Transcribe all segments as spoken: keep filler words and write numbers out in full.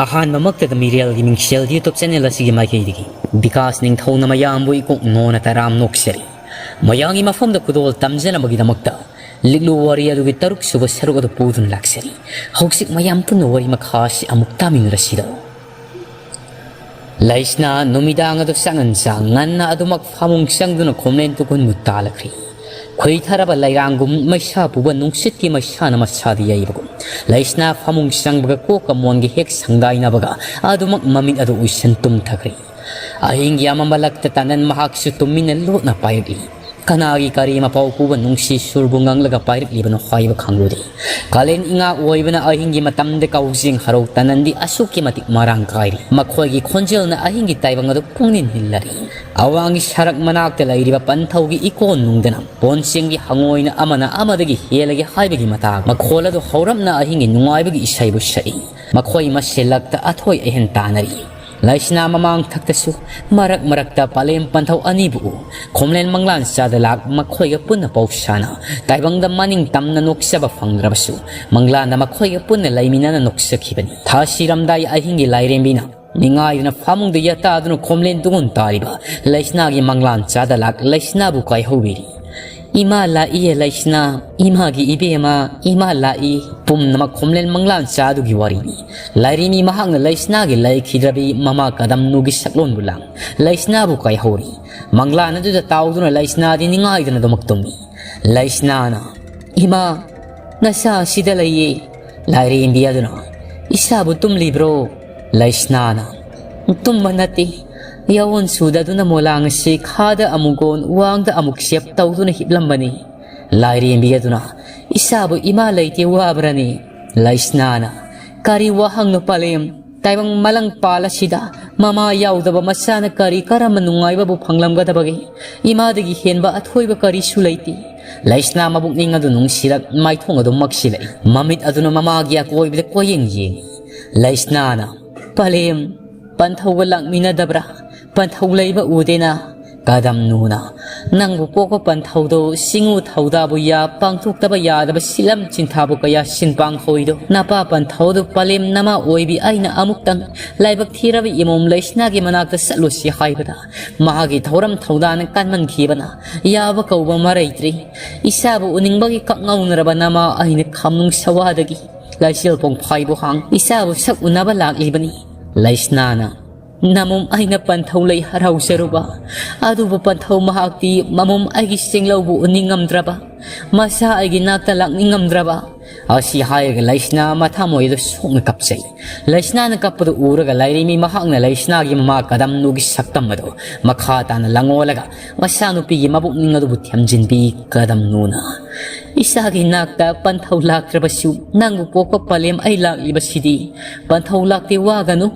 ꯑꯍꯥꯟꯕꯃꯛꯇꯗ ꯃꯤꯔꯦꯜꯒꯤ ꯃꯤꯡꯁꯦꯜ YouTube channel ꯑꯁꯤꯒꯤ ꯃꯥꯏꯀꯩꯗꯒꯤ ꯕꯤꯀꯥꯁ ꯅꯤꯡꯊꯧꯅ ꯃꯌꯥꯝꯕꯨ ꯏꯀꯣꯛ ꯅꯣꯟꯅ ꯇꯔꯥꯝ ꯅꯣꯛꯆꯔꯤ꯫ ꯃꯌꯥꯝꯒꯤ ꯃꯐꯝꯗ ꯈꯨꯗꯣꯜ ꯇꯝꯖꯅꯕꯒꯤꯗꯃꯛꯇ ꯂꯤꯛꯂꯨ ꯋꯥꯔꯤ ꯑꯗꯨꯒꯤ ꯇꯔꯨꯛ ꯁꯨꯕ ꯁꯔꯨꯛ ꯑꯗꯨ ꯄꯨꯗꯨꯅ ꯂꯥꯛꯆꯔꯤ꯫ ꯍꯧꯖꯤꯛ ꯃꯌꯥꯝ ꯄꯨꯟꯅ ꯋꯥꯔꯤ ꯃꯈꯥ ꯑꯁꯤ ꯑꯃꯨꯛ ꯇꯥꯃꯤꯟꯅꯔꯁꯤꯗꯣ꯫ ꯂꯩꯁꯅꯥ ꯅꯨꯃꯤꯗꯥꯡ ꯑꯗꯨ ꯆꯥꯛꯉꯟ ꯆꯥ ꯉꯟꯅ ꯑꯗꯨꯃꯛ ꯐꯃꯨꯡ ꯆꯪꯗꯨꯅ ꯈꯣꯝꯂꯦꯟ ꯇꯨꯒꯨꯟꯕꯨ ꯇꯥꯜꯂꯛꯈ꯭ꯔꯤ꯫ ꯈꯨꯏꯊꯔꯕ ꯂꯩꯔꯥꯡꯒꯨꯝ ꯃꯩꯁꯥ ꯄꯨꯕ ꯅꯨꯡꯁꯤꯠꯀꯤ ꯃꯩꯁꯥꯅ ꯃꯁꯥꯗ ꯌꯩꯕꯒꯨꯝ, ꯂꯩꯁꯅꯥ ꯐꯃꯨꯡ ꯆꯪꯕꯒ ꯀꯣꯛꯀ ꯃꯣꯟꯒ ꯍꯦꯛ ꯁꯪꯒꯥꯏꯅꯕꯒ ꯑꯗꯨꯃꯛ ꯃꯃꯤꯠ ꯑꯗꯨ ꯎꯏꯁꯟ ꯇꯨꯝꯊꯈ꯭ꯔꯤ꯫ ꯑꯍꯤꯡꯒꯤ ꯑꯃꯝꯕ ꯂꯛꯇ ꯇꯥꯅꯟ ꯃꯍꯥꯛꯁꯨ ꯇꯨꯃꯤꯟꯅ ꯂꯣꯠꯅ ꯄꯥꯏꯔꯛꯏ꯫ ꯀꯅꯥꯒꯤ ꯀꯔꯤ ꯃꯄꯥꯎ ꯄꯨꯕ ꯅꯨꯡꯁꯤ ꯁꯨꯔꯕꯨ ꯉꯥꯡꯂꯒ ꯄꯥꯏꯔꯛꯂꯤꯕꯅꯣ ꯍꯥꯏꯕ ꯈꯪꯂꯨꯗꯦ꯫ ꯀꯥꯂꯦꯟ ꯏꯉꯥ ꯑꯣꯏꯕꯅ ꯑꯍꯤꯡꯒꯤ ꯃꯇꯝꯗ ꯀꯥꯎꯖꯦꯡ ꯍꯔꯥꯎ ꯇꯅꯟꯗꯤ ꯑꯁꯨꯛꯀꯤ ꯃꯇꯤꯛ ꯃꯔꯥꯡ ꯀꯥꯏꯔꯤ꯫ ꯃꯈꯣꯏꯒꯤ ꯈꯣꯟꯖꯦꯜꯅ ꯑꯍꯤꯡꯒꯤ ꯇꯥꯏꯕꯪ ꯑꯗꯨ ꯄꯨꯡꯅꯤꯜ ꯅꯤꯜꯂꯔꯤ꯫ ꯑꯋꯥꯡꯒꯤ ꯁꯔꯛ ꯃꯅꯥꯛꯇ ꯂꯩꯔꯤꯕ ꯄꯟꯊꯧꯒꯤ ꯏꯀꯣꯟ ꯅꯨꯡꯗꯅ ꯄꯣꯟꯁꯦꯡꯒꯤ ꯍꯉꯣꯏꯅ ꯑꯃꯅ ꯑꯃꯗꯒꯤ ꯍꯦꯜꯂꯒꯦ ꯍꯥꯏꯕꯒꯤ ꯃꯇꯥꯡ ꯃꯈꯣꯜ ꯑꯗꯨ ꯍꯧꯔꯞꯅ ꯑꯍꯤꯡꯒꯤ ꯅꯨꯡꯉꯥꯏꯕꯒꯤ ꯏꯁꯩꯕꯨ ꯁꯛꯏ꯫ ꯃꯈꯣꯏ ꯃꯁꯦꯜ ꯂꯛꯇ ꯑꯊꯣꯏ ꯑꯍꯦꯟ ꯇꯥꯟꯅꯔꯤ꯫ ꯂꯩꯁꯅꯥ ꯃꯃꯥꯡ ꯊꯛꯇꯁꯨ ꯃꯔꯛ ꯃꯔꯛꯇ ꯄꯂꯦꯝ ꯄꯟꯊꯧ ꯑꯅꯤꯕꯨ ꯎ꯫ ꯈꯣꯝꯂꯦꯟ ꯃꯪꯂꯥꯟ ꯆꯥꯗ ꯂꯥꯛ ꯃꯈꯣꯏꯒ ꯄꯨꯟꯅ ꯄꯥꯎ ꯁꯥꯅ ꯇꯥꯏꯕꯪꯗ ꯃꯅꯤꯡ ꯇꯝꯅ ꯅꯣꯛꯆꯕ ꯐꯪꯗ꯭ꯔꯕꯁꯨ ꯃꯪꯂꯥꯟꯗ ꯃꯈꯣꯏꯒ ꯄꯨꯟꯅ ꯂꯩꯃꯤꯟꯅꯅ ꯅꯣꯛꯆꯈꯤꯕꯅꯤ꯫ ꯊꯥ ꯁꯤꯔꯝꯗꯥꯏ ꯑꯍꯤꯡꯒꯤ ꯂꯥꯏꯔꯦꯝꯕꯤꯅ ꯅꯤꯡꯉꯥꯏꯗꯨꯅ ꯐꯃꯨꯡꯗ ꯌꯦꯇꯥꯗꯨꯅ ꯈꯣꯝꯂꯦꯟ ꯇꯨꯒꯨꯟ ꯇꯥꯔꯤꯕ ꯂꯩꯁꯅꯥꯒꯤ ꯃꯪꯂꯥꯟ ꯆꯥꯗ ꯂꯥꯛ ꯂꯩꯁꯅꯥꯕꯨ ꯀꯥꯏꯍꯧꯕꯤꯔꯤ꯫ "ꯏꯃꯥ ꯂꯥꯛꯏꯌꯦ ꯂꯩꯁꯅꯥ, ꯏꯃꯥꯒꯤ ꯏꯕꯦꯝꯃ, ꯏꯃꯥ ꯂꯥꯛꯏ"꯫ ꯄꯨꯝꯅꯃꯛ ꯈꯣꯝꯂꯦꯟ ꯃꯪꯂꯥꯟ ꯆꯥꯗꯨꯒꯤ ꯋꯥꯔꯤꯅꯤ꯫ ꯂꯥꯏꯔꯦꯝꯕꯤ ꯃꯍꯥꯛꯅ ꯂꯩꯁꯅꯥꯒꯤ ꯂꯩꯈꯤꯗ꯭ꯔꯕꯤ ꯃꯃꯥ ꯀꯗꯝꯅꯨꯒꯤ ꯁꯛꯂꯣꯟꯕꯨ ꯂꯥꯡ ꯂꯩꯁꯅꯥꯕꯨ ꯀꯥꯏꯍꯧꯔꯤ꯫ ꯃꯪꯂꯥꯟ ꯑꯗꯨꯗ ꯇꯥꯎꯗꯨꯅ ꯂꯩꯁꯅꯥꯗꯤ ꯅꯤꯡꯉꯥꯏꯗꯅ ꯑꯗꯨꯃꯛ ꯇꯨꯝꯃꯤ꯫ ꯂꯩꯁꯅꯥꯅ, "ꯏꯃꯥ, ꯅꯁꯥ ꯑꯁꯤꯗ ꯂꯩꯌꯦ"꯫ ꯂꯥꯏꯔꯦꯝꯕꯤ ꯑꯗꯨꯅ, "ꯏꯁꯥꯕꯨ ꯇꯨꯝꯂꯤꯕ꯭ꯔꯣ?" ꯂꯩꯁꯅꯥꯅ, "ꯇꯨꯝꯕ ꯅꯠꯇꯦ, ꯌꯥꯑꯣꯟ ꯁꯨꯗꯗꯨꯅ ꯃꯣꯂꯥꯡ ꯑꯁꯤ ꯈꯥꯗ ꯑꯃꯨꯛ ꯀꯣꯟ, ꯋꯥꯡꯗ ꯑꯃꯨꯛ ꯁꯦꯞ ꯇꯧꯗꯨꯅ ꯍꯤꯞꯂꯝꯕꯅꯤ"꯫ ꯂꯥꯏꯔꯦꯝꯕꯤ ꯑꯗꯨꯅ, "ꯏꯁꯥꯕꯨ ꯏꯃꯥ ꯂꯩꯇꯦ ꯋꯥꯕ꯭ꯔꯅꯤ?" ꯂꯩꯁꯅꯥꯅ, "ꯀꯔꯤ ꯋꯥꯍꯪꯅꯣ ꯄꯂꯦꯝ? ꯇꯥꯏꯕꯪ ꯃꯂꯪ ꯄꯥꯜ ꯑꯁꯤꯗ ꯃꯃꯥ ꯌꯥꯎꯗꯕ ꯃꯆꯥꯅ ꯀꯔꯤ ꯀꯔꯝꯕ ꯅꯨꯡꯉꯥꯏꯕꯕꯨ ꯐꯪꯂꯝꯒꯗꯕꯒꯦ? ꯏꯃꯥꯗꯒꯤ ꯍꯦꯟꯕ ꯑꯊꯣꯏꯕ ꯀꯔꯤꯁꯨ ꯂꯩꯇꯦ"꯫ ꯂꯩꯁꯅꯥ ꯃꯕꯨꯛꯅꯤꯡ ꯑꯗꯨ ꯅꯨꯡꯁꯤꯔꯛ ꯃꯥꯏꯊꯣꯡ ꯑꯗꯨ ꯃꯛꯁꯤꯜꯂꯛꯏ꯫ ꯃꯃꯤꯠ ꯑꯗꯨꯅ ꯃꯃꯥꯒꯤ ꯑꯀꯣꯏꯕꯗ ꯀꯣꯏꯌꯦꯡ ꯌꯦꯡꯏ꯫ ꯂꯩꯁꯅꯥꯅ, "ꯄꯂꯦꯝ, ꯄꯟꯊꯧꯒ ꯂꯥꯛꯃꯤꯟꯅꯗꯕ꯭ꯔꯥ? ꯄꯟꯊꯧ ꯂꯩꯕ ꯎꯗꯦꯅ"꯫ ꯀꯗꯝꯅꯨꯅ, "ꯅꯪꯕꯨ ꯄꯣꯛꯄ ꯄꯟꯊꯧꯗꯣ ꯁꯤꯡꯎ ꯊꯧꯗꯥꯕꯨ ꯌꯥ ꯄꯥꯡꯊꯣꯛꯇꯕ ꯌꯥꯗꯕ ꯁꯤꯂꯝ ꯆꯤꯟꯊꯥꯕꯨ ꯀꯌꯥ ꯁꯤꯟ ꯄꯥꯡꯍꯧꯏꯗꯣ? ꯅꯄꯥ ꯄꯟꯊꯧꯗꯨ ꯄꯂꯦꯝ ꯅꯃꯥ ꯑꯣꯏꯕꯤ ꯑꯩꯅ ꯑꯃꯨꯛꯇꯪ ꯂꯥꯏꯕꯛ ꯊꯤꯔꯕ ꯏꯃꯣꯝ ꯂꯩꯁꯅꯥꯒꯤ ꯃꯅꯥꯛꯇ ꯆꯠꯂꯨꯁꯤ ꯍꯥꯏꯕꯗ ꯃꯍꯥꯛꯀꯤ ꯊꯧꯔꯝ ꯊꯧꯗꯥꯅ ꯀꯟꯃꯟꯈꯤꯕꯅ ꯌꯥꯕ ꯀꯧꯕ ꯃꯔꯩꯇ꯭ꯔꯤ꯫ ꯏꯆꯥꯕꯨ ꯎꯅꯤꯡꯕꯒꯤ ꯀꯛꯉꯥꯎꯅꯔꯕ ꯅꯃꯥ ꯑꯩꯅ ꯈꯝꯅꯨꯡ ꯁꯋꯥꯗꯒꯤ ꯂꯥꯏꯁꯦꯜ ꯄꯣꯡꯐꯥꯏꯕꯨ ꯍꯥꯡ ꯏꯆꯥꯕꯨ ꯁꯛ ꯎꯅꯕ ꯂꯥꯛꯂꯤꯕꯅꯤ꯫" ꯂꯩꯁꯅꯥꯅ, "ꯅꯃꯣꯝ ꯑꯩꯅ ꯄꯟꯊꯧ ꯂꯩ ꯍꯔꯥꯎꯖꯔꯨꯕ, ꯑꯗꯨꯕꯨ ꯄꯟꯊꯧ ꯃꯍꯥꯛꯇꯤ ꯃꯃꯣꯝ ꯑꯩꯒꯤ ꯆꯦꯡꯂꯧꯕꯨ ꯎꯅꯤꯡꯉꯝꯗ꯭ꯔꯕ, ꯃꯆꯥ ꯑꯩꯒꯤ ꯅꯥꯛꯇ ꯂꯥꯛꯅꯤꯡꯉꯝꯗ꯭ꯔꯕ?" ꯑꯁꯤ ꯍꯥꯏꯔꯒ ꯂꯩꯁꯅꯥ ꯃꯊꯃꯣꯏꯗ ꯁꯣꯛꯅ ꯀꯞꯆꯩ꯫ ꯂꯩꯁꯅꯥꯅ ꯀꯞꯄꯗꯨ ꯎꯔꯒ ꯂꯥꯏꯔꯦꯝꯕꯤ ꯃꯍꯥꯛꯅ ꯂꯩꯁꯅꯥꯒꯤ ꯃꯃꯥ ꯀꯗꯝꯅꯨꯒꯤ ꯁꯛꯇꯝ ꯑꯗꯨ ꯃꯈꯥ ꯇꯥꯅ ꯂꯪꯉꯣꯜꯂꯒ ꯃꯆꯥꯅꯨꯄꯤꯒꯤ ꯃꯕꯨꯛꯅꯤꯡ ꯑꯗꯨꯕꯨ ꯊꯦꯝꯖꯤꯟꯕꯤ꯫ ꯀꯗꯝꯅꯨꯅ, "ꯏꯆꯥꯒꯤ ꯅꯥꯛꯇ ꯄꯟꯊꯧ ꯂꯥꯛꯇ꯭ꯔꯕꯁꯨ ꯅꯪꯕꯨ ꯄꯣꯛꯄ ꯄꯂꯦꯝ ꯑꯩ ꯂꯥꯛꯂꯤꯕꯁꯤꯗꯤ꯫ ꯄꯟꯊꯧ ꯂꯥꯛꯇꯦ ꯋꯥꯒꯅꯨ,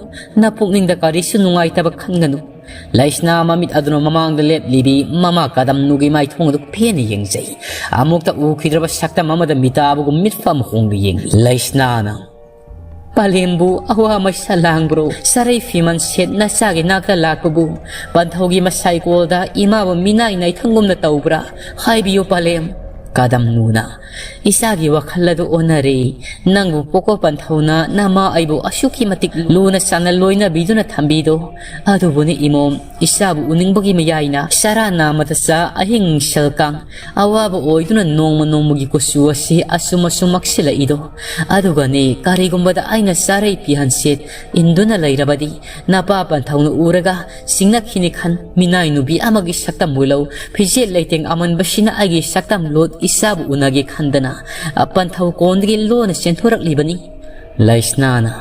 ꯅꯄꯨꯛꯅꯤꯡꯗ ꯀꯔꯤꯁꯨ ꯅꯨꯡꯉꯥꯏꯇꯕ ꯈꯟꯒꯅꯨ꯫" ꯂꯩꯁꯅꯥ ꯃꯃꯤꯠ ꯑꯗꯨꯅ ꯃꯃꯥꯡꯗ ꯂꯦꯞꯂꯤꯕꯤ ꯃꯃꯥ ꯀꯗꯝꯅꯨꯒꯤ ꯃꯥꯏꯊꯣꯡ ꯑꯗꯨ ꯄꯦꯟꯅ ꯌꯦꯡꯖꯩ꯫ ꯑꯃꯨꯛꯇ ꯎꯈꯤꯗ꯭ꯔꯕ ꯁꯛꯇꯝ ꯑꯃꯗ ꯃꯤꯇꯥꯕꯒꯨꯝ ꯃꯤꯠꯐꯝ ꯍꯣꯡꯗꯨ ꯌꯦꯡꯂꯤ꯫ ꯂꯩꯁꯅꯥꯅ, "ꯄꯂꯦꯝꯕꯨ ꯑꯋꯥ ꯃꯩꯁꯥ ꯂꯥꯡꯕ꯭ꯔꯣ? ꯆꯔꯩ ꯐꯤꯃꯟ ꯁꯦꯠ ꯅꯆꯥꯒꯤ ꯅꯥꯛꯇ ꯂꯥꯛꯄꯕꯨ ꯄꯟꯊꯧꯒꯤ ꯃꯁꯥꯏꯀꯣꯜꯗ ꯏꯃꯥꯕꯨ ꯃꯤꯅꯥꯏ ꯅꯥꯏꯊꯪꯒꯨꯝꯅ ꯇꯧꯕ꯭ꯔꯥ? ꯍꯥꯏꯕꯤꯌꯨ ꯄꯂꯦꯝ꯫" ꯀꯗꯝꯅꯨꯅ, "ꯏꯆꯥꯒꯤ ꯋꯥꯈꯜ ꯑꯗꯨ ꯑꯣꯟꯅꯔꯦ꯫ ꯅꯪꯕꯨ ꯄꯣꯛꯄ ꯄꯟꯊꯧꯅ ꯅꯃꯥ ꯑꯩꯕꯨ ꯑꯁꯨꯛꯀꯤ ꯃꯇꯤꯛ ꯂꯨꯅ ꯆꯥꯟꯅ ꯂꯣꯏꯅꯕꯤꯗꯨꯅ ꯊꯝꯕꯤꯗꯣ꯫ ꯑꯗꯨꯕꯨꯅꯤ ꯏꯃꯣꯝ, ꯏꯆꯥꯕꯨ ꯎꯅꯤꯡꯕꯒꯤ ꯃꯌꯥꯏꯅ ꯆꯔꯥ ꯅꯥꯝꯃꯗ ꯆꯥ ꯑꯍꯤꯡ ꯁꯦꯜꯀꯥꯡ ꯑꯋꯥꯕ ꯑꯣꯏꯗꯨꯅ ꯅꯣꯡꯃ ꯅꯣꯡꯃꯒꯤ ꯀꯨꯆꯨ ꯑꯁꯤ ꯑꯁꯨꯝ ꯑꯁꯨꯝ ꯃꯛꯁꯤꯜꯂꯛꯏꯗꯣ꯫ ꯑꯗꯨꯒꯅꯤ ꯀꯔꯤꯒꯨꯝꯕꯗ ꯑꯩꯅ ꯆꯥꯔꯩ ꯐꯤꯍꯟ ꯁꯦꯠ ꯏꯟꯗꯨꯅ ꯂꯩꯔꯕꯗꯤ ꯅꯄꯥ ꯄꯟꯊꯧꯅ ꯎꯔꯒ ꯆꯤꯡꯅꯈꯤꯅꯤ ꯈꯟ ꯃꯤꯅꯥꯏ ꯅꯨꯄꯤ ꯑꯃꯒꯤ ꯁꯛꯇꯝ ꯎꯠꯂꯧ ꯐꯤꯖꯦꯠ ꯂꯩꯇꯦꯡ ꯑꯃꯟꯕꯁꯤꯅ ꯑꯩꯒꯤ ꯁꯛꯇꯝ ꯂꯣꯠ ꯏꯆꯥꯕꯨ ꯎꯅꯒꯦ ꯈꯟꯗꯅ ꯄꯟꯊꯧ ꯀꯣꯟꯗꯒꯤ ꯂꯣꯟꯅ ꯆꯦꯟꯊꯣꯔꯛꯂꯤꯕꯅꯤ꯫" ꯂꯩꯁꯅꯥꯅ,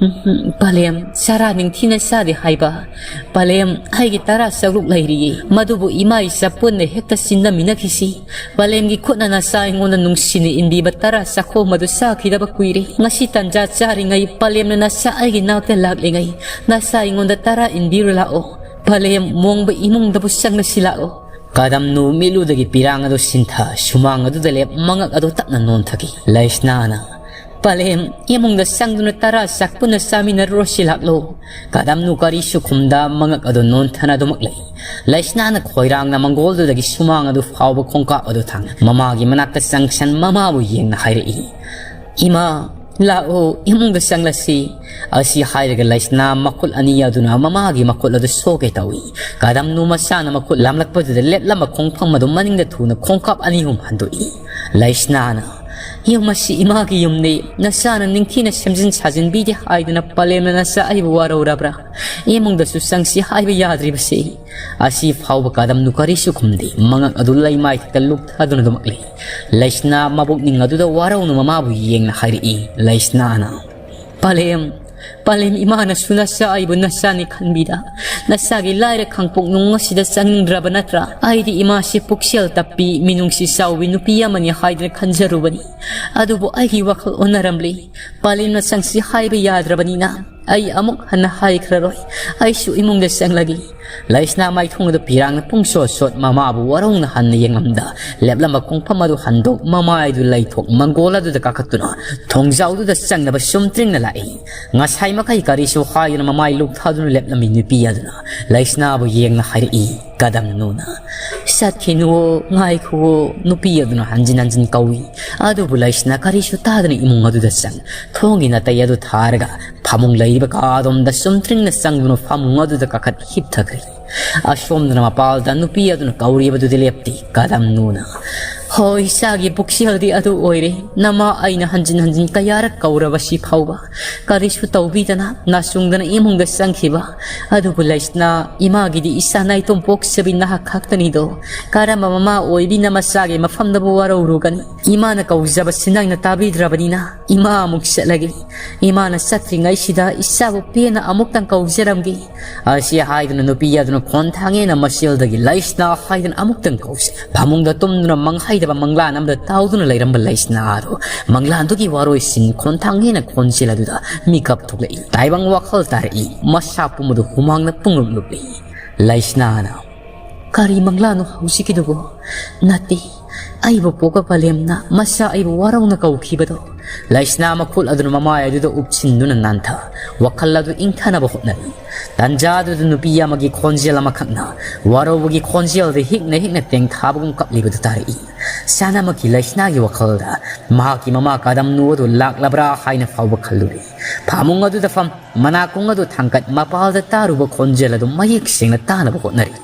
"ꯎꯝ, ꯄꯂꯦꯝ, ꯆꯔꯥ ꯅꯤꯡꯊꯤꯅ ꯆꯥꯗꯦ ꯍꯥꯏꯕ꯫ ꯄꯂꯦꯝ, ꯑꯩꯒꯤ ꯇꯔꯥ ꯆꯔꯨꯛ ꯂꯩꯔꯤꯌꯦ, ꯃꯗꯨꯕꯨ ꯏꯃꯥ ꯏꯆꯥ ꯄꯨꯟꯅ ꯍꯦꯛꯇ ꯆꯤꯟꯅꯃꯤꯟꯅꯈꯤꯁꯤ꯫ ꯄꯂꯦꯝꯒꯤ ꯈꯨꯠꯅ ꯅꯆꯥ ꯑꯩꯉꯣꯟꯗ ꯅꯨꯡꯁꯤꯅ ꯏꯟꯕꯤꯕ ꯇꯔꯥ ꯆꯥꯈꯣꯝ ꯑꯗꯨ ꯆꯥꯈꯤꯗꯕ ꯀꯨꯏꯔꯦ꯫ ꯉꯁꯤ ꯇꯟꯖꯥ ꯆꯥꯔꯤꯉꯩ ꯄꯂꯦꯝꯅ ꯅꯆꯥ ꯑꯩꯒꯤ ꯅꯥꯛꯇ ꯂꯥꯛꯂꯤꯉꯩ ꯅꯆꯥ ꯑꯩꯉꯣꯟꯗ ꯇꯔꯥ ꯏꯟꯕꯤꯔꯨ ꯂꯥꯛꯑꯣ꯫ ꯄꯂꯦꯝ, ꯃꯣꯡꯕ ꯏꯃꯨꯡꯗꯕꯨ ꯆꯪꯂꯁꯤ ꯂꯥꯛꯑꯣ꯫" ꯀꯗꯝꯅꯨ ꯃꯤꯠꯂꯨꯗꯒꯤ ꯄꯤꯔꯥꯡ ꯑꯗꯨ ꯁꯤꯟꯊ ꯁꯨꯃꯥꯡ ꯑꯗꯨꯗ ꯂꯦꯞ ꯃꯉꯛ ꯑꯗꯨ ꯇꯞꯅ ꯅꯣꯟꯊꯈꯤ꯫ ꯂꯩꯁꯅꯥꯅ, ꯄꯂꯦꯝ, ꯏꯃꯨꯡꯗ ꯆꯪꯗꯨꯅ ꯇꯔꯥ ꯆꯥꯛ ꯄꯨꯟꯅ ꯆꯥꯃꯤꯟꯅꯔꯨꯔꯁꯤ ꯂꯥꯛꯂꯣ꯫ ꯀꯗꯝꯅꯨ ꯀꯔꯤꯁꯨ ꯈꯨꯝꯗ ꯃꯉꯛ ꯑꯗꯨ ꯅꯣꯟꯊꯅ ꯑꯗꯨꯃꯛ ꯂꯩ꯫ ꯂꯩꯁꯅꯥꯅ ꯈꯣꯏꯔꯥꯡꯅ ꯃꯪꯒꯣꯜꯗꯨꯗꯒꯤ ꯁꯨꯃꯥꯡ ꯑꯗꯨ ꯐꯥꯎꯕ ꯈꯣꯡꯀꯥꯞ ꯑꯗꯨ ꯊꯥꯡꯅ ꯃꯃꯥꯒꯤ ꯃꯅꯥꯛꯇ ꯆꯪꯁꯟ ꯃꯃꯥꯕꯨ ꯌꯦꯡꯅ ꯍꯥꯏꯔꯛꯏ, "ꯏꯃꯥ, ꯂꯥꯛꯑꯣ, ꯏꯃꯨꯡꯗ ꯆꯪꯂꯁꯤ꯫" ꯑꯁꯤ ꯍꯥꯏꯔꯒ ꯂꯩꯁꯅꯥ ꯃꯈꯨꯠ ꯑꯅꯤ ꯑꯗꯨꯅ ꯃꯃꯥꯒꯤ ꯃꯈꯨꯠ ꯑꯗꯨ ꯁꯣꯛꯀꯦ ꯇꯧꯏ꯫ ꯀꯗꯝꯅꯨ ꯃꯆꯥꯅ ꯃꯈꯨꯠ ꯂꯥꯝꯂꯛꯄꯗꯨꯗ ꯂꯦꯞꯂꯝꯕ ꯈꯣꯡꯐꯝ ꯑꯗꯨ ꯃꯅꯤꯡꯗ ꯊꯨꯅ ꯈꯣꯡꯀꯥꯞ ꯑꯅꯤ ꯑꯍꯨꯝ ꯍꯟꯗꯣꯛꯏ꯫ ꯂꯩꯁꯅꯥꯅ, "ꯌꯨꯝ ꯑꯁꯤ ꯏꯃꯥꯒꯤ ꯌꯨꯝꯅꯤ, ꯅꯆꯥꯅ ꯅꯤꯡꯊꯤꯅ ꯁꯦꯝꯖꯤꯟ ꯁꯥꯖꯤꯟꯕꯤꯗꯦ ꯍꯥꯏꯗꯨꯅ ꯄꯂꯦꯝꯅ ꯅꯆꯥ ꯑꯩꯕꯨ ꯋꯥꯔꯧꯔꯕ꯭ꯔꯥ? ꯏꯃꯨꯡꯗꯁꯨ ꯆꯪꯁꯤ ꯍꯥꯏꯕ ꯌꯥꯗ꯭ꯔꯤꯕꯁꯤ?" ꯑꯁꯤ ꯐꯥꯎꯕ ꯀꯗꯝꯅꯨ ꯀꯔꯤꯁꯨ ꯈꯨꯝꯗꯦ꯫ ꯃꯉꯛ ꯑꯗꯨ ꯂꯩꯃꯥꯏꯊꯛꯇ ꯂꯨꯞꯊꯗꯨꯅ ꯑꯗꯨꯃꯛ ꯂꯩ꯫ ꯂꯩꯁꯅꯥ ꯃꯕꯨꯛꯅꯤꯡ ꯑꯗꯨꯗ ꯋꯥꯔꯧꯅ ꯃꯃꯥꯕꯨ ꯌꯦꯡꯅ ꯍꯥꯏꯔꯛꯏ꯫ ꯂꯩꯁꯅꯥꯅ, "ꯄꯂꯦꯝ, ꯄꯂꯦꯝ, ꯏꯃꯥꯅꯁꯨ ꯅꯆꯥ ꯑꯩꯕꯨ ꯅꯆꯥꯅꯤ ꯈꯟꯕꯤꯗ, ꯅꯆꯥꯒꯤ ꯂꯥꯏꯔ ꯈꯥꯡꯄꯣꯛ ꯅꯨꯡ ꯑꯁꯤꯗ ꯆꯪꯅꯤꯡꯗ꯭ꯔꯕ ꯅꯠꯇ꯭ꯔꯥ? ꯑꯩꯗꯤ ꯏꯃꯥꯁꯤ ꯄꯨꯛꯆꯦꯜ ꯇꯞꯄꯤ, ꯃꯤꯅꯨꯡꯁꯤ ꯆꯥꯎꯕꯤ ꯅꯨꯄꯤ ꯑꯃꯅꯤ ꯍꯥꯏꯗꯨꯅ ꯈꯟꯖꯔꯨꯕꯅꯤ꯫ ꯑꯗꯨꯕꯨ ꯑꯩꯒꯤ ꯋꯥꯈꯜ ꯑꯣꯟꯅꯔꯝꯂꯦ꯫ ꯄꯂꯦꯝꯅ ꯆꯪꯁꯤ ꯍꯥꯏꯕ ꯌꯥꯗ꯭ꯔꯕꯅꯤꯅ ꯑꯩ ꯑꯃꯨꯛ ꯍꯟꯅ ꯍꯥꯏꯈ꯭ꯔꯔꯣꯏ꯫ ꯑꯩꯁꯨ ꯏꯃꯨꯡꯗ ꯆꯪꯂꯒꯦ꯫" ꯂꯩꯁꯅꯥ ꯃꯥꯏꯊꯣꯡꯗ ꯄꯤꯔꯥꯡꯅ ꯄꯨꯡꯁꯣꯠ ꯁꯣꯠ ꯃꯃꯥꯕꯨ ꯋꯥꯔꯧꯅ ꯍꯟꯅ ꯌꯦꯡꯉꯝꯗ ꯂꯦꯞꯂꯝꯕ ꯈꯣꯡꯐꯝ ꯑꯗꯨ ꯍꯟꯗꯣꯛ ꯃꯃꯥꯏꯗꯨ ꯂꯩꯊꯣꯛ ꯃꯪꯒꯣꯜ ꯑꯗꯨꯗ ꯀꯥꯈꯠꯇꯨꯅ ꯊꯣꯡꯖꯥꯎꯗꯨꯗ ꯆꯪꯅꯕ ꯆꯨꯝꯇ꯭ꯔꯤꯡꯅ ꯂꯥꯛꯏ꯫ ꯉꯁꯥꯏ ꯃꯈꯩ ꯀꯔꯤꯁꯨ ꯍꯥꯏꯗꯨꯅ ꯃꯃꯥꯏ ꯂꯨꯞꯊꯗꯨꯅ ꯂꯦꯞꯂꯝꯃꯤ ꯅꯨꯄꯤ ꯑꯗꯨꯅ ꯂꯩꯁꯅꯥꯕꯨ ꯌꯦꯡꯅ ꯍꯥꯏꯔꯛꯏ꯫ ꯀꯗꯝꯅꯨꯅ, "ꯆꯠꯈꯤꯅꯨꯋꯣ, ꯉꯥꯏꯈꯨꯋꯣ꯫" ꯅꯨꯄꯤ ꯑꯗꯨꯅ ꯍꯟꯖꯤꯟ ꯍꯟꯖꯤꯟ ꯀꯧꯏ꯫ ꯑꯗꯨꯕꯨ ꯂꯩꯁꯅꯥ ꯀꯔꯤꯁꯨ ꯇꯥꯗꯅ ꯏꯃꯨꯡ ꯑꯗꯨꯗ ꯆꯪ ꯊꯣꯡꯒꯤ ꯅꯥꯇꯩ ꯑꯗꯨ ꯊꯥꯔꯒ ꯐꯃꯨꯡ ꯂꯩꯔꯤꯕ ꯀꯥ ꯑꯗꯣꯝꯗ ꯆꯨꯝꯇ꯭ꯔꯤꯡꯅ ꯆꯪꯗꯨꯅ ꯐꯃꯨꯡ ꯑꯗꯨꯗ ꯀꯥꯈꯠ ꯍꯤꯞꯊꯈ꯭ꯔꯦ꯫ ꯑꯁꯣꯝꯗꯅ ꯃꯄꯥꯜꯗ ꯅꯨꯄꯤ ꯑꯗꯨꯅ ꯀꯧꯔꯤꯕꯗꯨꯗꯤ ꯂꯦꯞꯇꯦ꯫ ꯀꯗꯝꯅꯨꯅ, "ꯍꯣꯏ, ꯏꯆꯥꯒꯤ ꯄꯨꯛꯆꯦꯜꯗꯤ ꯑꯗꯨ ꯑꯣꯏꯔꯦ꯫ ꯅꯃꯥ ꯑꯩꯅ ꯍꯟꯖꯤꯟ ꯍꯟꯖꯤꯟ ꯀꯌꯥꯔꯛ ꯀꯧꯔꯕꯁꯤ ꯐꯥꯎꯕ ꯀꯔꯤꯁꯨ ꯇꯧꯕꯤꯗꯅ ꯅꯥꯆꯨꯡꯗꯅ ꯏꯃꯨꯡꯗ ꯆꯪꯈꯤꯕ꯫ ꯑꯗꯨꯕꯨ ꯂꯩꯁꯅꯥ, ꯏꯃꯥꯒꯤꯗꯤ ꯏꯆꯥ ꯅꯥꯏꯇꯣꯝ ꯄꯣꯛꯆꯕꯤ ꯅꯍꯥꯛ ꯈꯛꯇꯅꯤꯗꯣ꯫ ꯀꯔꯝꯕ ꯃꯃꯥ ꯑꯣꯏꯕꯤꯅ ꯃꯆꯥꯒꯤ ꯃꯐꯝꯗꯕꯨ ꯋꯥꯔꯧꯔꯨꯒꯅꯤ? ꯏꯃꯥꯅ ꯀꯧꯖꯕꯁꯤ ꯅꯪꯅ ꯇꯥꯕꯤꯗ꯭ꯔꯕꯅꯤꯅ ꯏꯃꯥ ꯑꯃꯨꯛ ꯆꯠꯂꯒꯦ꯫ ꯏꯃꯥꯅ ꯆꯠꯇ꯭ꯔꯤꯉꯩꯁꯤꯗ ꯏꯆꯥꯕꯨ ꯄꯦꯟꯅ ꯑꯃꯨꯛꯇꯪ ꯀꯧꯖꯔꯝꯒꯦ꯫" ꯑꯁꯤ ꯍꯥꯏꯗꯨꯅ ꯅꯨꯄꯤ ꯑꯗꯨꯅ ꯈꯣꯟꯊꯥꯡ ꯍꯦꯟꯅ ꯃꯁꯦꯜꯗꯒꯤ ꯂꯩꯁꯅꯥ ꯍꯥꯏꯗꯨꯅ ꯑꯃꯨꯛꯇꯪ ꯀꯧꯖꯩ꯫ ꯐꯃꯨꯡꯗ ꯇꯨꯝꯗꯨꯅ ꯃꯪꯍꯩꯗꯕ ꯃꯪꯂꯥꯟ ꯑꯃꯗ ꯇꯥꯎꯗꯨꯅ ꯂꯩꯔꯝꯕ ꯂꯩꯁꯅꯥ ꯑꯗꯨ ꯃꯪꯂꯥꯟꯗꯨꯒꯤ ꯋꯥꯔꯣꯏꯁꯤꯟ ꯈꯣꯟꯊꯥꯡ ꯍꯦꯟꯅ ꯈꯣꯟꯖꯦꯜ ꯑꯗꯨꯗ ꯃꯤꯀꯞ ꯊꯣꯛꯂꯛꯏ꯫ ꯇꯥꯏꯕꯪ ꯋꯥꯈꯜ ꯇꯥꯔꯛꯏ꯫ ꯃꯁꯥ ꯄꯨꯝꯕꯗꯨ ꯍꯨꯃꯥꯡꯅ ꯄꯨꯡꯂꯨꯞ ꯂꯨꯞꯂꯤ꯫ ꯂꯩꯁꯅꯥꯅ, "ꯀꯔꯤ ꯃꯪꯂꯥꯅꯣ ꯍꯧꯖꯤꯛꯀꯤꯗꯨꯕꯨ? ꯅꯠꯇꯦ, ꯑꯩꯕꯨ ꯄꯣꯛꯄ ꯄꯂꯦꯝꯅ ꯃꯆꯥ ꯑꯩꯕꯨ ꯋꯥꯔꯧꯅ ꯀꯧꯈꯤꯕꯗꯣ꯫ ꯂꯩꯁꯅꯥ ꯃꯈꯨꯠ ꯑꯗꯨꯅ ꯃꯃꯥꯏ ꯑꯗꯨꯗ ꯎꯞꯁꯤꯟꯗꯨꯅ ꯅꯥꯟꯊ, ꯋꯥꯈꯜ ꯑꯗꯨ ꯏꯪꯊꯅꯕ ꯍꯣꯠꯅꯔꯤ꯫ ꯇꯟꯖꯥ ꯑꯗꯨꯗ ꯅꯨꯄꯤ ꯑꯃꯒꯤ ꯈꯣꯟꯖꯦꯜ ꯑꯃꯈꯛꯅ ꯋꯥꯔꯧꯕꯒꯤ ꯈꯣꯟꯖꯦꯜꯗ ꯍꯤꯛꯅ ꯍꯤꯛꯅ ꯇꯦꯡꯊꯥꯕꯒꯨꯝ ꯀꯞꯂꯤꯕꯗꯨ ꯇꯥꯔꯛꯏ꯫ ꯁꯥꯟꯅꯃꯛꯀꯤ ꯂꯩꯁꯅꯥꯒꯤ ꯋꯥꯈꯜꯗ ꯃꯍꯥꯛꯀꯤ ꯃꯃꯥ ꯀꯗꯝꯅꯨ ꯑꯗꯨ ꯂꯥꯛꯂꯕ꯭ꯔꯥ ꯍꯥꯏꯅ ꯐꯥꯎꯕ ꯈꯜꯂꯨꯔꯦ꯫ ꯐꯃꯨꯡ ꯑꯗꯨꯗ ꯐꯝ, ꯃꯅꯥꯀꯣꯡ ꯑꯗꯨ ꯊꯥꯡꯒꯠ, ꯃꯄꯥꯜꯗ ꯇꯥꯔꯨꯕ ꯈꯣꯟꯖꯦꯜ ꯑꯗꯨ ꯃꯌꯦꯛ ꯁꯦꯡꯅ ꯇꯥꯅꯕ ꯍꯣꯠꯅꯔꯤ꯫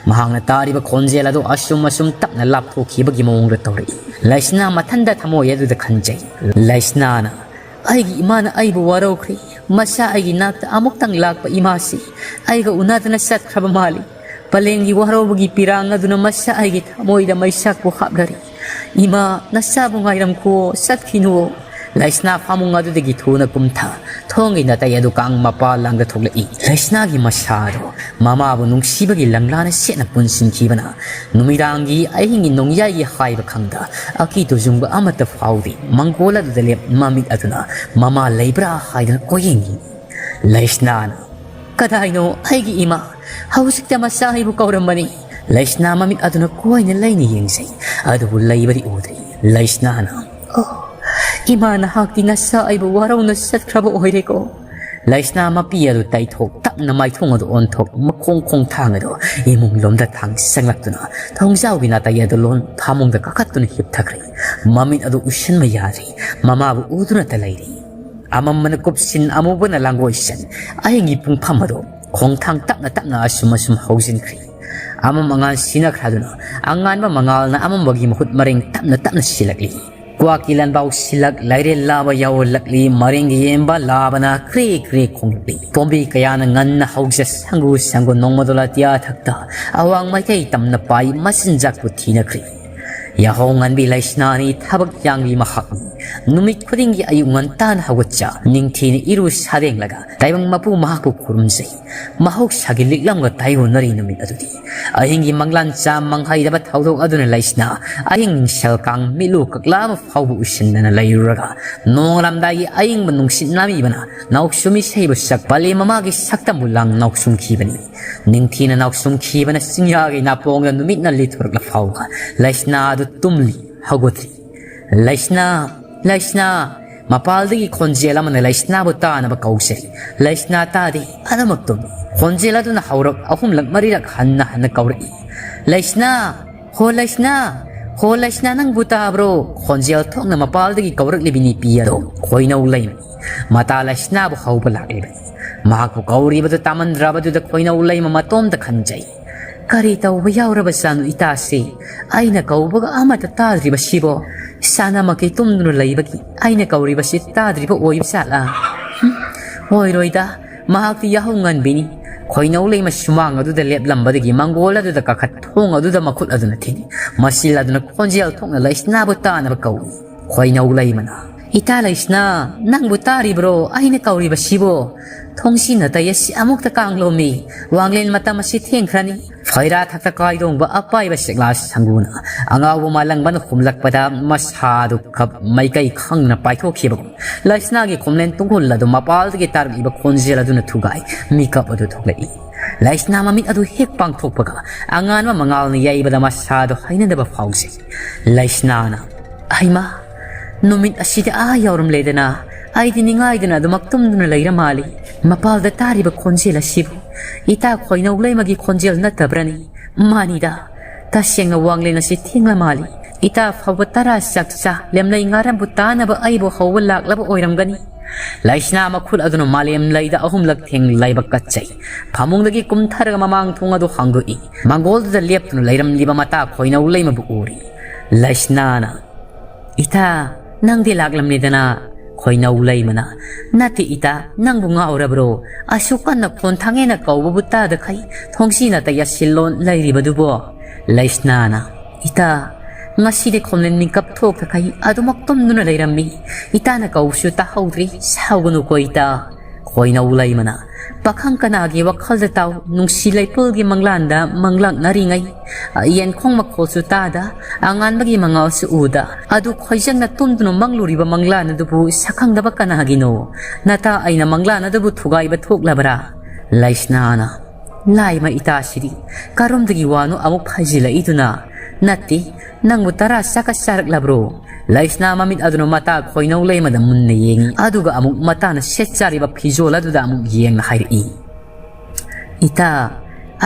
ꯃꯍꯥꯛꯅ ꯇꯥꯔꯤꯕ ꯈꯣꯟꯖꯦꯜ ꯑꯗꯨ ꯑꯁꯨꯝ ꯑꯁꯨꯝ ꯇꯞꯅ ꯂꯥꯞꯊꯣꯛꯈꯤꯕꯒꯤ ꯃꯑꯣꯡꯗ ꯇꯧꯔꯛꯏ꯫ ꯂꯩꯁꯅꯥ ꯃꯊꯟꯗ ꯊꯃꯣꯏ ꯑꯗꯨꯗ ꯈꯟꯖꯩ꯫ ꯂꯩꯁꯅꯥꯅ, "ꯑꯩꯒꯤ ꯏꯃꯥꯅ ꯑꯩꯕꯨ ꯋꯥꯔꯧꯈ꯭ꯔꯦ꯫ ꯃꯁꯥ ꯑꯩꯒꯤ ꯅꯥꯛꯇ ꯑꯃꯨꯛꯇꯪ ꯂꯥꯛꯄ ꯏꯃꯥꯁꯤ ꯑꯩꯒ ꯎꯅꯗꯅ ꯆꯠꯈ꯭ꯔꯕ ꯃꯥꯜꯂꯤ꯫ ꯄꯂꯦꯝꯒꯤ ꯋꯥꯔꯧꯕꯒꯤ ꯄꯤꯔꯥꯡ ꯑꯗꯨꯅ ꯃꯁꯥ ꯑꯩꯒꯤ ꯊꯃꯣꯏꯗ ꯃꯩꯁꯥꯛꯄꯨ ꯍꯥꯞꯂꯔꯤ꯫ ꯏꯃꯥ, ꯅꯁꯥꯕꯨ ꯉꯥꯏꯔꯝꯈꯨꯋꯣ, ꯆꯠꯈꯤꯅꯨꯋꯣ꯫" ꯂꯩꯁꯅꯥ ꯐꯃꯨꯡ ꯑꯗꯨꯗꯒꯤ ꯊꯨꯅ ꯀꯨꯝꯊ, ꯊꯣꯡꯒꯤ ꯅꯥꯇꯩ ꯑꯗꯨ ꯀꯥꯡ ꯃꯄꯥ ꯂꯥꯡꯗ ꯊꯣꯛꯂꯛꯏ꯫ ꯂꯩꯁꯅꯥꯒꯤ ꯃꯁꯥ ꯑꯗꯨ ꯃꯃꯥꯕꯨ ꯅꯨꯡꯁꯤꯕꯒꯤ ꯂꯪꯂꯥꯅ ꯁꯦꯠꯅ ꯄꯨꯟꯁꯤꯟꯈꯤꯕꯅ ꯅꯨꯃꯤꯗꯥꯡꯒꯤ ꯑꯍꯤꯡꯒꯤ ꯅꯣꯡꯌꯥꯏꯒꯤ ꯍꯥꯏꯕ ꯈꯪꯗ ꯑꯀꯤ ꯇꯨꯖꯨꯡꯕ ꯑꯃꯠꯇ ꯐꯥꯎꯗꯦ꯫ ꯃꯪꯒꯣꯜ ꯑꯗꯨꯗ ꯂꯦꯞ ꯃꯃꯤꯠ ꯑꯗꯨꯅ ꯃꯃꯥ ꯂꯩꯕ꯭ꯔꯥ ꯍꯥꯏꯗꯨꯅ ꯀꯣꯏꯌꯦꯡ ꯌꯦꯡꯏ꯫ ꯂꯩꯁꯅꯥꯅ, "ꯀꯗꯥꯏꯅꯣ ꯑꯩꯒꯤ ꯏꯃꯥ? ꯍꯧꯖꯤꯛꯇ ꯃꯆꯥ ꯑꯩꯕꯨ ꯀꯧꯔꯝꯕꯅꯤ꯫" ꯂꯩꯁꯅꯥ ꯃꯃꯤꯠ ꯑꯗꯨꯅ ꯀꯣꯏꯅ ꯂꯩꯅ ꯌꯦꯡꯖꯩ, ꯑꯗꯨꯕꯨ ꯂꯩꯕꯗꯤ ꯎꯗ꯭ꯔꯤ꯫ ꯂꯩꯁꯅꯥꯅ, "ꯑꯣ, ꯏꯃꯥ, ꯅꯍꯥꯛꯇꯤ ꯅꯁꯥ ꯑꯩꯕꯨ ꯋꯥꯔꯧꯅ ꯆꯠꯈ꯭ꯔꯕ ꯑꯣꯏꯔꯦꯀꯣ?" ꯂꯩꯁꯅꯥ ꯃꯄꯤ ꯑꯗꯨ ꯇꯩꯊꯣꯛ ꯇꯞꯅ ꯃꯥꯏꯊꯣꯡ ꯑꯗꯨ ꯑꯣꯟꯊꯣꯛ, ꯃꯈꯣꯡ ꯈꯣꯡꯊꯥꯡ ꯑꯗꯨ ꯏꯃꯨꯡ ꯂꯣꯝꯗ ꯊꯥꯡ ꯆꯪꯂꯛꯇꯨꯅ ꯊꯣꯡꯖꯥꯎꯒꯤ ꯅꯥꯇꯩ ꯑꯗꯨ ꯂꯣꯟ ꯐꯃꯨꯡꯗ ꯀꯥꯈꯠꯇꯨꯅ ꯍꯤꯞꯊꯈ꯭ꯔꯦ꯫ ꯃꯃꯤꯠ ꯑꯗꯨ ꯎꯏꯁꯤꯟꯕ ꯌꯥꯗ꯭ꯔꯤ꯫ ꯃꯃꯥꯕꯨ ꯎꯗꯨꯅꯇ ꯂꯩꯔꯤ꯫ ꯑꯃꯝꯕꯅ ꯀꯨꯞꯁꯤꯟ, ꯑꯃꯨꯕꯅ ꯂꯥꯡꯒꯣꯏꯁꯤꯟ, ꯑꯍꯤꯡꯒꯤ ꯄꯨꯡꯐꯝ ꯑꯗꯨ ꯈꯣꯡꯊꯥꯡ ꯇꯞꯅ ꯇꯞꯅ ꯑꯁꯨꯝ ꯑꯁꯨꯝ ꯍꯧꯖꯤꯟꯈ꯭ꯔꯤ꯫ ꯑꯃꯝ ꯑꯉꯥꯟ ꯁꯤꯟꯅꯈ꯭ꯔꯗꯨꯅ ꯑꯉꯥꯟꯕ ꯃꯉꯥꯜꯅ ꯑꯃꯝꯕꯒꯤ ꯃꯍꯨꯠ ꯃꯔꯦꯡ ꯇꯞꯅ ꯇꯞꯅ ꯁꯤꯜꯂꯛꯂꯤ꯫ ꯀ꯭ꯋꯥꯛꯀꯤ ꯂꯟꯕꯥꯎ ꯁꯤꯜꯂꯛ, ꯂꯥꯏꯔꯦꯜ ꯂꯥꯕ ꯌꯥꯎꯍꯜꯂꯛꯂꯤ, ꯃꯔꯦꯡꯒꯤ ꯌꯦꯡꯕ ꯂꯥꯕꯅ ꯀ꯭ꯔꯦ ꯀ꯭ꯔꯦ ꯈꯣꯡꯂꯛꯂꯤ꯫ ꯄꯣꯝꯕꯤ ꯀꯌꯥꯅ ꯉꯟꯅ ꯍꯧꯖ ꯁꯪꯒꯨ ꯁꯪꯒꯨ ꯅꯣꯡꯃꯗꯣꯜ ꯑꯇꯤꯌꯥ ꯊꯛꯇ ꯑꯋꯥꯡ ꯃꯥꯏꯀꯩ ꯇꯝꯅ ꯄꯥꯏ ꯃꯆꯤꯟꯖꯥꯛꯄꯨ ꯊꯤꯅꯈ꯭ꯔꯤ꯫ ꯌꯥꯍꯧ ꯉꯟꯕꯤ ꯂꯩꯁꯅꯥꯅꯤ ꯊꯕꯛ ꯌꯥꯡꯕꯤ ꯃꯍꯥꯛꯅꯤ꯫ ꯅꯨꯃꯤꯠ ꯈꯨꯗꯤꯡꯒꯤ ꯑꯌꯨꯛ ꯉꯟꯇꯥꯅ ꯍꯧꯒꯠꯆ, ꯅꯤꯡꯊꯤꯅ ꯏꯔꯨ ꯁꯥꯗꯦꯡꯂꯒ ꯇꯥꯏꯕꯪ ꯃꯄꯨ ꯃꯍꯥꯛꯄꯨ ꯈꯨꯔꯨꯝꯖꯩ꯫ ꯃꯍꯧꯁꯥꯒꯤ ꯂꯤꯛꯂꯝꯒ ꯇꯥꯏꯑꯣꯟꯅꯔꯤ ꯅꯨꯃꯤꯠ ꯑꯗꯨꯗꯤ꯫ ꯑꯍꯤꯡꯒꯤ ꯃꯪꯂꯥꯟ ꯆꯥ ꯃꯪꯍꯩꯗꯕ ꯊꯧꯗꯣꯛ ꯑꯗꯨꯅ ꯂꯩꯁꯅꯥ ꯑꯍꯤꯡ ꯅꯤꯡꯁꯦꯜ ꯀꯥꯡ ꯃꯤꯠꯂꯨ ꯀꯛꯂꯥ ꯑꯃ ꯐꯥꯎꯕ ꯎꯏꯁꯤꯟꯗꯅ ꯂꯩꯔꯨꯔꯒ ꯅꯣꯡꯉꯥꯜꯂꯝꯗꯥꯏꯒꯤ ꯑꯌꯤꯡꯕ ꯅꯨꯡꯁꯤꯠ ꯅꯥꯝꯕꯤꯕꯅ ꯅꯥꯎꯁꯨꯝ ꯏꯁꯩꯕꯨ ꯁꯛ ꯄꯥꯂꯦꯝ ꯃꯃꯥꯒꯤ ꯁꯛꯇꯝꯕꯨ ꯂꯥꯡ ꯅꯥꯎꯁꯨꯝꯈꯤꯕꯅꯤ꯫ ꯅꯤꯡꯊꯤꯅ ꯅꯥꯎꯁꯨꯝꯈꯤꯕꯅ ꯆꯤꯡꯌꯥꯒꯤ ꯅꯥꯄꯣꯡꯗ ꯅꯨꯃꯤꯠꯅ ꯂꯤꯊꯣꯔꯛꯂ ꯐꯥꯎꯕ ꯂꯩꯁꯅꯥ ꯑꯗꯨ ꯇꯨꯝꯂꯤ, ꯍꯧꯒꯠꯇ꯭ꯔꯤ꯫ "ꯂꯩꯁꯅꯥ, ꯂꯩꯁꯅꯥ, ꯃꯄꯥꯜꯗꯒꯤ ꯈꯣꯟꯖꯦꯜ ꯑꯃꯅ ꯂꯩꯁꯅꯥꯕꯨ ꯇꯥꯅꯕ ꯀꯧꯖꯩ꯫ ꯂꯩꯁꯅꯥ ꯇꯥꯗꯦ, ꯑꯗꯨꯃꯛ ꯇꯨꯝꯃꯤ꯫ ꯈꯣꯟꯖꯦꯜ ꯑꯗꯨꯅ ꯍꯧꯔꯛ ꯑꯍꯨꯝꯂꯛ ꯃꯔꯤꯔꯛ ꯍꯟꯅ ꯍꯟꯅ ꯀꯧꯔꯛꯏ꯫ "ꯂꯩꯁꯅꯥ! ꯍꯣ ꯂꯩꯁꯅꯥ! ꯍꯣ ꯂꯩꯁꯅꯥ, ꯅꯪꯕꯨ ꯇꯥꯕ꯭ꯔꯣ?" ꯈꯣꯟꯖꯦꯜ ꯊꯣꯛꯅ ꯃꯄꯥꯜꯗꯒꯤ ꯀꯧꯔꯛꯂꯤꯕꯤ ꯅꯨꯄꯤ ꯑꯗꯣ ꯈꯣꯏꯅꯧ ꯂꯩꯃꯅꯤ꯫ ꯃꯇꯥ ꯂꯩꯁꯅꯥꯕꯨ ꯍꯧꯕ ꯂꯥꯛꯂꯤꯕꯅꯤ꯫ ꯃꯍꯥꯛꯄꯨ ꯀꯧꯔꯤꯕꯗꯨ ꯇꯥꯃꯟꯗ꯭ꯔꯕꯗꯨꯗ ꯈꯣꯏꯅꯧ ꯂꯩꯃ ꯃꯇꯣꯝꯇ ꯈꯟꯖꯩ꯫ "ꯀꯔꯤ ꯇꯧꯕ ꯌꯥꯎꯔꯕꯖꯥꯠꯅꯣ ꯏꯇꯥꯁꯤ? ꯑꯩꯅ ꯀꯧꯕꯒ ꯑꯃꯠꯇ ꯇꯥꯗ꯭ꯔꯤꯕꯁꯤꯕꯣ? ꯁꯥꯅꯃꯛꯀꯤ ꯇꯨꯝꯗꯨꯅ ꯂꯩꯕꯒꯤ ꯑꯩꯅ ꯀꯧꯔꯤꯕꯁꯤ ꯇꯥꯗ꯭ꯔꯤꯕ ꯑꯣꯏꯕ ꯖꯥꯠꯂꯥ? ꯍꯨꯝ, ꯑꯣꯏꯔꯣꯏꯗ, ꯃꯍꯥꯛꯇꯤ ꯌꯥꯍꯧ ꯉꯟꯕꯤꯅꯤ꯫" ꯈꯣꯏꯅꯧ ꯂꯩꯃ ꯁꯨꯃꯥꯡ ꯑꯗꯨꯗ ꯂꯦꯞꯂꯝꯕꯗꯒꯤ ꯃꯪꯒꯣꯜ ꯑꯗꯨꯗ ꯀꯥꯈꯠ ꯊꯣꯡ ꯑꯗꯨꯗ ꯃꯈꯨꯠ ꯑꯗꯨꯅ ꯊꯤꯜꯂꯤ꯫ ꯃꯁꯤ ꯂꯥꯗꯨꯅ ꯈꯣꯟꯖꯦꯜ ꯊꯣꯛꯅ ꯂꯩꯁꯅꯥꯕꯨ ꯇꯥꯅꯕ ꯀꯧꯏ꯫ ꯈꯣꯏꯅꯧ ꯂꯩꯃꯅ, "ꯏꯇꯥ ꯂꯩꯁꯅꯥ, ꯅꯪꯕꯨ ꯇꯥꯔꯤꯕ꯭ꯔꯣ? ꯑꯩꯅ ꯀꯧꯔꯤꯕꯁꯤꯕꯣ? ꯊꯣꯡꯁꯤ ꯅꯥꯇꯩ ꯑꯁꯤ ꯑꯃꯨꯛꯇ ꯀꯥꯡꯂꯣꯝꯃꯤ꯫ ꯋꯥꯡꯂꯦꯟ ꯃꯇꯝ ꯑꯁꯤ ꯊꯦꯡꯈ꯭ꯔꯅꯤ꯫" ꯐꯩꯔꯥ ꯊꯛꯇ ꯀꯥꯏꯗꯣꯡꯕ ꯑꯄꯥꯏꯕ ꯁꯦꯛꯂꯥ ꯁꯪꯒꯨꯅ ꯑꯉꯥꯎꯕ ꯃꯥꯂꯪꯕꯅ ꯍꯨꯝꯂꯛꯄꯗ ꯃꯁꯥꯗꯨ ꯈꯞ ꯃꯥꯏꯀꯩ ꯈꯪꯅ ꯄꯥꯏꯊꯣꯛꯈꯤꯕꯒꯨꯝ ꯂꯩꯁꯅꯥꯒꯤ ꯈꯣꯝꯂꯦꯟ ꯇꯨꯡꯒꯣꯜ ꯑꯗꯨ ꯃꯄꯥꯜꯗꯒꯤ ꯇꯥꯔꯛꯂꯤꯕ ꯈꯣꯟꯖꯦꯜ ꯑꯗꯨꯅ ꯊꯨꯒꯥꯏ ꯃꯤꯀꯞ ꯑꯗꯨ ꯊꯣꯛꯂꯛꯏ꯫ ꯂꯩꯁꯅꯥ ꯃꯃꯤꯠ ꯑꯗꯨ ꯍꯦꯛ ꯄꯥꯡꯊꯣꯛꯄꯒ ꯑꯉꯥꯟꯕ ꯃꯉꯥꯜꯅ ꯌꯩꯕꯗ ꯃꯁꯥꯗꯨ ꯍꯩꯅꯗꯕ ꯐꯥꯎꯖꯩ꯫ ꯂꯩꯁꯅꯥꯅ, "ꯍꯩꯃꯥ, ꯅꯨꯃꯤꯠ ꯑꯁꯤꯗꯤ ꯑꯥ ꯌꯧꯔꯝꯂꯦꯗꯅ꯫ ꯑꯩꯗꯤ ꯅꯤꯡꯉꯥꯏꯗꯅ ꯑꯗꯨꯃꯛ ꯇꯨꯝꯗꯨꯅ ꯂꯩꯔ ꯃꯥꯜꯂꯤ꯫ ꯃꯄꯥꯜꯗ ꯇꯥꯔꯤꯕ ꯈꯣꯟꯖꯦꯜ ꯑꯁꯤꯕꯨ ꯏꯇꯥ ꯈꯣꯏꯅꯧ ꯂꯩꯃꯒꯤ ꯈꯣꯟꯖꯦꯜ ꯅꯠꯇꯕ꯭ꯔꯅꯤ? ꯃꯥꯅꯤꯗ, ꯇꯁꯦꯡꯅ ꯋꯥꯡꯂꯦꯟ ꯑꯁꯤ ꯊꯦꯡꯂ ꯃꯥꯜꯂꯤ꯫ ꯏꯇꯥ ꯐꯥꯎꯕ ꯇꯔꯥ ꯆꯥꯛ ꯆꯥ, ꯂꯦꯝꯂꯩ ꯉꯥꯔꯝꯕꯨ ꯇꯥꯅꯕ ꯑꯩꯕꯨ ꯍꯧꯕ ꯂꯥꯛꯂꯕ ꯑꯣꯏꯔꯝꯒꯅꯤ꯫" ꯂꯩꯁꯅꯥ ꯃꯈꯨꯠ ꯑꯗꯨꯅ ꯃꯥꯂꯦꯝ ꯂꯩꯗ ꯑꯍꯨꯝꯂꯛ ꯊꯦꯡ ꯂꯥꯏꯕꯛ ꯀꯠꯆꯩ꯫ ꯐꯃꯨꯡꯗꯒꯤ ꯀꯨꯝꯊꯔꯒ ꯃꯃꯥꯡ ꯊꯣꯡ ꯑꯗꯨ ꯍꯥꯡꯗꯣꯛꯏ꯫ ꯃꯪꯒꯣꯜꯗꯨꯗ ꯂꯦꯞꯇꯨꯅ ꯂꯩꯔꯝꯂꯤꯕ ꯃꯇꯥ ꯈꯣꯏꯅꯧ ꯂꯩꯃꯕꯨ ꯎꯔꯤ꯫ ꯂꯩꯁꯅꯥꯅ, "ꯏꯇꯥ, ꯅꯪꯗꯤ ꯂꯥꯛꯂꯝꯂꯦꯗꯅ?" ꯈꯣꯏꯅꯧ ꯂꯩꯃꯅ, "ꯅꯠꯇꯦ ꯏꯇꯥ, ꯅꯪꯕꯨ ꯉꯥꯎꯔꯕ꯭ꯔꯣ? ꯑꯁꯨꯛ ꯀꯟꯅ ꯈꯣꯟ ꯊꯥꯡꯉꯦꯅ ꯀꯧꯕꯕꯨ ꯇꯥꯗꯈꯩ ꯊꯣꯡꯁꯤ ꯅꯥꯇꯩ ꯌꯥꯁꯤꯜꯂꯣꯟ ꯂꯩꯔꯤꯕꯗꯨꯕꯣ?" ꯂꯩꯁꯅꯥꯅ, "ꯏꯇꯥ, ꯉꯁꯤꯗꯤ ꯈꯣꯝꯂꯦꯟ ꯃꯤꯀꯞ ꯊꯣꯛꯇꯈꯩ ꯑꯗꯨꯃꯛ ꯇꯨꯝꯗꯨꯅ ꯂꯩꯔꯝꯃꯤ꯫ ꯏꯇꯥꯅ ꯀꯧꯕꯁꯨ ꯇꯥꯍꯧꯗ꯭ꯔꯤ, ꯁꯥꯎꯒꯅꯨꯀꯣ ꯏꯇꯥ꯫" ꯈꯣꯏꯅꯧ ꯂꯩꯃꯅ, "ꯄꯥꯈꯪ ꯀꯅꯥꯒꯤ ꯋꯥꯈꯜꯗ ꯇꯥꯎ, ꯅꯨꯡꯁꯤ ꯂꯩꯄꯨꯜꯒꯤ ꯃꯪꯂꯥꯟꯗ ꯃꯪꯂꯥꯛꯅꯔꯤꯉꯩ, ꯌꯦꯟꯈꯣꯡ ꯃꯈꯣꯜꯁꯨ ꯇꯥꯗ, ꯑꯉꯥꯟꯕꯒꯤ ꯃꯉꯥꯜꯁꯨ ꯎꯗ, ꯑꯗꯨ ꯈꯣꯏꯖꯪꯅ ꯇꯨꯝꯗꯨꯅ ꯃꯪꯂꯨꯔꯤꯕ ꯃꯪꯂꯥꯟ ꯑꯗꯨꯕꯨ ꯁꯛꯈꯪꯗꯕ ꯀꯅꯥꯒꯤꯅꯣ? ꯅꯇꯥ ꯑꯩꯅ ꯃꯪꯂꯥꯟ ꯑꯗꯨꯕꯨ ꯊꯨꯒꯥꯏꯕ ꯊꯣꯛꯂꯕ꯭ꯔꯥ?" ꯂꯩꯁꯅꯥꯅ, "ꯂꯥꯏꯃ ꯏꯇꯥꯁꯤꯗꯤ ꯀꯔꯣꯝꯗꯒꯤ ꯋꯥꯅꯣ ꯑꯃꯨꯛ ꯐꯩꯖꯤꯜꯂꯛꯏꯗꯨꯅ?" "ꯅꯠꯇꯦ, ꯅꯪꯕꯨ ꯇꯔꯥ ꯆꯥꯛꯀ ꯆꯥꯔꯛꯂꯕ꯭ꯔꯣ?" ꯂꯩꯁꯅꯥ ꯃꯃꯤꯠ ꯑꯗꯨꯅ ꯃꯇꯥ ꯈꯣꯏꯅꯧ ꯂꯩꯃꯗ ꯃꯨꯟꯅ ꯌꯦꯡꯏ, ꯑꯗꯨꯒ ꯑꯃꯨꯛ ꯃꯇꯥꯅ ꯁꯦꯠ ꯆꯥꯔꯤꯕ ꯐꯤꯖꯣꯜ ꯑꯗꯨꯗ ꯑꯃꯨꯛ ꯌꯦꯡꯅ ꯍꯥꯏꯔꯛꯏ, "ꯏꯇꯥ,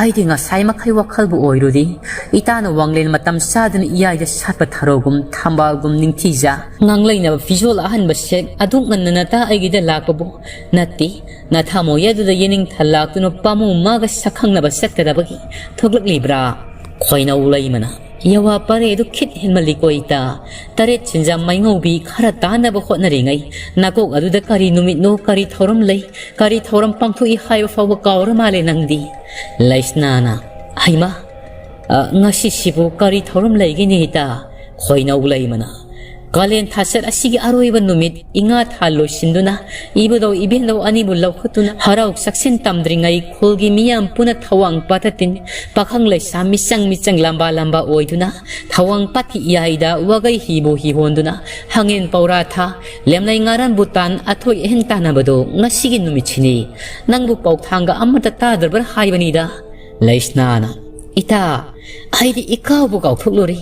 ꯑꯩꯗꯤ ꯉꯁꯥꯏ ꯃꯈꯩ ꯋꯥꯈꯜꯕꯨ ꯑꯣꯏꯔꯨꯗꯦ꯫ ꯏꯇꯥꯅ ꯋꯥꯡꯂꯦꯟ ꯃꯇꯝ ꯆꯥꯗꯅ ꯏꯌꯥꯏꯗ ꯁꯥꯠꯄ ꯊꯔꯣꯒꯨꯝ, ꯊꯝꯕꯥꯜꯒꯨꯝ ꯅꯤꯡꯊꯤꯖ ꯉꯥꯡꯂꯩꯅꯕ ꯐꯤꯖꯣꯜ ꯑꯍꯟꯕ ꯁꯦꯠ ꯑꯗꯨꯛ ꯉꯟꯅ ꯅꯇꯥ ꯑꯩꯒꯤꯗ ꯂꯥꯛꯄꯕꯨ? ꯅꯠꯇꯦ, ꯅꯊꯃꯣꯏ ꯑꯗꯨꯗ ꯌꯦꯅꯤꯡꯊ ꯂꯥꯛꯇꯨꯅ ꯄꯥꯃꯨ ꯃꯥꯒ ꯁꯛꯈꯪꯅꯕ ꯆꯠꯀꯗꯕꯒꯤ ꯊꯣꯛꯂꯛꯂꯤꯕ꯭ꯔꯥ?" ꯈꯣꯏꯅꯧ ꯂꯩꯃꯅ, "ꯌꯋꯥ ꯄꯔꯦ ꯑꯗꯨ ꯈꯤꯠ ꯍꯦꯟꯃꯜꯂꯤꯀꯣ ꯏꯇꯥ꯫ ꯇꯔꯦꯠ ꯁꯤꯟꯖꯥ ꯃꯩꯉꯧꯕꯤ ꯈꯔ ꯇꯥꯅꯕ ꯍꯣꯠꯅꯔꯤꯉꯩ ꯅꯀꯣꯛ ꯑꯗꯨꯗ ꯀꯔꯤ ꯅꯨꯃꯤꯠꯅꯣ, ꯀꯔꯤ ꯊꯧꯔꯝ ꯂꯩ, ꯀꯔꯤ ꯊꯧꯔꯝ ꯄꯥꯡꯊꯣꯛꯏ ꯍꯥꯏꯕ ꯐꯥꯎꯕ ꯀꯥꯎꯔ ꯃꯥꯜꯂꯦ ꯅꯪꯗꯤ?" ꯂꯩꯁꯅꯥꯅ, "ꯍꯩꯃꯥ, ꯑ, ꯉꯁꯤꯁꯤꯕꯨ ꯀꯔꯤ ꯊꯧꯔꯝ ꯂꯩꯒꯦꯅꯦ ꯏꯇꯥ?" ꯈꯣꯏꯅꯧ ꯂꯩꯃꯅ, "ꯀꯥꯂꯦꯟ ꯊꯥꯆꯠ ꯑꯁꯤꯒꯤ ꯑꯔꯣꯏꯕ ꯅꯨꯃꯤꯠ, ꯏꯉꯥ ꯊꯥ ꯂꯣꯏꯁꯤꯟꯗꯨꯅ, ꯏꯕꯨꯙꯧ ꯏꯕꯦꯟꯙꯧ ꯑꯅꯤꯕꯨ ꯂꯧꯈꯠꯇꯨꯅ ꯍꯔꯥꯎ ꯆꯥꯛꯁꯤꯟ ꯇꯝꯗ꯭ꯔꯤꯉꯩ ꯈꯨꯜꯒꯤ ꯃꯤꯌꯥꯝ ꯄꯨꯟꯅ ꯊꯋꯥꯡ ꯄꯥꯊ ꯇꯤꯟ, ꯄꯥꯈꯪ ꯂꯩꯁꯥ ꯃꯤꯆꯪ ꯃꯤꯆꯪ ꯂꯝꯕꯥ ꯂꯝꯕꯥ ꯑꯣꯏꯗꯨꯅ ꯊꯋꯥꯡ ꯄꯥꯊꯤ ꯏꯌꯥꯏꯗ ꯋꯥꯒꯩ ꯍꯤꯕꯨ ꯍꯤꯍꯣꯟꯗꯨꯅ ꯍꯪꯉꯦꯟ ꯄꯧꯔꯥ ꯊꯥ, ꯂꯦꯝꯂꯩ ꯉꯥꯔꯥꯟꯕꯨ ꯇꯥꯟ ꯑꯊꯣꯏ ꯑꯍꯦꯟ ꯇꯥꯟꯅꯕꯗꯣ ꯉꯁꯤꯒꯤ ꯅꯨꯃꯤꯠꯁꯤꯅꯤ꯫ ꯅꯪꯕꯨ ꯄꯥꯎꯊꯥꯡꯒ ꯑꯃꯠꯇ ꯇꯥꯗ꯭ꯔꯕ꯭ꯔꯥ ꯍꯥꯏꯕꯅꯤꯗ?" ꯂꯩꯁꯅꯥꯅ, "ꯏꯇꯥ, ꯑꯩꯗꯤ ꯏꯀꯥꯎꯕꯨ ꯀꯥꯎꯊꯣꯛꯂꯨꯔꯦ꯫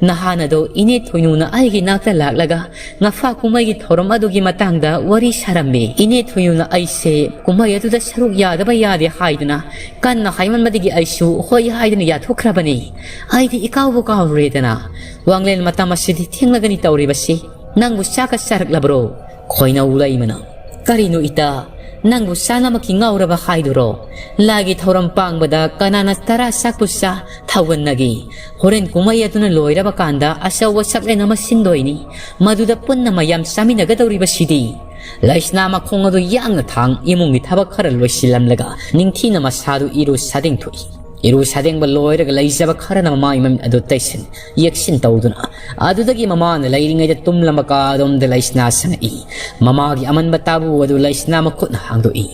ꯅꯍꯥꯟ ꯑꯗꯣ ꯏꯅꯦ ꯊꯣꯏꯅꯨꯅ ꯑꯩꯒꯤ ꯅꯥꯛꯇ ꯂꯥꯛꯂꯒ ꯉꯐꯥ ꯀꯨꯝꯍꯩꯒꯤ ꯊꯧꯔꯝ ꯑꯗꯨꯒꯤ ꯃꯇꯥꯡꯗ ꯋꯥꯔꯤ ꯁꯥꯔꯝꯃꯤ꯫ ꯏꯅꯦ ꯊꯣꯏꯅꯨꯅ ꯑꯩꯁꯦ ꯀꯨꯝꯍꯩ ꯑꯗꯨꯗ ꯁꯔꯨꯛ ꯌꯥꯗꯕ ꯌꯥꯗꯦ ꯍꯥꯏꯗꯨꯅ ꯀꯟꯅ ꯍꯥꯏꯃꯟꯕꯗꯒꯤ ꯑꯩꯁꯨ ꯍꯣꯏ ꯍꯥꯏꯗꯨꯅ ꯌꯥꯊꯣꯛꯈ꯭ꯔꯕꯅꯤ꯫ ꯑꯩꯗꯤ ꯏꯀꯥꯎꯕꯨ ꯀꯥꯎꯔꯨꯔꯦꯗꯅ꯫ ꯋꯥꯡꯂꯦꯟ ꯃꯇꯝ ꯑꯁꯤꯗꯤ ꯊꯦꯡꯂꯒꯅꯤ ꯇꯧꯔꯤꯕꯁꯤ꯫ ꯅꯪꯕꯨ ꯆꯥꯛꯀ ꯆꯥꯔꯛꯂꯕ꯭ꯔꯣ?" ꯈꯣꯏꯅꯧ ꯂꯩꯃꯅ, "ꯀꯔꯤꯅꯣ ꯏꯇꯥ? ꯅꯪꯕꯨ ꯆꯥꯅꯃꯛꯀꯤ ꯉꯥꯎꯔꯕ ꯍꯥꯏꯗꯨꯔꯣ? ꯂꯥꯏꯒꯤ ꯊꯧꯔꯝ ꯄꯥꯡꯕꯗ ꯀꯅꯥꯅ ꯇꯔꯥ ꯆꯥꯛꯄꯨ ꯆꯥ ꯊꯧꯒꯟꯅꯒꯦ? ꯍꯣꯔꯦꯟ ꯀꯨꯝꯍꯩ ꯑꯗꯨꯅ ꯂꯣꯏꯔꯕ ꯀꯥꯟꯗ ꯑꯆꯧꯕ ꯆꯥꯛꯂꯦꯟ ꯑꯃ ꯁꯤꯟꯗꯣꯏꯅꯤ꯫ ꯃꯗꯨꯗ ꯄꯨꯟꯅ ꯃꯌꯥꯝ ꯆꯥꯃꯤꯟꯅꯒꯗꯧꯔꯤꯕꯁꯤꯗꯤ?" ꯂꯩꯁꯅꯥ ꯃꯈꯣꯡ ꯑꯗꯨ ꯌꯥꯡꯅ ꯊꯥꯡ ꯏꯃꯨꯡꯒꯤ ꯊꯕꯛ ꯈꯔ ꯂꯣꯏꯁꯤꯜꯂꯝꯂꯒ ꯅꯤꯡꯊꯤꯅ ꯃꯁꯥꯗꯨ ꯏꯔꯨ ꯁꯥꯗꯦꯡ ꯊꯣꯛꯏ꯫ ꯏꯔꯨ ꯁꯥꯗꯦꯡꯕ ꯂꯣꯏꯔꯒ ꯂꯩꯖꯕ ꯈꯔꯅ ꯃꯃꯥꯏ ꯃꯃꯤꯠ ꯑꯗꯨ ꯇꯩꯁꯤꯟ ꯌꯦꯛꯁꯤꯟ ꯇꯧꯗꯨꯅ ꯑꯗꯨꯗꯒꯤ ꯃꯃꯥꯅ ꯂꯩꯔꯤꯉꯩꯗ ꯇꯨꯝꯂꯝꯕ ꯀꯥ ꯑꯗꯣꯝꯗ ꯂꯩꯁꯅꯥ ꯆꯪꯉꯛꯏ꯫ ꯃꯃꯥꯒꯤ ꯑꯃꯟꯕ ꯇꯥꯕꯨ ꯑꯗꯨ ꯂꯩꯁꯅꯥ ꯃꯈꯨꯠꯅ ꯍꯥꯡꯗꯣꯛꯏ꯫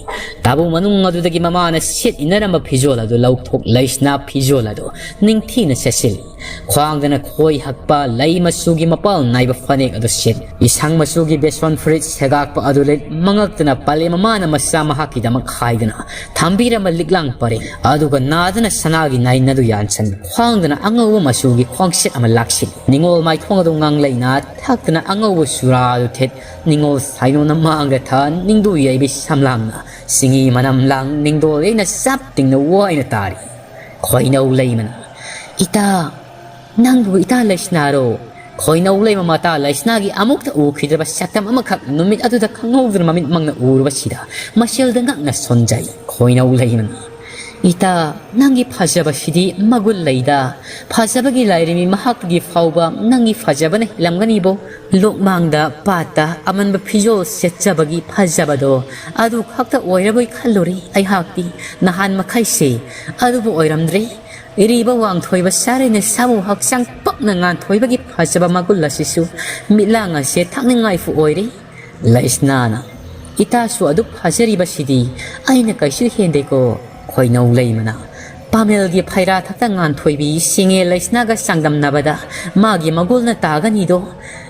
ꯇꯥꯕꯨ ꯃꯅꯨꯡ ꯑꯗꯨꯗꯒꯤ ꯃꯃꯥꯅ ꯁꯦꯠ ꯏꯟꯅꯔꯝꯕ ꯐꯤꯖꯣꯜ ꯑꯗꯨ ꯂꯧꯊꯣꯛ ꯂꯩꯁꯅꯥ ꯐꯤꯖꯣꯜ ꯑꯗꯨ ꯅꯤꯡꯊꯤꯅ ꯁꯦꯠꯆꯤꯜꯂꯤ꯫ ꯈ꯭ꯋꯥꯡꯗꯅ ꯈꯣꯏ ꯍꯛꯄ ꯂꯩ ꯃꯆꯨꯒꯤ ꯃꯄꯥꯜ ꯅꯥꯏꯕ ꯐꯅꯦꯛ ꯑꯗꯨ ꯁꯦꯠ, ꯏꯁꯪ ꯃꯆꯨꯒꯤ ꯕꯦꯁꯣꯟ ꯐꯨꯔꯤꯠ ꯁꯦꯒꯥꯛꯄ ꯑꯗꯨ ꯂꯤꯠ, ꯃꯉꯛꯇꯅ ꯄꯥꯂꯦꯝ ꯑꯃꯅ ꯃꯆꯥ ꯃꯍꯥꯛꯀꯤꯗꯃꯛ ꯈꯥꯏꯗꯨꯅ ꯊꯝꯕꯤꯔꯝꯕ ꯂꯤꯛꯂꯥꯡ ꯄꯔꯦꯡ, ꯑꯗꯨꯒ ꯅꯥꯗꯅ ꯁꯅꯥꯒꯤ ꯅꯥꯏꯟ ꯑꯗꯨ ꯌꯥꯟꯁꯟ, ꯈ꯭ꯋꯥꯡꯗꯅ ꯑꯉꯧꯕ ꯃꯆꯨꯒꯤ ꯈ꯭ꯋꯥꯡꯁꯦꯠ ꯑꯃ ꯂꯥꯛꯁꯤꯜ, ꯅꯤꯉꯣꯜ ꯃꯥꯏꯊꯣꯡ ꯑꯗꯨ ꯉꯥꯡꯂꯩꯅꯥ ꯊꯥꯛꯇꯅ ꯑꯉꯧꯕ ꯆꯨꯔꯥ ꯑꯗꯨ ꯊꯦꯠ, ꯅꯤꯉꯣꯜ ꯁꯥꯏꯅꯣꯅ ꯃꯥꯡꯗ ꯊꯥ, ꯅꯤꯡꯗꯨ ꯌꯩꯕꯤ ꯁꯝꯂꯥꯡꯅ ꯆꯤꯡꯍꯤ ꯃꯅꯝ ꯂꯥꯡ, ꯅꯤꯡꯗꯣꯜ ꯌꯩꯅ ꯆꯞ ꯇꯤꯡꯅ ꯋꯥꯏꯅ ꯇꯥꯔꯤ꯫ ꯈꯣꯏꯅꯧ ꯂꯩꯃꯅ, "ꯏꯇꯥ, ꯅꯪꯕꯨ ꯏꯇꯥ ꯂꯩꯁꯅꯥꯔꯣ?" ꯈꯣꯏꯅꯧ ꯂꯩꯃ ꯃꯇꯥ ꯂꯩꯁꯅꯥꯒꯤ ꯑꯃꯨꯛꯇ ꯎꯈꯤꯗ꯭ꯔꯕ ꯁꯛꯇꯝ ꯑꯃꯈꯛ ꯅꯨꯃꯤꯠ ꯑꯗꯨꯗ ꯈꯪꯍꯧꯗꯅ ꯃꯃꯤꯠ ꯃꯪꯅ ꯎꯔꯨꯕꯁꯤꯗ ꯃꯁꯦꯜꯗ ꯉꯛꯅ ꯁꯣꯟꯖꯩ꯫ ꯈꯣꯏꯅꯧ ꯂꯩꯃꯅ, "ꯏꯇꯥ, ꯅꯪꯒꯤ ꯐꯖꯕꯁꯤꯗꯤ ꯃꯒꯨꯟ ꯂꯩꯗ꯫ ꯐꯖꯕꯒꯤ ꯂꯥꯏꯔꯦꯝꯕꯤ ꯃꯍꯥꯛꯇꯒꯤ ꯐꯥꯎꯕ ꯅꯪꯒꯤ ꯐꯖꯕꯅ ꯍꯦꯜꯂꯝꯒꯅꯤꯕꯣ꯫ ꯂꯣꯛꯃꯥꯡꯗ ꯄꯥꯠꯇ ꯑꯃꯟꯕ ꯐꯤꯖꯣꯜ ꯁꯦꯠꯆꯕꯒꯤ ꯐꯖꯕꯗꯣ ꯑꯗꯨ ꯈꯛꯇ ꯑꯣꯏꯔꯕꯣꯏ ꯈꯜꯂꯨꯔꯦ ꯑꯩꯍꯥꯛꯇꯤ ꯅꯍꯥꯟ ꯃꯈꯩꯁꯦ꯫ ꯑꯗꯨꯕꯨ ꯑꯣꯏꯔꯝꯗ꯭ꯔꯦ꯫ ꯏꯔꯤꯕ ꯋꯥꯡꯊꯣꯏꯕ ꯁꯥꯔꯩꯅ ꯁꯥꯃꯨ ꯍꯛꯆꯥꯡ ꯄꯛꯅ ꯉꯥꯟꯊꯣꯏꯕꯒꯤ ꯐꯖꯕ ꯃꯒꯨꯟ ꯑꯁꯤꯁꯨ ꯃꯤꯠꯂꯥꯡ ꯑꯁꯦ ꯊꯛꯅꯤꯡꯉꯥꯏꯐꯥꯎ ꯑꯣꯏꯔꯦ꯫ ꯂꯩꯁꯅꯥꯅ, "ꯏꯇꯥꯁꯨ ꯑꯗꯨꯛ ꯐꯖꯔꯤꯕꯁꯤꯗꯤ ꯑꯩꯅ ꯀꯩꯁꯨ ꯍꯦꯟꯗꯦꯀꯣ?" ꯈꯣꯏꯅꯧ ꯂꯩꯃꯅ, "ꯄꯥꯃꯦꯜꯒꯤ ꯐꯩꯔꯥ ꯊꯛꯇ ꯉꯥꯟꯊꯣꯏꯕꯤ ꯁꯤꯡꯉꯦ ꯂꯩꯁꯅꯥꯒ ꯆꯥꯡꯗꯝꯅꯕꯗ ꯃꯥꯒꯤ ꯃꯒꯨꯜꯅ ꯇꯥꯒꯅꯤꯗꯣ꯫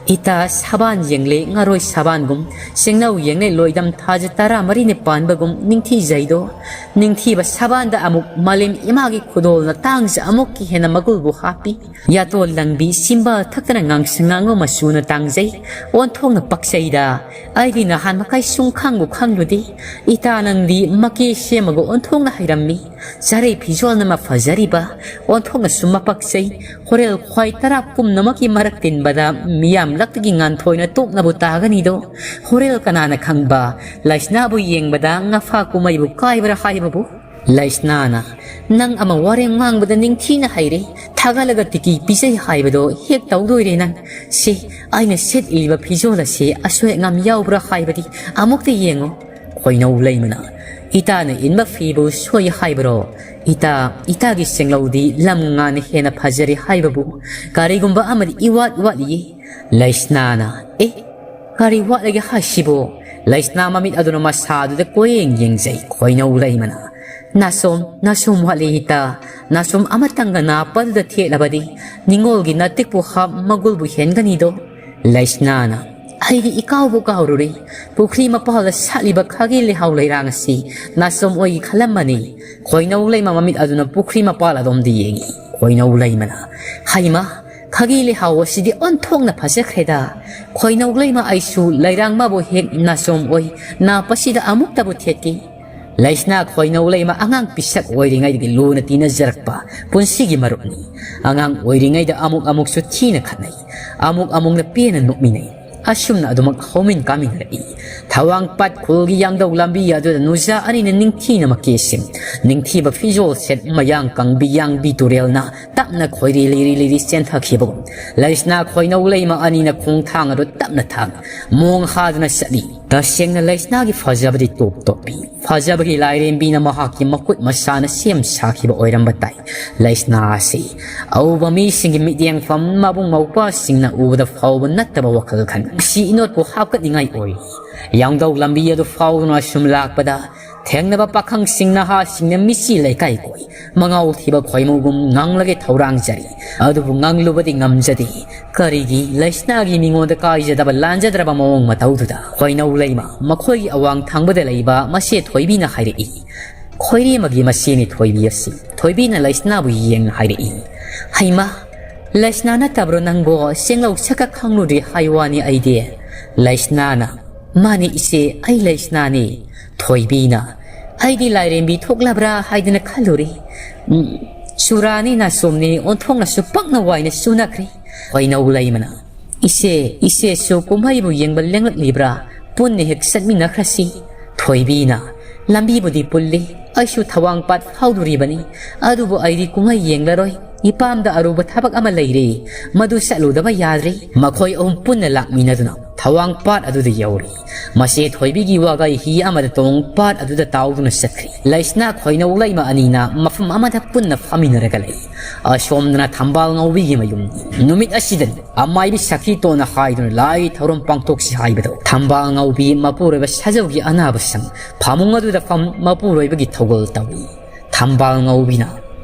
ꯏꯇꯥ ꯁꯕꯥꯟ ꯌꯦꯡꯂꯦ ꯉꯔꯣꯏ ꯁꯕꯥꯟꯒꯨꯝ, ꯆꯤꯡꯅꯧ ꯌꯦꯡꯂꯦ ꯂꯣꯏꯗꯝ ꯊꯥꯖ ꯇꯔꯥꯃꯔꯤꯅꯤ ꯄꯥꯟꯕꯒꯨꯝ ꯅꯤꯡꯊꯤꯖꯩꯗꯣ꯫ ꯅꯤꯡꯊꯤꯕ ꯁꯕꯥꯟꯗ ꯑꯃꯨꯛ ꯃꯥꯂꯦꯝ ꯏꯃꯥꯒꯤ ꯈꯨꯗꯣꯜꯅ ꯇꯥꯡꯖ ꯑꯃꯨꯛꯀꯤ ꯍꯦꯟꯅ ꯃꯒꯨꯜꯕꯨ ꯍꯥꯞꯄꯤ꯫ ꯌꯥꯇꯣꯜ ꯂꯪꯕꯤ ꯆꯤꯝꯕꯥꯜ ꯊꯛꯇꯅ ꯉꯥꯡꯁꯪ ꯉꯥꯡꯕ ꯃꯆꯨꯅ ꯇꯥꯡꯖꯩ꯫ ꯑꯣꯟꯊꯣꯛꯅ ꯄꯛꯆꯩꯗ꯫ ꯑꯩꯗꯤ ꯅꯍꯥꯟ ꯃꯈꯩ ꯁꯨꯝ ꯈꯪꯕꯨ ꯈꯪꯂꯨꯗꯦ꯫ ꯏꯇꯥ ꯅꯪꯗꯤ ꯃꯀꯦ ꯁꯦꯝꯃꯒ ꯑꯣꯟꯊꯣꯛꯅ ꯍꯩꯔꯝꯃꯤ꯫ ꯆꯥꯔꯩ ꯐꯤꯖꯣꯜꯅ ꯃꯐꯖꯔꯤꯕ, ꯑꯣꯟꯊꯣꯛꯅꯁꯨ ꯃꯄꯛꯆꯩ꯫ ꯍꯣꯔꯦꯜ ꯈ꯭ꯋꯥꯏ ꯇꯔꯥ ꯄꯨꯝꯅꯃꯛꯀꯤ ꯃꯔꯛ ꯇꯤꯟꯕꯗ ꯃꯤꯌꯥꯝ ꯂꯛꯇꯒꯤ ꯉꯥꯟꯊꯣꯏꯅ ꯇꯣꯛꯅꯕꯨ ꯇꯥꯒꯅꯤꯗꯣ꯫ ꯍꯣꯔꯦꯜ ꯀꯅꯥꯅ ꯈꯪꯕ, ꯂꯩꯁꯅꯥꯕꯨ ꯌꯦꯡꯕꯗ ꯉꯐꯥ ꯀꯨꯝꯍꯩꯕꯨ ꯀꯥꯏꯕ꯭ꯔꯥ ꯍꯥꯏꯕꯕꯨ?" ꯂꯩꯁꯅꯥꯅ, "ꯅꯪ ꯑꯃ ꯋꯥꯔꯦꯝ ꯉꯥꯡꯕꯗ ꯅꯤꯡꯊꯤꯅ ꯍꯩꯔꯦ꯫ ꯊꯥꯒꯠꯂꯒ ꯇꯤꯀꯤ ꯄꯤꯖꯩ ꯍꯥꯏꯕꯗꯣ ꯍꯦꯛ ꯇꯧꯗꯣꯏꯔꯦ ꯅꯪ꯫ ꯁꯤ, ꯑꯩꯅ ꯁꯦꯠꯂꯤꯕ ꯐꯤꯖꯣꯜ ꯑꯁꯤ ꯑꯁꯣꯏ ꯑꯉꯥꯝ ꯌꯥꯎꯕ꯭ꯔꯥ ꯍꯥꯏꯕꯗꯤ ꯑꯃꯨꯛꯇ ꯌꯦꯡꯉꯨ꯫" ꯈꯣꯏꯅꯧ ꯂꯩꯃꯅ, "ꯏꯇꯥꯅ ꯏꯟꯕ ꯐꯤꯕꯨ ꯁꯣꯏ ꯍꯥꯏꯕ꯭ꯔꯣ? ꯏꯇꯥ, ꯏꯇꯥꯒꯤ ꯁꯦꯡꯂꯧꯗꯤ ꯂꯝ ꯉꯥꯅ ꯍꯦꯟꯅ ꯐꯖꯔꯦ ꯍꯥꯏꯕꯕꯨ ꯀꯔꯤꯒꯨꯝꯕ ꯑꯃꯗꯤ ꯏꯋꯥꯠ ꯋꯥꯠꯂꯤꯌꯦ꯫" ꯂꯩꯁꯅꯥꯅ, "ꯑꯦ, ꯀꯔꯤ ꯋꯥꯠꯂꯒꯦ ꯍꯥꯏꯁꯤꯕꯣ?" ꯂꯩꯁꯅꯥ ꯃꯃꯤꯠ ꯑꯗꯨꯅ ꯃꯁꯥꯗꯨꯗ ꯀꯣꯌꯦꯡ ꯌꯦꯡꯖꯩ꯫ ꯈꯣꯏꯅꯧ ꯂꯩꯃꯅ, ꯅꯥꯁꯣꯝ, ꯅꯥꯁꯣꯝ ꯋꯥꯠꯂꯤ ꯏꯇꯥ꯫ ꯅꯥꯁꯣꯝ ꯑꯃꯇꯪꯒ ꯅꯥꯞꯄꯗꯨꯗ ꯊꯦꯠꯂꯕꯗꯤ ꯅꯤꯉꯣꯜꯒꯤ ꯅꯥꯇꯤꯛꯄꯨ ꯍꯥꯞ ꯃꯒꯨꯜꯕꯨ ꯍꯦꯟꯒꯅꯤꯗꯣ꯫ ꯂꯩꯁꯅꯥꯅ, ꯑꯩꯗꯤ ꯏꯀꯥꯎꯕꯨ ꯀꯥꯎꯔꯨꯔꯦ꯫ ꯄꯨꯈ꯭ꯔꯤ ꯃꯄꯥꯜꯗ ꯁꯥꯠꯂꯤꯕ ꯈꯥꯒꯤ ꯂꯩꯍꯥꯎ ꯂꯩꯔꯥꯡ ꯑꯁꯤ ꯅꯥꯁꯣꯝ ꯑꯣꯏꯒꯤ ꯈꯜꯂꯝꯃꯅꯤ꯫ ꯈꯣꯏꯅꯧ ꯂꯩꯃ ꯃꯃꯤꯠ ꯑꯗꯨꯅ ꯄꯨꯈ꯭ꯔꯤ ꯃꯄꯥꯜ ꯑꯗꯣꯝꯗ ꯌꯦꯡꯏ꯫ ꯈꯣꯏꯅꯧ ꯂꯩꯃꯅ, ꯍꯩꯃꯥ, ꯈꯥꯒꯤ ꯂꯩꯍꯥꯎ ꯑꯁꯤꯗꯤ ꯑꯣꯟꯊꯣꯛꯅ ꯐꯖꯈ꯭ꯔꯦꯗ꯫ ꯈꯣꯏꯅꯧ ꯂꯩꯃ, ꯑꯩꯁꯨ ꯂꯩꯔꯥꯡ ꯃꯥꯕꯨ ꯍꯦꯛ ꯅꯥꯁꯣꯝ ꯑꯣꯏ ꯅꯥꯞꯄꯁꯤꯗ ꯑꯃꯨꯛꯇꯕꯨ ꯊꯦꯠꯀꯦ꯫ ꯂꯩꯁꯅꯥ ꯈꯣꯏꯅꯧ ꯂꯩꯃ ꯑꯉꯥꯡ ꯄꯤꯁꯛ ꯑꯣꯏꯔꯤꯉꯩꯗꯒꯤ ꯂꯨꯅ ꯇꯤꯟꯅꯖꯔꯛꯄ ꯄꯨꯟꯁꯤꯒꯤ ꯃꯔꯨꯞꯅꯤ꯫ ꯑꯉꯥꯡ ꯑꯣꯏꯔꯤꯉꯩꯗ ꯑꯃꯨꯛ ꯑꯃꯨꯛꯁꯨ ꯊꯤꯅ ꯈꯠꯅꯩ, ꯑꯃꯨꯛ ꯑꯃꯨꯛꯅ ꯄꯦꯟꯅ ꯅꯣꯛꯃꯤꯟꯅꯩ꯫ ꯑꯁꯨꯝꯅ ꯑꯗꯨꯃꯛ ꯍꯧꯃꯤꯟ ꯀꯥꯃꯤꯟꯅꯔꯛꯏ꯫ ꯊꯋꯥꯡ ꯄꯥꯠ ꯈꯨꯜꯒꯤ ꯌꯥꯡꯗꯧ ꯂꯝꯕꯤ ꯑꯗꯨꯗ ꯅꯨꯖꯥ ꯑꯅꯤꯅ ꯅꯤꯡꯊꯤꯅ ꯃꯀꯦ ꯁꯦꯝ, ꯅꯤꯡꯊꯤꯕ ꯐꯤꯖꯣꯜ ꯁꯦꯠ, ꯃꯌꯥꯡ ꯀꯪꯕꯤ ꯌꯥꯡꯕꯤ ꯇꯨꯔꯦꯜꯅ ꯇꯞꯅ ꯈꯣꯏꯔꯤ ꯂꯤꯔꯤ ꯂꯤꯔꯤ ꯆꯦꯟꯊꯈꯤꯕꯒꯨꯝ, ꯂꯩꯁꯅꯥ ꯈꯣꯏꯅꯧ ꯂꯩꯃ ꯑꯅꯤꯅ ꯈꯣꯡꯊꯥꯡ ꯑꯗꯨ ꯇꯞꯅ ꯊꯥꯡ, ꯃꯣꯡ ꯍꯥꯗꯨꯅ ꯆꯠꯂꯤ꯫ ꯇꯁꯦꯡꯅ ꯂꯩꯁꯅꯥꯒꯤ ꯐꯖꯕꯗꯤ ꯇꯣꯞ ꯇꯣꯞꯄꯤ꯫ ꯐꯖꯕꯒꯤ ꯂꯥꯏꯔꯦꯝꯕꯤꯅ ꯃꯍꯥꯛꯀꯤ ꯃꯈꯨꯠ ꯃꯁꯥꯅ ꯁꯦꯝ ꯁꯥꯈꯤꯕ ꯑꯣꯏꯔꯝꯕ ꯇꯥꯏ꯫ ꯂꯩꯁꯅꯥ ꯑꯁꯤ ꯑꯎꯕ ꯃꯤꯁꯤꯡꯒꯤ ꯃꯤꯠꯌꯦꯡꯐꯝ, ꯃꯕꯨꯡ ꯃꯧꯄ꯭ꯋꯥꯁꯤꯡꯅ ꯎꯕꯗ ꯐꯥꯎꯕ ꯅꯠꯇꯕ ꯋꯥꯈꯜ ꯈꯟ, ꯅꯨꯡꯁꯤ ꯏꯅꯣꯠꯄꯨ ꯍꯥꯞꯀꯠꯅꯤꯡꯉꯥꯏ ꯑꯣꯏꯔꯤ꯫ ꯌꯥꯡꯗꯧ ꯂꯝꯕꯤ ꯑꯗꯨ ꯐꯥꯎꯗꯨꯅ ꯑꯁꯨꯝ ꯂꯥꯛꯄꯗ, ꯊꯦꯡꯅꯕ ꯄꯥꯈꯪꯁꯤꯡ ꯅꯍꯥꯁꯤꯡꯅ ꯃꯤꯆꯤ ꯂꯩꯀꯥꯏ ꯀꯣꯏ, ꯃꯉꯥꯎ ꯊꯤꯕ ꯈꯣꯏꯃꯨꯒꯨꯝ ꯉꯥꯡꯂꯒꯦ ꯊꯧꯔꯥꯡꯖꯔꯤ꯫ ꯑꯗꯨꯕꯨ ꯉꯥꯡꯂꯨꯕꯗꯤ ꯉꯝꯖꯗꯦ꯫ ꯀꯔꯤꯒꯤ? ꯂꯩꯁꯅꯥꯒꯤ ꯃꯤꯉꯣꯟꯗ ꯀꯥꯏꯖꯗꯕ ꯂꯥꯟꯖꯗ꯭ꯔꯕ ꯃꯑꯣꯡ ꯃꯇꯧꯗꯨꯗ꯫ ꯈꯣꯏꯅꯧ ꯂꯩꯃ, ꯃꯈꯣꯏꯒꯤ ꯑꯋꯥꯡ ꯊꯪꯕꯗ ꯂꯩꯕ ꯃꯆꯦ ꯊꯣꯏꯕꯤꯅ ꯍꯥꯏꯔꯛꯏ꯫ ꯈꯣꯏꯔꯦꯝꯃꯒꯤ ꯃꯆꯦꯅꯤ ꯊꯣꯏꯕꯤ ꯑꯁꯤ꯫ ꯊꯣꯏꯕꯤꯅ ꯂꯩꯁꯅꯥꯕꯨ ꯌꯦꯡꯅ ꯍꯥꯏꯔꯛꯏ꯫ ꯍꯩꯃꯥ, ꯂꯩꯁꯅꯥ ꯅꯠꯇꯕ꯭ꯔꯣ ꯅꯪꯕꯣ? ꯁꯦꯡꯂꯧ ꯁꯛꯀ ꯈꯪꯂꯨꯗ꯭ꯔꯤ ꯍꯥꯏ ꯋꯥꯅꯤ ꯑꯩꯗꯤ꯫ ꯂꯩꯁꯅꯥꯅ, ꯃꯥꯅꯤ ꯏꯆꯦ, ꯑꯩ ꯂꯩꯁꯅꯥꯅꯤ꯫ ꯊꯣꯏꯕꯤꯅ, ꯑꯩꯗꯤ ꯂꯥꯏꯔꯦꯝꯕꯤ ꯊꯣꯛꯂꯕ꯭ꯔꯥ ꯍꯥꯏꯗꯅ ꯈꯜꯂꯨꯔꯤ꯫ ꯎꯝ, ꯆꯨꯔꯥꯅꯤ ꯅꯥꯆꯣꯝꯅꯤ, ꯑꯣꯟꯊꯣꯛꯅꯁꯨ ꯄꯛꯅ ꯋꯥꯏꯅ ꯆꯨꯅꯈ꯭ꯔꯦ꯫ ꯈꯣꯏꯅꯧ ꯂꯩꯃꯅ, ꯏꯆꯦ, ꯏꯆꯦꯁꯨ ꯀꯨꯝꯍꯩꯕꯨ ꯌꯦꯡꯕ ꯂꯦꯡꯂꯛꯂꯤꯕ꯭ꯔꯥ? ꯄꯨꯟꯅ ꯍꯦꯛ ꯆꯠꯃꯤꯟꯅꯈ꯭ꯔꯁꯤ꯫ ꯊꯣꯏꯕꯤꯅ, ꯂꯝꯕꯤꯕꯨꯗꯤ ꯄꯨꯜꯂꯤ, ꯑꯩꯁꯨ ꯊꯋꯥꯡ ꯄꯥꯠ ꯐꯥꯎꯗꯣꯔꯤꯕꯅꯤ, ꯑꯗꯨꯕꯨ ꯑꯩꯗꯤ ꯀꯨꯝꯍꯩ ꯌꯦꯡꯂꯔꯣꯏ꯫ ꯏꯄꯥꯝꯗ ꯑꯔꯨꯕ ꯊꯕꯛ ꯑꯃ ꯂꯩꯔꯦ, ꯃꯗꯨ ꯆꯠꯂꯨꯗꯕ ꯌꯥꯗ꯭ꯔꯦ꯫ ꯃꯈꯣꯏ ꯑꯍꯨꯝ ꯄꯨꯟꯅ ꯂꯥꯛꯃꯤꯟꯅꯗꯨꯅ ꯊꯋꯥꯡ ꯄꯥꯠ ꯑꯗꯨꯗ ꯌꯧꯔꯦ꯫ ꯃꯆꯦ ꯊꯣꯏꯕꯤꯒꯤ ꯋꯥꯒꯩ ꯍꯤ ꯑꯃꯗ ꯇꯣꯡ ꯄꯥꯠ ꯑꯗꯨꯗ ꯇꯥꯎꯗꯨꯅ ꯆꯠꯈ꯭ꯔꯦ꯫ ꯂꯩꯁꯅꯥ ꯈꯣꯏꯅꯧ ꯂꯩꯃ ꯑꯅꯤꯅ ꯃꯐꯝ ꯑꯃꯗ ꯄꯨꯟꯅ ꯐꯝꯃꯤꯟꯅꯔꯒ ꯂꯩ꯫ ꯑꯁꯣꯝꯗꯅ ꯊꯝꯕꯥꯜ ꯉꯧꯕꯤꯒꯤ ꯃꯌꯨꯝ꯫ ꯅꯨꯃꯤꯠ ꯑꯁꯤꯗꯅꯤ ꯑꯃꯥꯏꯕꯤ ꯁꯈꯤ ꯇꯣꯟꯅ ꯍꯥꯏꯗꯨꯅ ꯂꯥꯏꯒꯤ ꯊꯧꯔꯝ ꯄꯥꯡꯊꯣꯛꯁꯤ ꯍꯥꯏꯕꯗꯣ꯫ ꯊꯝꯕꯥꯜ ꯉꯧꯕꯤ ꯃꯄꯨꯔꯣꯏꯕ ꯁꯥꯖꯧꯒꯤ ꯑꯅꯥꯕ ꯁꯪ ꯐꯃꯨꯡ ꯑꯗꯨꯗ ꯐꯝ ꯃꯄꯨꯔꯣꯏꯕꯒꯤ ꯊꯧꯒꯜ ꯇꯧꯏ꯫ ꯊꯝꯕꯥꯜ ꯉꯧꯕꯤꯅ,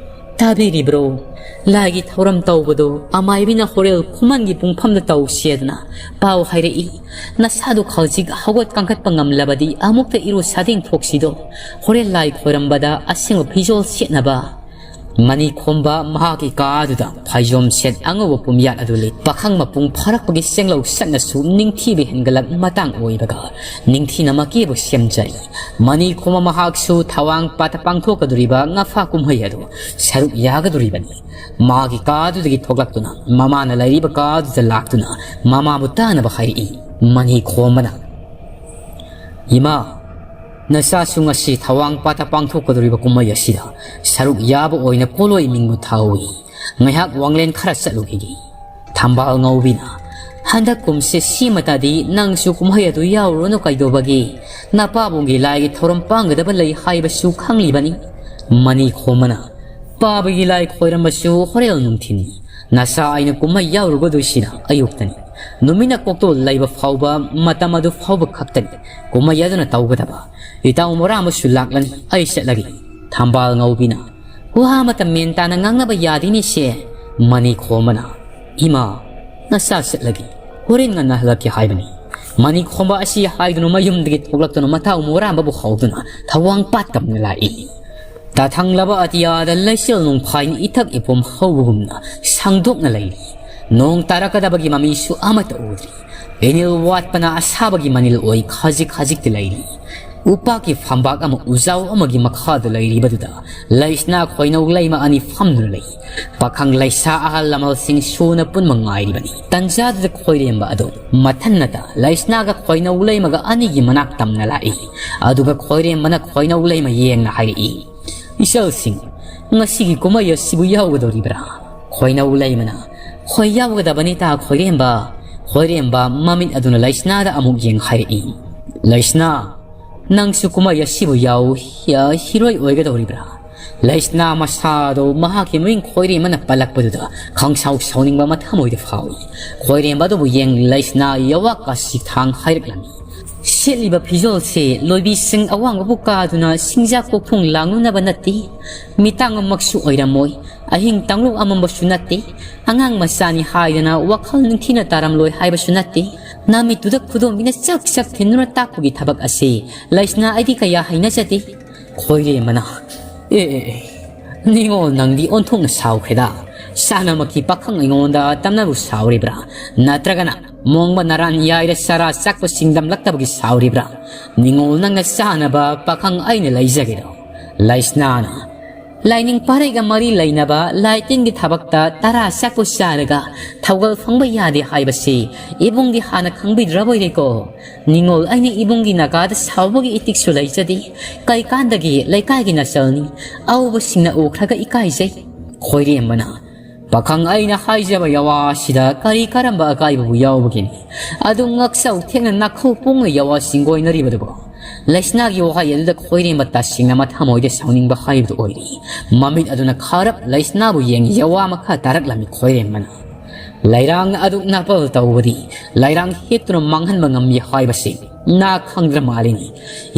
"ꯇꯥꯕꯤꯔꯤꯕ꯭ꯔꯣ? ꯂꯥꯏꯒꯤ ꯊꯧꯔꯝ ꯇꯧꯕꯗꯣ ꯑꯃꯥꯏꯕꯤꯅ ꯍꯣꯔꯦꯜ ꯈꯨꯃꯟꯒꯤ ꯄꯨꯡꯐꯝꯗ ꯇꯧꯁꯦꯗꯅ ꯄꯥꯎ ꯍꯥꯏꯔꯛꯏ꯫ ꯅꯁꯥꯗꯨ ꯍꯧꯖꯤꯛ ꯍꯧꯒꯠ ꯀꯥꯡꯈꯠꯄ ꯉꯝꯂꯕꯗꯤ ꯑꯃꯨꯛꯇ ꯏꯔꯨ ꯁꯥꯗꯦꯡ ꯊꯣꯛꯁꯤꯗꯣ꯫ ꯍꯣꯔꯦꯟ ꯂꯥꯏ ꯈꯣꯏꯔꯝꯕꯗ ꯑꯁꯦꯡꯕ ꯐꯤꯖꯣꯜ ꯁꯦꯠꯅꯕ꯫" ꯃꯅꯤ ꯈꯣꯝꯕ ꯃꯍꯥꯛꯀꯤ ꯀꯥ ꯑꯗꯨꯗ ꯐꯩꯖꯣꯝ ꯁꯦꯠ ꯑꯉꯧꯕ ꯄꯨꯝꯌꯥꯠ ꯑꯗꯨ ꯂꯤꯠ꯫ ꯄꯥꯈꯪ ꯃꯄꯨꯡ ꯐꯥꯔꯛꯄꯒꯤ ꯆꯦꯡꯂꯧ ꯁꯠꯅꯁꯨ ꯅꯤꯡꯊꯤꯕ ꯍꯦꯟꯒꯠꯂꯛ ꯃꯇꯥꯡ ꯑꯣꯏꯕꯒ ꯅꯤꯡꯊꯤꯅ ꯃꯀꯦꯕꯨ ꯁꯦꯝꯖꯔꯤ꯫ ꯃꯅꯤ ꯈꯣꯝꯕ ꯃꯍꯥꯛꯁꯨ ꯊꯋꯥꯡ ꯄꯥꯠꯇ ꯄꯥꯡꯊꯣꯛꯀꯗꯧꯔꯤꯕ ꯉꯐꯥ ꯀꯨꯝꯍꯩ ꯑꯗꯨ ꯁꯔꯨꯛ ꯌꯥꯒꯗꯧꯔꯤꯕꯅꯤ꯫ ꯃꯥꯒꯤ ꯀꯥ ꯑꯗꯨꯗꯒꯤ ꯊꯣꯛꯂꯛꯇꯨꯅ ꯃꯃꯥꯅ ꯂꯩꯔꯤꯕ ꯀꯥ ꯑꯗꯨꯗ ꯂꯥꯛꯇꯨꯅ ꯃꯃꯥꯕꯨ ꯇꯥꯅꯕ ꯍꯥꯏꯔꯛꯏ꯫ ꯃꯅꯤ ꯈꯣꯝꯕꯅ, "ꯏꯃꯥ, ꯅꯆꯥꯁꯨ ꯉꯁꯤ ꯊꯋꯥꯡ ꯄꯥꯠꯇ ꯄꯥꯡꯊꯣꯛꯀꯗꯧꯔꯤꯕ ꯀꯨꯝꯍꯩ ꯑꯁꯤꯗ ꯁꯔꯨꯛ ꯌꯥꯕ ꯑꯣꯏꯅ ꯄꯣꯠꯂꯣꯏ ꯃꯤꯡꯕꯨ ꯊꯥꯍꯧꯏ꯫ ꯉꯥꯏꯍꯥꯛ ꯋꯥꯡꯂꯦꯟ ꯈꯔ ꯆꯠꯂꯨꯈꯤꯒꯦ꯫" ꯊꯝꯕꯥꯜ ꯉꯧꯕꯤꯅ, "ꯍꯟꯗꯛ ꯀꯨꯝꯁꯦ ꯁꯤꯃꯇꯗꯤ ꯅꯪꯁꯨ ꯀꯨꯝꯍꯩ ꯑꯗꯨ ꯌꯥꯎꯔꯨꯔꯅꯨ ꯀꯩꯗꯧꯕꯒꯦ? ꯅꯄꯥꯕꯨꯡꯒꯤ ꯂꯥꯏꯒꯤ ꯊꯧꯔꯝ ꯄꯥꯡꯒꯗꯕ ꯂꯩ ꯍꯥꯏꯕꯁꯨ ꯈꯪꯂꯤꯕꯅꯤ꯫" ꯃꯅꯤ ꯈꯣꯝꯕꯅ, "ꯄꯥꯕꯒꯤ ꯂꯥꯏ ꯈꯣꯏꯔꯝꯕꯁꯨ ꯍꯣꯔꯦꯟ ꯅꯨꯡꯊꯤꯟ꯫ ꯅꯆꯥ ꯑꯩꯅ ꯀꯨꯝꯍꯩ ꯌꯥꯎꯔꯨꯒꯗꯣꯏꯁꯤꯅ ꯑꯌꯨꯛꯇꯅꯤ꯫ ꯅꯨꯃꯤꯠꯅ ꯀꯣꯛꯇꯣꯜ ꯂꯩꯕ ꯐꯥꯎꯕ ꯃꯇꯝ ꯑꯗꯨ ꯐꯥꯎꯕ ꯈꯛꯇꯅꯤ ꯀꯨꯝꯍꯩ ꯑꯗꯨꯅ ꯇꯧꯒꯗꯕ꯫ ꯏꯇꯥꯎ ꯃꯣꯔꯥ ꯑꯃꯁꯨ ꯂꯥꯛꯂꯅꯤ, ꯑꯩ ꯆꯠꯂꯒꯦ꯫" ꯊꯝꯕꯥꯜ ꯉꯧꯕꯤꯅ, "ꯋꯥ ꯑꯃꯇ ꯃꯦꯟ ꯇꯥꯅ ꯉꯥꯡꯅꯕ ꯌꯥꯗꯦꯅꯦ ꯁꯦ꯫" ꯃꯅꯤ ꯈꯣꯝꯕꯅ, "ꯏꯃꯥ, ꯅꯆꯥ ꯆꯠꯂꯒꯦ, ꯍꯣꯔꯦꯟ ꯉꯟꯅ ꯍꯜꯂꯛꯀꯦ ꯍꯥꯏꯕꯅꯤ꯫" ꯃꯅꯤ ꯈꯣꯝꯕ ꯑꯁꯤ ꯍꯥꯏꯗꯨꯅ ꯃꯌꯨꯝꯗꯒꯤ ꯊꯣꯛꯂꯛꯇꯨꯅ ꯃꯇꯥꯎ ꯃꯣꯔꯥꯝꯕꯕꯨ ꯍꯧꯗꯨꯅ ꯊꯋꯥꯡ ꯄꯥꯠ ꯇꯝꯅ ꯂꯥꯛꯏ꯫ ꯇꯥꯊꯪꯂꯕ ꯑꯇꯤꯌꯥꯗ ꯂꯩꯆꯤꯜ ꯅꯣꯡꯐꯥꯏꯅ ꯏꯊꯛ ꯏꯄꯣꯝ ꯍꯧꯕꯒꯨꯝꯅ ꯁꯥꯡꯗꯣꯛꯅ ꯂꯩꯔꯤ꯫ ꯅꯣꯡ ꯇꯥꯔꯛꯀꯗꯕꯒꯤ ꯃꯃꯤꯁꯨ ꯑꯃꯠꯇ ꯎꯗ꯭ꯔꯤ꯫ ꯏꯅꯤꯜ ꯋꯥꯠꯄꯅ ꯑꯁꯥꯕꯒꯤ ꯃꯅꯤꯜ ꯑꯣꯏ ꯈꯖꯤꯛ ꯈꯖꯤꯛꯇ ꯂꯩꯔꯤ꯫ ꯎꯄꯥꯛꯀꯤ ꯐꯝꯕꯥꯛ ꯑꯃ ꯎꯖꯥꯎ ꯑꯃꯒꯤ ꯃꯈꯥꯗ ꯂꯩꯔꯤꯕꯗꯨꯗ ꯂꯩꯁꯅꯥ ꯈꯣꯏꯅꯧ ꯂꯩꯃ ꯑꯅꯤ ꯐꯝꯗꯨꯅ ꯂꯩ꯫ ꯄꯥꯈꯪ ꯂꯩꯁꯥ ꯑꯍꯜ ꯂꯃꯟꯁꯤꯡ ꯁꯨꯅ ꯄꯨꯟꯕ ꯉꯥꯏꯔꯤꯕꯅꯤ꯫ ꯇꯟꯖꯥꯗꯨꯗ ꯈꯣꯏꯔꯦꯝꯕ ꯑꯗꯣ ꯃꯊꯟꯅꯇ ꯂꯩꯁꯅꯥꯒ ꯈꯣꯏꯅꯧ ꯂꯩꯃꯒ ꯑꯅꯤꯒꯤ ꯃꯅꯥꯛ ꯇꯝꯅ ꯂꯥꯛꯏ꯫ ꯑꯗꯨꯒ ꯈꯣꯏꯔꯦꯝꯕꯅ ꯈꯣꯏꯅꯧ ꯂꯩꯃ ꯌꯦꯡꯅ ꯍꯥꯏꯔꯛꯏ, "ꯏꯆꯜꯁꯤꯡ, ꯉꯁꯤꯒꯤ ꯀꯨꯝꯍꯩ ꯑꯁꯤꯕꯨ ꯌꯥꯎꯒꯗꯧꯔꯤꯕ꯭ꯔꯥ?" ꯈꯣꯏꯅꯧ ꯂꯩꯃꯅ, "ꯍꯣꯏ, ꯌꯥꯎꯒꯗꯕꯅꯤ ꯇꯥ ꯈꯣꯏꯔꯦꯝꯕ꯫ ꯈꯣꯏꯔꯦꯝꯕ ꯃꯃꯤꯠ ꯑꯗꯨꯅ ꯂꯩꯁꯅꯥꯗ ꯑꯃꯨꯛ ꯌꯦꯡ ꯍꯥꯏꯔꯛꯏ, "ꯂꯩꯁꯅꯥ, ꯅꯪꯁꯨ ꯀꯨꯝꯍꯩ ꯑꯁꯤꯕꯨ ꯌꯥꯎ, ꯌꯥ, ꯍꯤꯔꯣꯏ ꯑꯣꯏꯒꯗꯧꯔꯤꯕ꯭ꯔꯥ?" ꯂꯩꯁꯅꯥ ꯃꯁꯥꯗꯣ ꯃꯍꯥꯛꯀꯤ ꯃꯃꯤꯡ ꯈꯣꯏꯔꯦꯝꯕꯅ ꯄꯜꯂꯛꯄꯗꯨꯗ ꯈꯪꯁꯥꯎ ꯁꯥꯎꯅꯤꯡꯕ ꯑꯃ ꯊꯃꯣꯏꯗ ꯐꯥꯎꯏ꯫ ꯈꯣꯏꯔꯦꯝꯕ ꯑꯗꯨꯕꯨ ꯌꯦꯡ ꯂꯩꯁꯅꯥ ꯌꯋꯥ ꯀꯥꯁꯤ ꯊꯥꯡ ꯍꯥꯏꯔꯛꯂꯝꯃꯤ, "ꯁꯦꯠꯂꯤꯕ ꯐꯤꯖꯣꯜꯁꯦ ꯂꯣꯏꯕꯤꯁꯤꯡ ꯑꯋꯥꯡꯕꯕꯨ ꯀꯥꯗꯨꯅ ꯁꯤꯡꯖꯥ ꯀꯣꯛꯐꯨꯡ ꯂꯥꯡꯂꯨꯅꯕ ꯅꯠꯇꯦ, ꯃꯤꯇꯥꯡꯕꯃꯛꯁꯨ ꯑꯣꯏꯔꯝꯃꯣꯏ, ꯑꯍꯤꯡ ꯇꯥꯡꯂꯨꯞ ꯑꯃꯝꯕꯁꯨ ꯅꯠꯇꯦ, ꯑꯉꯥꯡ ꯃꯆꯥꯅꯤ ꯍꯥꯏꯗꯅ ꯋꯥꯈꯜ ꯅꯤꯡꯊꯤꯅ ꯇꯥꯔꯝꯂꯣꯏ ꯍꯥꯏꯕꯁꯨ ꯅꯠꯇꯦ꯫ ꯅꯃꯤꯠꯇꯨꯗ ꯈꯨꯗꯣꯝꯕꯤꯅ ꯆꯛ ꯆꯛ ꯊꯤꯟꯗꯨꯅ ꯇꯥꯛꯄꯒꯤ ꯊꯕꯛ ꯑꯁꯤ ꯂꯩꯁꯅꯥ ꯑꯩꯗꯤ ꯀꯌꯥ ꯍꯩꯅꯖꯗꯦ꯫" ꯈꯣꯏꯔꯦꯝꯕꯅ, "ꯑꯦ, ꯑꯦ, ꯑꯦ, ꯅꯤꯉꯣꯜ ꯅꯪꯗꯤ ꯑꯣꯟꯊꯣꯛꯅ ꯁꯥꯎꯈ꯭ꯔꯦꯗ꯫ ꯁꯥꯅꯃꯛꯀꯤ ꯄꯥꯈꯪ ꯑꯩꯉꯣꯟꯗ ꯇꯝꯅꯕꯨ ꯁꯥꯎꯔꯤꯕ꯭ꯔꯥ? ꯅꯠꯇ꯭ꯔꯒꯅ ꯃꯣꯡꯕ ꯅꯔꯥꯟ ꯌꯥꯏꯔ ꯆꯔꯥ ꯆꯥꯛꯄ ꯁꯤꯡꯗꯝꯂꯛꯇꯕꯒꯤ ꯁꯥꯎꯔꯤꯕ꯭ꯔꯥ? ꯅꯤꯉꯣꯜ ꯅꯪꯅ ꯆꯥꯅꯕ ꯄꯥꯈꯪ ꯑꯩꯅ ꯂꯩꯖꯒꯦꯔꯣ?" ꯂꯩꯁꯅꯥꯅ, "ꯂꯥꯏꯅꯤꯡ ꯄꯥꯔꯩꯒ ꯃꯔꯤ ꯂꯩꯅꯕ ꯂꯥꯏ ꯇꯤꯟꯒꯤ ꯊꯕꯛꯇ ꯇꯔꯥ ꯆꯥꯛꯄꯨ ꯆꯥꯔꯒ ꯊꯧꯒꯜ ꯐꯪꯕ ꯌꯥꯗꯦ ꯍꯥꯏꯕꯁꯤ ꯏꯕꯨꯡꯗꯤ ꯍꯥꯟꯅ ꯈꯪꯕꯤꯗ꯭ꯔꯕꯣꯏꯔꯦꯀꯣ? ꯅꯤꯉꯣꯜ ꯑꯩꯅ ꯏꯕꯨꯡꯒꯤ ꯅꯥꯒꯥꯗ ꯁꯥꯎꯕꯒꯤ ꯏꯇꯤꯛꯁꯨ ꯂꯩꯖꯗꯦ꯫ ꯀꯩꯀꯥꯟꯗꯒꯤ ꯂꯩꯀꯥꯏꯒꯤ ꯅꯆꯜꯅꯤ꯫ ꯑꯎꯕꯁꯤꯡꯅ ꯎꯈ꯭ꯔꯒ ꯏꯀꯥꯏꯖꯩ꯫" ꯈꯣꯏꯔꯦꯝꯕꯅ, "ꯄꯥꯈꯪ ꯑꯩꯅ ꯍꯥꯏꯖꯕ ꯌꯥꯋꯥꯁꯤꯗ ꯀꯔꯤ ꯀꯔꯝꯕ ꯑꯀꯥꯏꯕꯕꯨ ꯌꯥꯎꯕꯒꯤꯅꯤ? ꯑꯗꯨ ꯉꯛꯆꯧ ꯊꯦꯛꯅ ꯅꯥꯈꯧ ꯄꯣꯡꯅ ꯌꯥꯋꯥ ꯁꯤꯡꯒꯣꯏꯅꯔꯤꯕꯗꯨꯕꯨ?" ꯂꯩꯁꯅꯥꯒꯤ ꯋꯥꯍꯩ ꯑꯗꯨꯗ ꯈꯣꯏꯔꯦꯝꯕ ꯇꯁꯦꯡꯅ ꯃꯊꯃꯣꯏꯗ ꯁꯥꯎꯅꯤꯡꯕ ꯍꯥꯏꯕꯗꯨ ꯑꯣꯏꯔꯤ꯫ ꯃꯃꯤꯠ ꯑꯗꯨꯅ ꯈꯥꯔꯞ ꯂꯩꯁꯅꯥꯕꯨ ꯌꯦꯡ ꯌꯥꯋꯥ ꯃꯈꯥ ꯇꯥꯔꯛꯂꯝꯃꯤ ꯈꯣꯏꯔꯦꯝꯕꯅ꯫ "ꯂꯩꯔꯥꯡꯅ ꯑꯗꯨꯛ ꯅꯥꯄꯜ ꯇꯧꯕꯗꯤ ꯂꯩꯔꯥꯡ ꯍꯦꯛꯇꯨꯅ ꯃꯥꯡꯍꯟꯕ ꯉꯝꯃꯤ ꯍꯥꯏꯕꯁꯤ ꯅꯥ ꯈꯪꯗ꯭ꯔ ꯃꯥꯜꯂꯤꯅꯤ꯫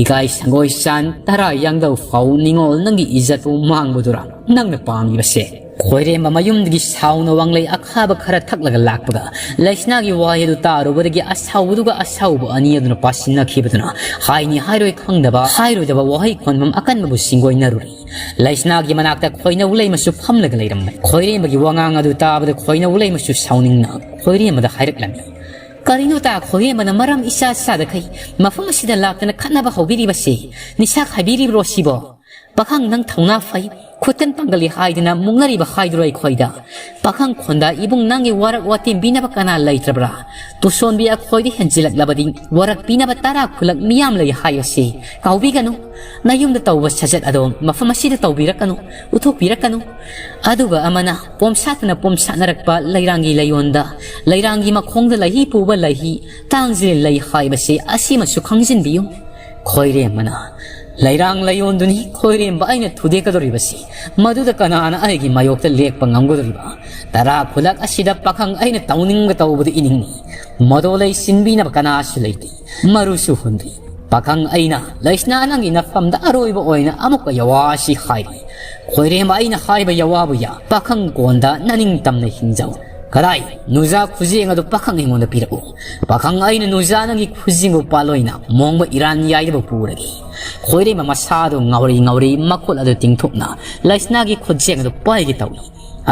ꯏꯀꯥꯏ ꯁꯪꯒꯣꯏ ꯆꯥꯟ ꯇꯔꯥ ꯌꯥꯡꯗꯧ ꯐꯥꯎ ꯅꯤꯉꯣꯜ ꯅꯪꯒꯤ ꯏꯖꯠꯄꯨ ꯃꯥꯡꯕꯗꯨꯔꯥ ꯅꯪꯅ ꯄꯥꯝꯂꯤꯕꯁꯦ?" ꯈꯣꯏꯔꯦꯝꯕ ꯃꯌꯨꯝꯗꯒꯤ ꯁꯥꯎꯅ ꯋꯥꯡꯂꯩ ꯑꯈꯥꯕ ꯈꯔ ꯊꯛꯂꯒ ꯂꯥꯛꯄꯒ ꯂꯩꯁꯅꯥꯒꯤ ꯋꯥꯍꯩ ꯑꯗꯨ ꯇꯥꯔꯨꯕꯗꯒꯤ ꯑꯁꯥꯎꯕꯗꯨꯒ ꯑꯁꯥꯎꯕ ꯑꯅꯤ ꯑꯗꯨꯅ ꯄꯥꯁꯤꯟꯅꯈꯤꯕꯗꯨꯅ ꯍꯥꯏꯅꯤ ꯍꯥꯏꯔꯣꯏ ꯈꯪꯗꯕ, ꯍꯥꯏꯔꯣꯏꯗꯕ ꯋꯥꯍꯩ ꯈꯣꯟꯐꯝ ꯑꯀꯟꯕꯕꯨ ꯁꯤꯡꯒꯣꯏꯅꯔꯨꯔꯤ꯫ ꯂꯩꯁꯅꯥꯒꯤ ꯃꯅꯥꯛꯇ ꯈꯣꯏꯅꯧ ꯂꯩꯃꯁꯨ ꯐꯝꯂꯒ ꯂꯩꯔꯝꯕꯅꯤ꯫ ꯈꯣꯏꯔꯦꯝꯕꯒꯤ ꯋꯥꯉꯥꯡ ꯑꯗꯨ ꯇꯥꯕꯗ ꯈꯣꯏꯅꯧ ꯂꯩꯃꯁꯨ ꯁꯥꯎꯅꯤꯡꯅ ꯈꯣꯏꯔꯦꯝꯕꯗ ꯍꯥꯏꯔꯛꯂꯝꯃꯤ, "ꯀꯔꯤꯅꯣ ꯇꯥ ꯈꯣꯏꯔꯦꯝꯕꯅ ꯃꯔꯝ ꯏꯆꯥ ꯆꯥꯗꯈꯩ ꯃꯐꯝ ꯑꯁꯤꯗ ꯂꯥꯛꯇꯅ ꯈꯠꯅꯕ ꯍꯧꯕꯤꯔꯤꯕꯁꯤ? ꯅꯤꯁꯥ ꯈꯥꯏꯕꯤꯔꯤꯕ꯭ꯔꯣ ꯁꯤꯕꯣ?" "ꯄꯥꯈꯪ, ꯅꯪ ꯊꯧꯅꯥ ꯐꯩ, ꯈꯨꯠꯇꯟ ꯄꯥꯡꯒꯜꯂꯤ ꯍꯥꯏꯗꯅ ꯃꯨꯛꯅꯔꯤꯕ ꯍꯥꯏꯗꯨꯔꯣ ꯑꯩꯈꯣꯏꯗ? ꯄꯥꯈꯪ ꯈꯣꯟꯗ ꯏꯕꯨꯡ, ꯅꯪꯒꯤ ꯋꯥꯔꯛ ꯋꯥꯇꯦꯝꯕꯤꯅꯕ ꯀꯅꯥ ꯂꯩꯇ꯭ꯔꯕ꯭ꯔꯥ? ꯇꯨꯁꯣꯟꯕꯤ ꯑꯩꯈꯣꯏꯗꯤ ꯍꯦꯟꯖꯤꯜꯂꯛꯂꯕꯗꯤ ꯋꯥꯔꯛꯄꯤꯅꯕ ꯇꯔꯥ ꯈꯨꯂꯛ ꯃꯤꯌꯥꯝ ꯂꯩ ꯍꯥꯏꯕꯁꯤ ꯀꯥꯎꯕꯤꯒꯅꯨ꯫ ꯅꯌꯨꯝꯗ ꯇꯧꯕ ꯁꯥꯖꯠ ꯑꯗꯣ ꯃꯐꯝ ꯑꯁꯤꯗ ꯇꯧꯕꯤꯔꯛꯀꯅꯨ, ꯎꯠꯊꯣꯛꯄꯤꯔꯛꯀꯅꯨ"꯫ ꯑꯗꯨꯒ ꯑꯃꯅ ꯄꯣꯝꯁꯥꯠꯇꯅ ꯄꯣꯝꯁꯥꯠꯅꯔꯛꯄ ꯂꯩꯔꯥꯡꯒꯤ ꯂꯩꯌꯣꯟꯗ, ꯂꯩꯔꯥꯡꯒꯤ ꯃꯈꯣꯡꯗ ꯂꯩꯍꯤ ꯄꯨꯕ ꯂꯩꯍꯤ ꯇꯥꯡꯖꯤꯜ ꯂꯩ ꯍꯥꯏꯕꯁꯤ ꯑꯁꯤꯃꯁꯨ ꯈꯪꯖꯤꯟꯕꯤꯌꯨ꯫ ꯈꯣꯏꯔꯦꯝꯕꯅ, "ꯂꯩꯔꯥꯡ ꯂꯩꯌꯣꯟꯗꯨꯅꯤ ꯈꯣꯏꯔꯦꯝꯕ ꯑꯩꯅ ꯊꯨꯗꯦꯛꯀꯗꯧꯔꯤꯕꯁꯤ꯫ ꯃꯗꯨꯗ ꯀꯅꯥꯅ ꯑꯩꯒꯤ ꯃꯥꯌꯣꯛꯇ ꯂꯦꯛꯄ ꯉꯝꯒꯗꯧꯔꯤꯕ? ꯇꯔꯥ ꯈꯨꯂꯛ ꯑꯁꯤꯗ ꯄꯥꯈꯪ ꯑꯩꯅ ꯇꯧꯅꯤꯡꯕ ꯇꯧꯕꯗꯨ ꯏꯅꯤꯡꯏ꯫ ꯃꯗꯣ ꯂꯩ ꯁꯤꯟꯕꯤꯅꯕ ꯀꯅꯥꯁꯨ ꯂꯩꯇꯦ꯫ ꯃꯔꯨꯁꯨ ꯍꯨꯟꯗ꯭ꯔꯤ꯫ ꯄꯥꯈꯪ ꯑꯩꯅ, ꯂꯩꯁꯅꯥ, ꯅꯪꯒꯤ ꯅꯐꯝꯗ ꯑꯔꯣꯏꯕ ꯑꯣꯏꯅ ꯑꯃꯨꯛꯀ ꯌꯋꯥꯁꯤ ꯍꯥꯏꯔꯤ꯫ ꯈꯣꯏꯔꯦꯝꯕ ꯑꯩꯅ ꯍꯥꯏꯕ ꯌꯋꯥꯕꯨ ꯌꯥ, ꯄꯥꯈꯪ ꯀꯣꯟꯗ ꯅꯅꯤꯡꯇꯝꯅ ꯍꯤꯡꯖꯧ꯫ ꯀꯗꯥꯏ ꯅꯨꯖꯥ ꯈꯨꯖꯦꯡ ꯑꯗꯨ ꯄꯥꯈꯪ ꯑꯩꯉꯣꯟꯗ ꯄꯤꯔꯛꯎ꯫ ꯄꯥꯈꯪ ꯑꯩꯅ ꯅꯨꯖꯥ ꯅꯪꯒꯤ ꯈꯨꯖꯦꯡꯕꯨ ꯄꯥꯜꯂꯣꯏꯅ ꯃꯣꯡꯕ ꯏꯔꯥꯟ ꯌꯥꯏꯗꯕ ꯄꯨꯔꯒꯦ"꯫ ꯈꯣꯏꯔꯦꯝꯕ ꯃꯁꯥꯗꯨ ꯉꯥꯎꯔꯤ ꯉꯥꯎꯔꯤ ꯃꯈꯨꯠ ꯑꯗꯨ ꯇꯤꯡꯊꯣꯛꯅ ꯂꯩꯁꯅꯥꯒꯤ ꯈꯨꯖꯦꯡ ꯑꯗꯨ ꯄꯥꯏꯒꯦ ꯇꯧꯏ꯫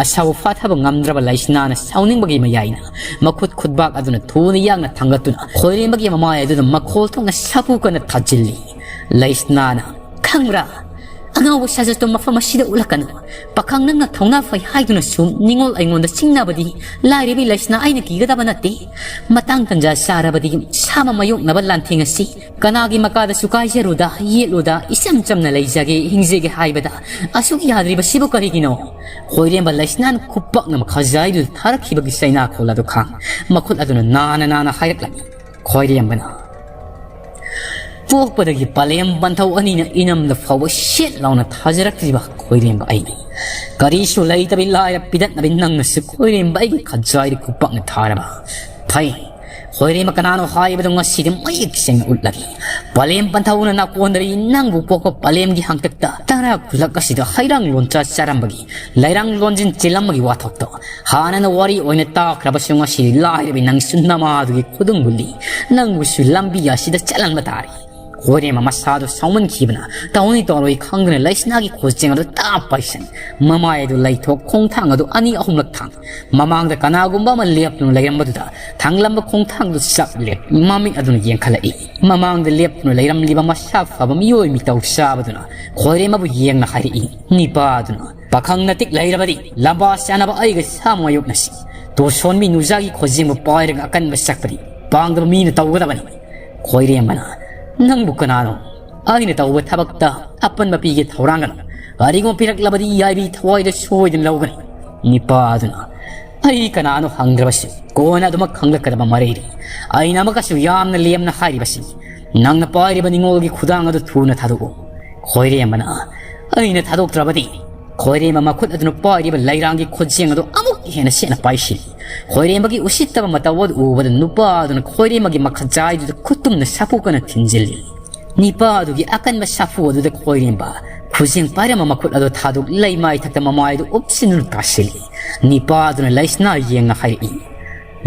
ꯑꯁꯥꯎ ꯐꯥꯊꯕ ꯉꯝꯗ꯭ꯔꯕ ꯂꯩꯁꯅꯥꯅ ꯁꯥꯎꯅꯤꯡꯕꯒꯤ ꯃꯌꯥꯏꯅ ꯃꯈꯨꯠ ꯈꯨꯠꯕꯥꯛ ꯑꯗꯨꯅ ꯊꯨꯅ ꯌꯥꯡꯅ ꯊꯥꯡꯒꯠꯇꯨꯅ ꯈꯣꯏꯔꯦꯝꯕꯒꯤ ꯃꯃꯥꯏ ꯑꯗꯨꯗ ꯃꯈꯣꯜ ꯊꯣꯛꯅ ꯁꯥꯐꯨ ꯀꯟꯅ ꯊꯥꯖꯤꯜꯂꯤ꯫ ꯂꯩꯁꯅꯥꯅ, "ꯈꯪꯕ꯭ꯔꯥ? ꯑꯉꯥꯎꯕ ꯁꯥꯖꯠꯇꯣ ꯃꯐꯝ ꯑꯁꯤꯗ ꯎꯠꯂꯛꯀꯅꯨ꯫ ꯄꯥꯈꯪ, ꯅꯪꯅ ꯊꯧꯅꯥ ꯐꯩ ꯍꯥꯏꯗꯨꯅꯁꯨ ꯅꯤꯡꯉꯣꯜ ꯑꯩꯉꯣꯟꯗ ꯆꯤꯡꯅꯕꯗꯤ ꯂꯥꯏꯔꯕꯤ ꯂꯩꯁꯅꯥ ꯑꯩꯅ ꯀꯤꯒꯗꯕ ꯅꯠꯇꯦ꯫ ꯃꯇꯥꯡ ꯇꯟꯖꯥ ꯆꯥꯔꯕꯗꯤ ꯁꯥꯃ ꯃꯥꯌꯣꯛꯅꯕ ꯂꯥꯟꯊꯦꯡ ꯑꯁꯤ ꯀꯅꯥꯒꯤ ꯃꯀꯥꯗꯁꯨ ꯀꯥꯏꯖꯔꯨꯗ, ꯌꯦꯠꯂꯨꯗ, ꯏꯆꯝ ꯆꯝꯅ ꯂꯩꯖꯒꯦ, ꯍꯤꯡꯖꯒꯦ ꯍꯥꯏꯕꯗ ꯑꯁꯨꯛ ꯌꯥꯗ꯭ꯔꯤꯕꯁꯤꯕꯨ ꯀꯔꯤꯒꯤꯅꯣ?" ꯈꯣꯏꯔꯦꯝꯕ ꯂꯩꯁꯅꯥꯅ ꯈꯨꯄꯥꯛꯅ ꯃꯈꯥꯖꯥꯏꯗꯨꯗ ꯊꯥꯔꯛꯈꯤꯕꯒꯤ ꯆꯩꯅꯥꯈꯣꯜ ꯑꯗꯨ ꯈꯥꯡ ꯃꯈꯨꯠ ꯑꯗꯨꯅ ꯅꯥꯅ ꯅꯥꯅ ꯍꯥꯏꯔꯛꯂꯝꯃꯤ꯫ ꯈꯣꯏꯔꯦꯝꯕꯅ, "ꯄꯣꯛꯄꯗꯒꯤ ꯄꯂꯦꯝ ꯄꯟꯊꯧ ꯑꯅꯤꯅ ꯏꯅꯝꯗ ꯐꯥꯎꯕ ꯁꯦꯠ ꯂꯥꯎꯅ ꯊꯥꯖꯔꯛꯇ꯭ꯔꯤꯕ ꯈꯣꯏꯔꯦꯝꯕ ꯑꯩꯅꯤ꯫ ꯀꯔꯤꯁꯨ ꯂꯩꯇꯕꯤ ꯂꯥꯏꯔ ꯄꯤꯗꯠꯅꯕꯤ ꯅꯪꯅꯁꯨ ꯈꯣꯏꯔꯦꯝꯕ ꯑꯩꯒꯤ ꯈꯖꯥꯏꯗ ꯈꯨꯄꯥꯛꯅ ꯊꯥꯔꯕ? ꯐꯩ, ꯈꯣꯏꯔꯦꯝꯕ ꯀꯅꯥꯅꯣ ꯍꯥꯏꯕꯗꯨ ꯉꯁꯤꯗꯤ ꯃꯌꯦꯛ ꯁꯦꯡꯅ ꯎꯠꯂꯒꯦ꯫ ꯄꯂꯦꯝ ꯄꯟꯊꯧꯅ ꯅꯥꯀꯣꯟꯗꯒꯤ ꯅꯪꯕꯨ ꯄꯣꯛꯄ ꯄꯂꯦꯝꯒꯤ ꯍꯥꯡꯇꯛꯇ ꯇꯔꯥ ꯈꯨꯂꯛ ꯑꯁꯤꯗ ꯍꯩꯔꯥꯡ ꯂꯣꯟꯆꯥ ꯆꯥꯔꯝꯕꯒꯤ, ꯂꯩꯔꯥꯡ ꯂꯣꯟꯖꯤꯟ ꯆꯦꯜꯂꯝꯕꯒꯤ ꯋꯥꯊꯣꯛꯇꯣ ꯍꯥꯟꯅꯅ ꯋꯥꯔꯤ ꯑꯣꯏꯅ ꯇꯥꯈ꯭ꯔꯕꯁꯨ ꯉꯁꯤꯗꯤ ꯂꯥꯏꯔꯕꯤ ꯅꯪꯁꯨ ꯅꯃꯥꯗꯨꯒꯤ ꯈꯨꯗꯨꯝ ꯒꯨꯂꯤ ꯅꯪꯕꯨꯁꯨ ꯂꯝꯕꯤ ꯑꯁꯤꯗ ꯆꯠꯍꯟꯕ ꯇꯥꯔꯦ"꯫ ꯈꯣꯏꯔꯦꯝꯕ ꯃꯁꯥꯗꯨ ꯁꯥꯎꯃꯟꯈꯤꯕꯅ ꯇꯧꯅꯤ ꯇꯧꯔꯣꯏ ꯈꯪꯗꯅ ꯂꯩꯁꯅꯥꯒꯤ ꯈꯨꯖꯦꯡ ꯑꯗꯨ ꯇꯥꯞ ꯄꯥꯏꯁꯟ, ꯃꯃꯥꯏ ꯑꯗꯨ ꯂꯩꯊꯣꯛ ꯈꯣꯡꯊꯥꯡ ꯑꯗꯨ ꯑꯅꯤ ꯑꯍꯨꯝꯂꯛ ꯊꯥꯡ꯫ ꯃꯃꯥꯡꯗ ꯀꯅꯥꯒꯨꯝꯕ ꯑꯃ ꯂꯦꯞꯇꯨꯅ ꯂꯩꯔꯝꯕꯗꯨꯗ ꯊꯥꯡꯂꯝꯕ ꯈꯣꯡꯊꯥꯡꯗꯨ ꯆꯞ ꯂꯦꯞ ꯃꯃꯤꯠ ꯑꯗꯨꯅ ꯌꯦꯡꯈꯠꯂꯛꯏ꯫ ꯃꯃꯥꯡꯗ ꯂꯦꯞꯇꯨꯅ ꯂꯩꯔꯝꯂꯤꯕ ꯃꯁꯥ ꯐꯕ ꯃꯤꯑꯣꯏ ꯃꯤꯇꯧ ꯆꯥꯕꯗꯨꯅ ꯈꯣꯏꯔꯦꯝꯕꯕꯨ ꯌꯦꯡꯅ ꯍꯥꯏꯔꯛꯏ꯫ ꯅꯤꯄꯥ ꯑꯗꯨꯅ, "ꯄꯥꯈꯪ ꯅꯇꯤꯛ ꯂꯩꯔꯕꯗꯤ ꯂꯝꯕꯥ ꯆꯥꯅꯕ ꯑꯩꯒ ꯁꯥ ꯃꯥꯌꯣꯛꯅꯁꯤ꯫ ꯇꯣꯁꯣꯟꯕꯤ ꯅꯨꯖꯥꯒꯤ ꯈꯨꯖꯦꯡꯕꯨ ꯄꯥꯏꯔꯒ ꯑꯀꯟꯕ ꯆꯠꯄꯗꯤ ꯄꯥꯡꯗꯕ ꯃꯤꯅ ꯇꯧꯒꯗꯕꯅꯤ꯫" ꯈꯣꯏꯔꯦꯝꯕꯅ, "ꯅꯪꯕꯨ ꯀꯅꯥꯅꯣ? ꯑꯩꯅ ꯇꯧꯕ ꯊꯕꯛꯇ ꯑꯄꯟꯕ ꯄꯤꯒꯦ ꯊꯧꯔꯥꯡꯒꯅꯨ꯫ ꯀꯔꯤꯒꯨꯝꯕ ꯄꯤꯔꯛꯂꯕꯗꯤ ꯌꯥꯏꯕꯤ ꯊꯋꯥꯏꯗ ꯁꯣꯏꯗꯅ ꯂꯧꯒꯅꯤ꯫" ꯅꯤꯄꯥ ꯑꯗꯨꯅ, "ꯑꯩ ꯀꯅꯥꯅꯣ ꯍꯪꯗ꯭ꯔꯕꯁꯨ ꯀꯣꯟꯅ ꯑꯗꯨꯃꯛ ꯈꯪꯂꯛꯀꯗꯕ ꯃꯔꯩꯔꯤ꯫ ꯑꯩꯅ ꯑꯃꯨꯛꯀꯁꯨ ꯌꯥꯝꯅ ꯂꯦꯝꯅ ꯍꯥꯏꯔꯤꯕꯁꯤ, ꯅꯪꯅ ꯄꯥꯏꯔꯤꯕ ꯅꯤꯡꯉꯣꯜꯒꯤ ꯈꯨꯗꯥꯡ ꯑꯗꯨ ꯊꯨꯅ ꯊꯥꯗꯣꯛꯎ꯫" ꯈꯣꯏꯔꯦꯝꯕꯅ, "ꯑꯩꯅ ꯊꯥꯗꯣꯛꯇ꯭ꯔꯕꯗꯤ?" ꯈꯣꯏꯔꯦꯝꯕ ꯃꯈꯨꯠ ꯑꯗꯨꯅ ꯄꯥꯏꯔꯤꯕ ꯂꯩꯔꯥꯡꯒꯤ ꯈꯨꯖꯦꯡ ꯑꯗꯨ ꯑꯃꯨꯛ ꯍꯦꯟꯅ ꯁꯦꯠꯅ ꯄꯥꯏꯁꯤꯜꯂꯤ꯫ ꯈꯣꯏꯔꯦꯝꯕꯒꯤ ꯎꯁꯤꯠꯇꯕ ꯃꯇꯧ ꯑꯗꯨ ꯎꯕꯗ ꯅꯨꯄꯥ ꯑꯗꯨꯅ ꯈꯣꯏꯔꯦꯝꯕꯒꯤ ꯃꯈꯖꯥꯏꯗꯨꯗ ꯈꯨꯠꯇꯨꯝꯅ ꯁꯥꯐꯨ ꯀꯟꯅ ꯊꯤꯟꯖꯤꯜꯂꯤ꯫ ꯅꯤꯄꯥ ꯑꯗꯨꯒꯤ ꯑꯀꯟꯕ ꯁꯥꯐꯨ ꯑꯗꯨꯗ ꯈꯣꯏꯔꯦꯝꯕ ꯈꯨꯖꯦꯡ ꯄꯥꯏꯔꯝꯕ ꯃꯈꯨꯠ ꯑꯗꯨ ꯊꯥꯗꯣꯛ ꯂꯩꯃꯥꯏ ꯊꯛꯇ ꯃꯃꯥꯏꯗꯨ ꯎꯞꯁꯤꯟꯗꯨꯅ ꯇꯥꯁꯤꯜꯂꯤ꯫ ꯅꯤꯄꯥ ꯑꯗꯨꯅ ꯂꯩꯁꯅꯥ ꯌꯦꯡꯅ ꯍꯥꯏꯔꯛꯏ,